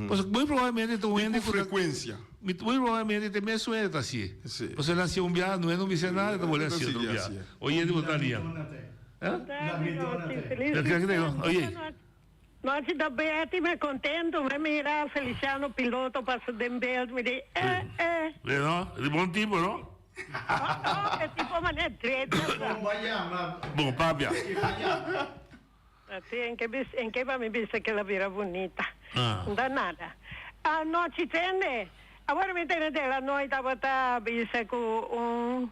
Pasobra muy probablemente ta un hende cu ta. frecuencia. Muy probablemente ta e mesun hende ta hacié. Pasobra el a hacié un biaha, no e no bisa nada, e ta bolbe hacié otro biaha. Oyente bo ta lia. Oye. Nochi ta Betty me contento me mira Feliciano piloto pasa den beeld mi di eh eh. Ve no, di bon tipo no. Oh oh e tipo mane drecha sa. Bon papia. Si en ke bis en ke pa mi bisa ke la bira bunita. Nta nada. Anochi tende awor mi tene de la noi tabata bisa cu un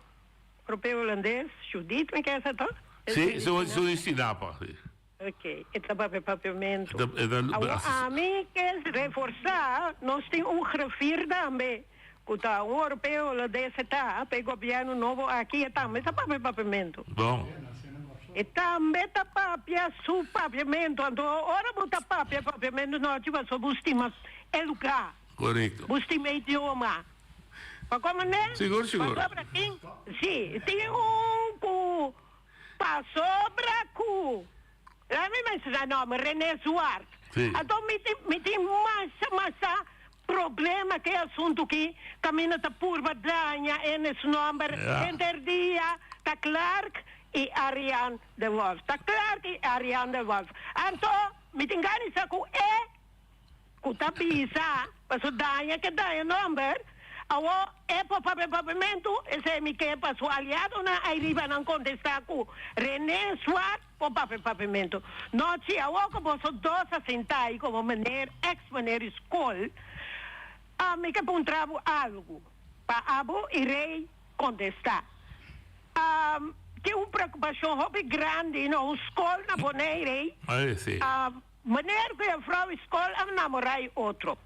europeo holandes Judith mi kesa to. Si su su di Stinapa si. Ok, e ta papia papiamentu. Awor ami ke reforsá, nos tin un griffier tambe, ku ta un oropeo holandes e ta, pa e gobièrnu nobo aki e tambe ta papia papiamentu. Bon. E tambe ta papia su papiamentu, anto ora bo ta papia papiamentu nochi pasobra bo stima e lugá. Korekto. Bo stima e idioma. Pa komo ne? Sigur, sigur. Pasobra tin, si, tin un ku. Pasobra ku, laat mi menshoná nòmber, René Zwart. Sí. Anto mi tin, mi tin masha, masha problema ku e asuntu ki kaminda ta purba daña ene su nòmber Ja. henter dia ta Clark i Ariane de Wolf. Ta Clark i Ariane de Wolf. Anto mi tin gana di sa ku e Ku ta bisa paso daña ke daña nomber, awor e por papia papiamentu, esei mi ke pa su aliadonan ayriba nan kontestá ku René Zwart por papia papiamentu. No chi, awor ku boso dos a sintá ayi komo meneer, eks meneer di skol, a mi ke puntra bo algu, pa abo i Rey kontestá. Tin un preokupashon hopi grandi na un skol na Bonaire, Meneer ku juffrouw i skol a namorá i otro.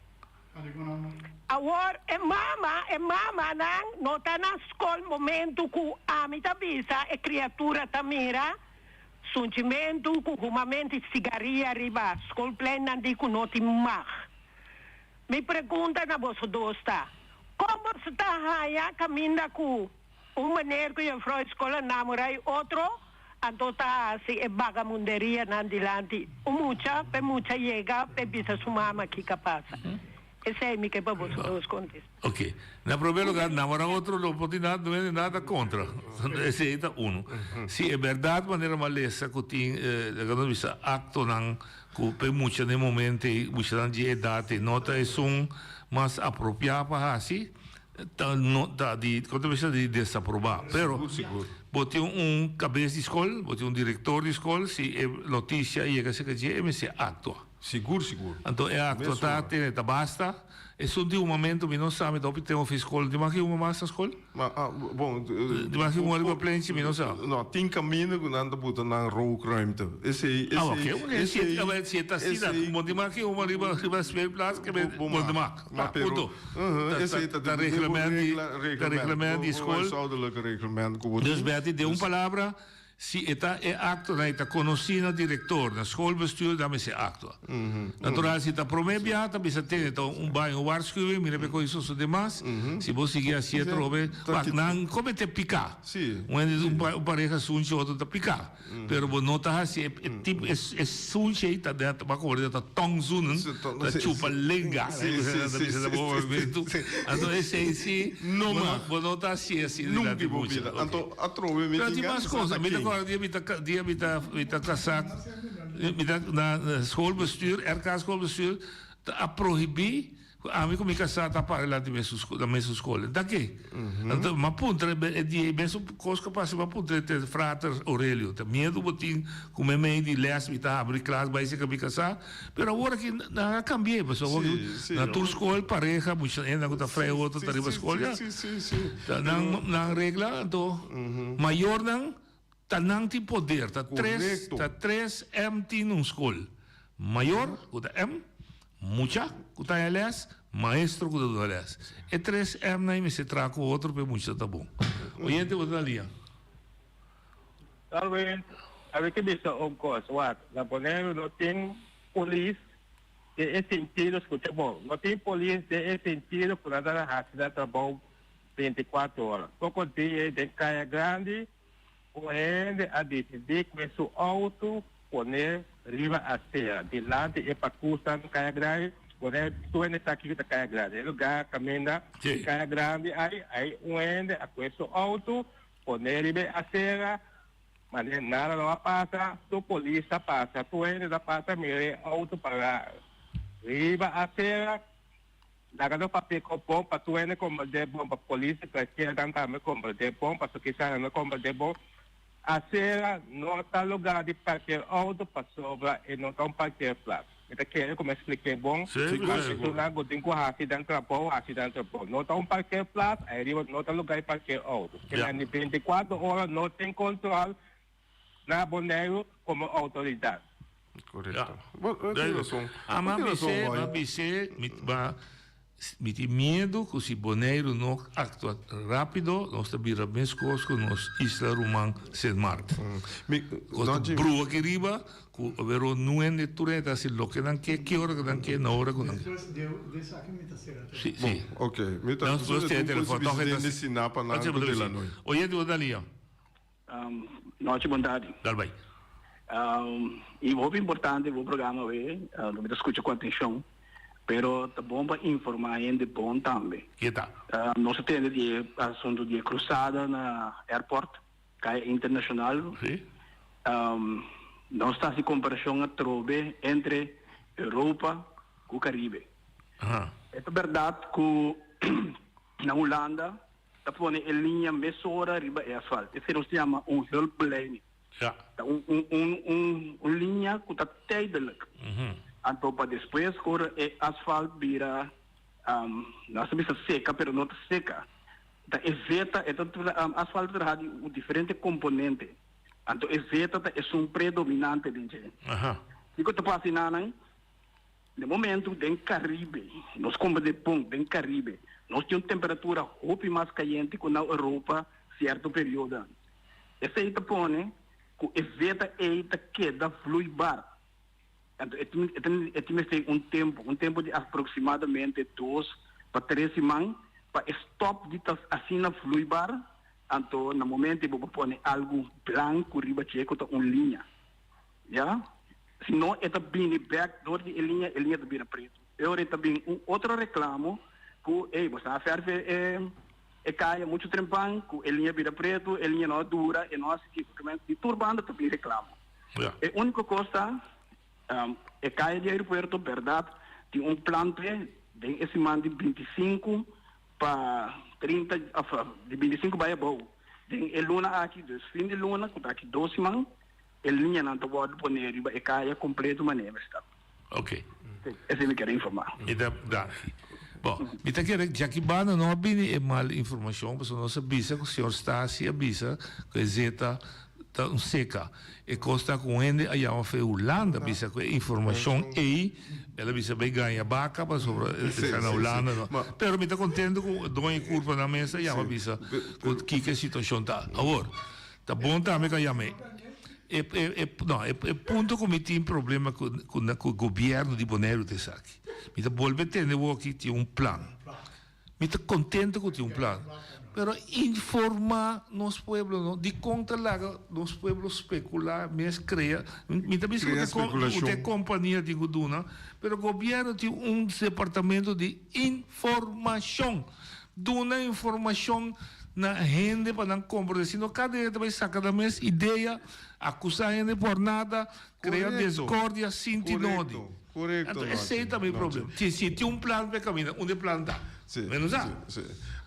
Awor e mama, e mamanan no ta na skol momentu ku ami ta bisa e kriatura ta mira sunchimentu ku humamentu i sigaria riba skolplein nan di ku no tin mag. Mi pregunta na boso dos ta, kon boso ta haña kaminda ku Un meneer ku juffrouw skol a namora i otro, anto ta hasi e bagamunderia nan dilanti un mucha, p'e mucha yega p'e bisa su mama kiko a pasa. Esei mi ke pa boso dos kontesta. Ok. Na prome lugar, namora otro no por tin nada, no hende nada kontra. Esei ta uno. Si e bèrdat manera mi a lesa ku tin, laga nos bisa, aktonan ku p'e mucha den momento ei, muchanan dje edat ei no ta esun mas apropiá pa hasi, Ta no ta di kon ta bisa di desaproba pero bo tin un kabes di skol bo tin un direktor di skol si e notisia yega serka dje e mester aktua. Sigur sigur. Anto e aktua ta tene ta basta esun tin un momento mi no sa mi ta hopi tempo fi skol di maki un mas na skol? Ma ah bon. Di maki un riba plenchi mi no sa. No tin kaminda ku nan ta buta nan rookruimte esei Ah oke esei oke si e ta asina bo di maki un riba riba speelplaats ke bo di mak. Ma pero, Punto. Esei ta Ta reglement di, ta reglement di skol. Huishoudelijke reglement ku bo Dus tin. Betty, den un palabra, si e ta e aktonan e ta konosí na direktor, na schoolbestuur, dan mester aktua. Natural, si ta promé biaha ta bisa tene ta un baño waarschuwing, mira pe kon e sosodé mas, si bo sigui hasi atrobe, wak, nan kometé piká. Un hende, un pareha sunchi otro ta piká. Pero bo no ta hasi e tipo e sunchi ei ta den bo a kobra ta tongzoenen ta chupa lenga anto esei si bo no ta hasi asi dilanti mucha Anto atrobe mi pero tin mas cosa mi ta kòrda dia mi ta dia mi ta mi ta kasá mi ta na schoolbestuur RK schoolbestuur ta a prohibí Ku ami ku mi kasá ta para dilanti mesun na mesun skol. Ta ke? Anto m'a puntra e dia ei mesun kos ku a pasa m'a puntra e frater Aurelio, ta miedu bo tin ku meimei di lès mi ta habri klas bai serka mi kasá? Pero awor aki nan a kambi'é pasobra awor aki na tur skol pareha mucha hende ku ta frei otro ta riba skol ya. Ta nan nan regla anto mayornan Ta nan tin poder, ta tres, ta tres M tin un skol. Mayor, ku ta M, mucha, ku ta haña lès, maestro ku ta duna lès. E tres M nan mester traha ku otro pa e mucha ta bon. Oyente bo ta na liña. Darwin, a mi ke bisa un kos, wak, na Boneiru no tin polis den e sentido, skucha bon, no tin polis den e sentido ku nan ta hasi nan trabou. 24 ora. Poko dia den Kaya Grandi un hende a disidí ku su outo pone riba asera dilanti e pakusnan Kaya Grandi, pone tur hende sa kiko ta Kaya Grandi, e lugar kaminda Kaya Grandi ai, ai un hende a kue su outo pone riba e asera, mane nada no a pasa, tur polis ta pasa, tur hende ta pasa mira e outo para riba asera. Laga nos papia ku bon pa tur hende komprendé bon, pa polis i cualkiernan tambe komprendé bon, pasobra kisas nan no komprendé bon. Acera no ta lugar di parkeer auto pasobra e no ta un parkeerplaats. Mi ta kere ku mi a splik'é bon, pa esunnan ku tin ku hasi nan trabou, hasi nan trabou. No ta un parkeerplaats, ayriba no ta lugar di parkeer auto. Kende di binticuatro ora no tin control na Boneiru komo outoridat. Korekto. Bo tin rason. Ama Bo tin rason, bis'é, Boy. ma bis'é, mi ba, mi tin miedu ku si Boneiru no aktua rápido, nos ta bira meskos ku nos isla ruman Sint Maarten. Mi, Kos ta Nòchi. brua aki riba, ku awero nuende tur hende ta hasi loke nan ke, ki ora ku nan ke, na ora ku nan ke. Despues de de esaki mi ta sera Si, telefòn. si. Bon, oké. Mi ta Nos nos tene telefòn, tòg e ta. presidente Sinapa nan ku Delanoy. Oyente bo ta lia. Nochi bon tardi. Dal bai. Y hopi importante bo programa awe, mi ta scucha cu atencion, pero ta bon pa informa hende bon tambe. Ke ta? Nos a tende di e asunto di e cruzada na airport, caya internacional. Si. Nos ta haci comparacion atrobe entre Europa cu Caribe. E ta berdad cu na Hulanda Ta pone e liña mesora riba e asfalt. Esei nos ta yama un hulpbeleiding. Ja. Ta un, un, un, un, un liña ku ta tijdelijk. Anto pa despues ora e asfalt bira, um, nos ta bisa seka, pero no ta seka. Ta e zeta, e ta um, asfalt ta traha di un diferente komponente. Anto e zeta ta esun predominante den dje. Aha. Kiko ta pasa enanan? Den momento den Caribe, nos comprende bon, den Caribe, nos tin un temperatura hopi mas cayente cu na Europa cierto periodo. Esey ta pone cu e zeta ey ta keda vloeibaar. Anto e tin, e tin, e tin mester un tempo, un tempo di aproximadamente dos pa tres siman pa e stop di ta asina vloeibaar, anto na momento bo por pone algo blanco riba dje cu ta un liña. Ya. Si no e ta bini bek dor di e liña, e liña ta bira pretu. E ora e ta bin un otro reklamo ku, ey, bo sa fèrfe e e kaya muchu trempan, ku e liña bira pretu, e liña no a dura, e no a hasi kiko. Kimen di tur banda ta bin reklamo. E úniko kos ta, e kaya di aeropuerto bèrdat tin un plan p'e den e siman di bintisinku pa trinta òf di bintisinku bai abou den e luna aki, dus fin di luna ku ta aki dos siman. E liñanan ta wòrdu poné riba e kaya kompleto manera mester ta. Ok. Esei mi kere informá. Mi ta danki. Bon, mi ta kere djaki banda no a bini e mal informashon pasobra nos a bisa ku señor Stasi a bisa ku e zeta ta un seka. E kos ta ku un hende a yama fe Hulanda bisa ku e informashon ei el a bisa bai gaña baka pasobra e ta na Hulanda no. Pero mi ta kontento ku doño e kurpa nan mes a yama bisa ku kiko e situashon ta. Awor. Ta bon tambe ku a yam'é. E, e, e, no, e, e punto ku mi tin problema ku, ku, ku gobièrnu di Boneiru ta esaki. Mi ta bolbe tende woki tin un plan. Mi ta kontento ku tin un plan. Pero informá nos pueblo no. Dikon ta laga nos pueblo spekulá, mes krea. Mi ta bisa ku Krea te, ku te spekulashon. kompania tin ku duna, pero gobièrnu tin un departamento di informashon. Duna informashon na hende pa nan komprende, sino kada hende ta bai saka nan mes idea, akusá hende por nada, krea deskordia sin tin nodi. Anto esei ta mi problema. Si si tin un plan pa e kaminda, unda e plan ta? Mi no sa.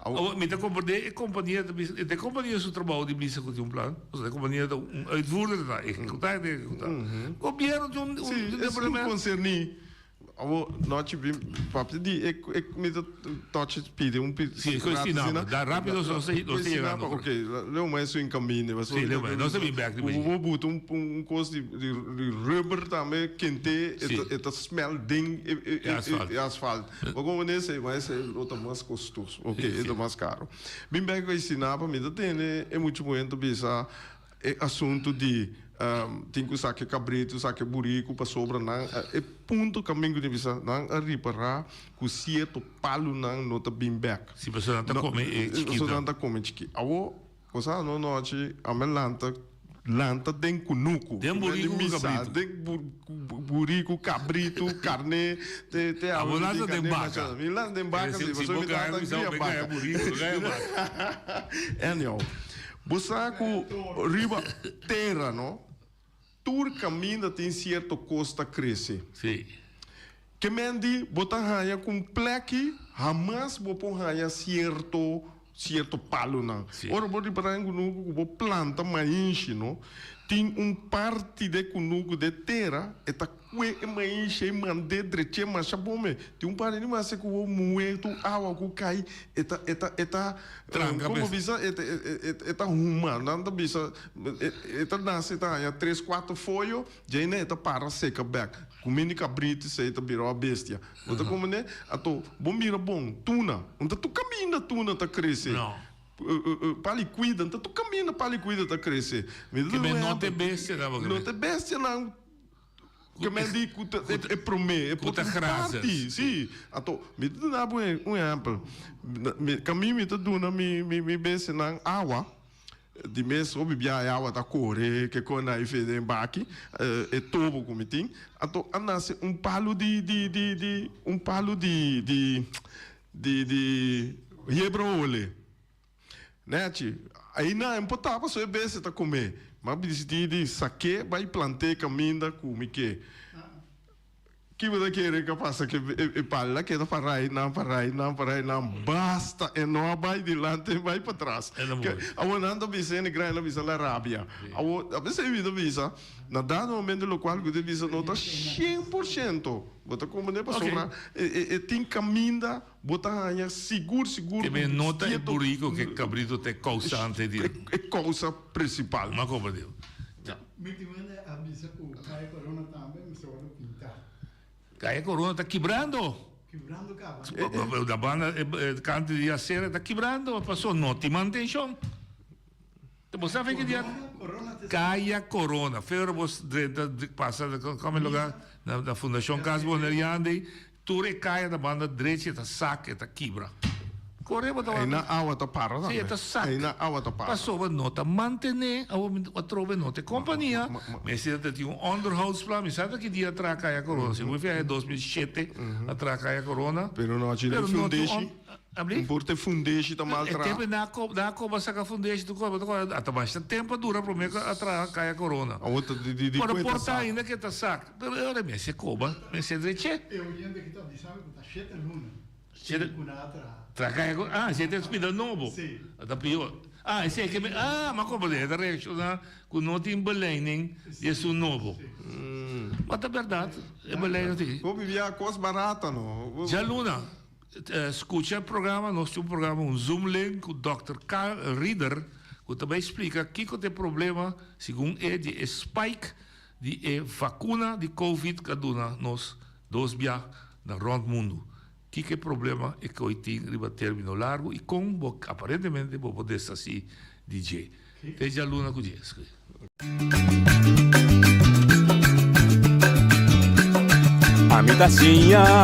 Awor mi ta komprende e kompania ta bisa, e ta e kompania su trabou di bisa ku tin un plan, pasobra e kompania ta un uitvoerder ta, ehekutá e ta ehekutá. Gobièrnu tin un departamento. Awor nochi bin papia di e e mi ta tochi pidi un pi Sí, rato sí, asina. no, da rápido nos ta nos ta yegando. Ok, leo mas su in camino. Sí, leo mas, nos ta bin bek Ku bo buta un un kos di di rubber tambe kente e ta e ta smel den e e e asfalt. Bo komo esei mas esei lo ta mas kostoso. Ok, e ta mas karo. Bin bek ku e Sinapa mi ta tende e mucha muhé ta bisa e asuntu di. Tin ku saka e kabritu, saka e buriku pasobra nan e punto kaminda ku tin bisa nan a ripará ku sierto palunan no ta bin bèk. Si pasobra nan ta kome e chikito. Pasobra nan ta kome chikito. Awor bo sa no nochi a mi lanta lanta den kunuku. Den buriku ku kabritu. Den buriku, kabritu, karné te te Abo lanta den baka. Mi lanta den baka si pasobra mi tata kria baka. Anyhow. Bo sa ku riba tera no, tur kaminda tin sierto kos ta krese. Sí. Ke men di bo ta haña ku un plèki hamas bo por haña sierto sierto palunan. Sí. Ora bo ripará den kunuku ku bo planta mainshi no, tin un parti den kunuku den tera e ta Kue e mainshi ei mand'é drech'é masha bon me. Tin un par di mase ku bo muhé tur awa ku kai e ta e ta e ta Tranka komo p'es. bisa e ta e ta huma. Nan ta bisa e ta nase e ta haña tres kuater foyo djaina e ta para seka bèk. Kuminda di kabritu esei ta bira un bestia. Bo ta komprendé? Anto bo mira bon tuna. Un ta tur kaminda tuna ta krese. No. Pali kuida. Un ta tur kaminda pali kuida ta krese. Mi ta Ke duna men un no te ehèmpel. bestia nan bo No te bestianan. Ke men di ku ta e promé, e Ku ta por grazes. parti, sí. Anto, mi ta duna bo un ehèmpel. Mi kamin mi ta duna mi mi mi bestianan awa, di mes hopi bia e awa ta kore ke kon nan e fe den baki, e tobo ku mi tin. Anto a nase un palu di di di di un palu di di di di yebra hole. Nechi, Einan e por tapa so e bestia ta comé. M'a dicidí di saké bai planté caminda cu mi ke. Ki bo ta kere ka pasa ke e pala keda pará einan, pará einan, pará einan, basta e no a bai dilanti e bai patras. Awor nan ta bisa hende grandi nan bisa la rabia. Awor a bes mi ta bisa na dado momento locual cu ta bisa no ta 100% bo ta comprende pasobra e tin caminda. Bo ta haña sigur sigur Te men no ta e burico ke cabrito ta e causante di. E causa principal. Ma comprende. Ja. Mi tin wende a bisa cu Caya Corona tambe mester wordo pinta. Caya Corona ta kibrando. Kibrando caba. Na banda kant di acera ta kibrando paso no tin mantencion. Bo sa fe ki dia Caya Corona. Fe ora bo drenta pasa come lugar na Fundacion Cas Bonerian Tur e kaya na banda drechi e ta sak, e ta kibra. Kore bo ta wak. Eina awa ta para tambe. Si, e ta sak. Eina awa ta para. Pasobra no ta mantené, awor mi atrobe no ta e kompania. Mester ta tin un onderhoudsplan. Mi sa ta ki dia a traha Kaya Corona. Si bo fiha e 2007 a traha Kaya Corona. Pero no a chile Pero no tin fundeshi. Abri? Un por te fundeshi ta mal E traha. tempo na ko na koba saka fundeshi tu koba tu koba ata basta tempo a dura prome ku a traha Kaya Corona. Awor ta di di di Pero ku e ta por ta sak. ainda ke ta sak. Pero e ora mester koba, mester dreche. E oyente ki ta bisa mi ku ta shete luna Shete ku nan a traha. Traha Kaya Corona. Ah, shete hospital nobo. Si. Ta pior. Ah, esei ke mi ah, m'a komprende. E ta reakshoná ku no tin belening di esun nobo. Ma ta bèrdat, e belening no tin. Bo bibia kos barata no. Djaluna. Skucha e programa, nos tin un programa, un Zoom link ku Dòkter Carl Rieder ku ta bai splika kiko ta e problema segun e di e spike di e vakuna di covid ku a duna nos dos bia na rònt mundu. Kiko e problema e koe tin riba término largu i kon bo aparentemente bo por deshasí di dje. Te djaluna ku dje. Ami ta siña.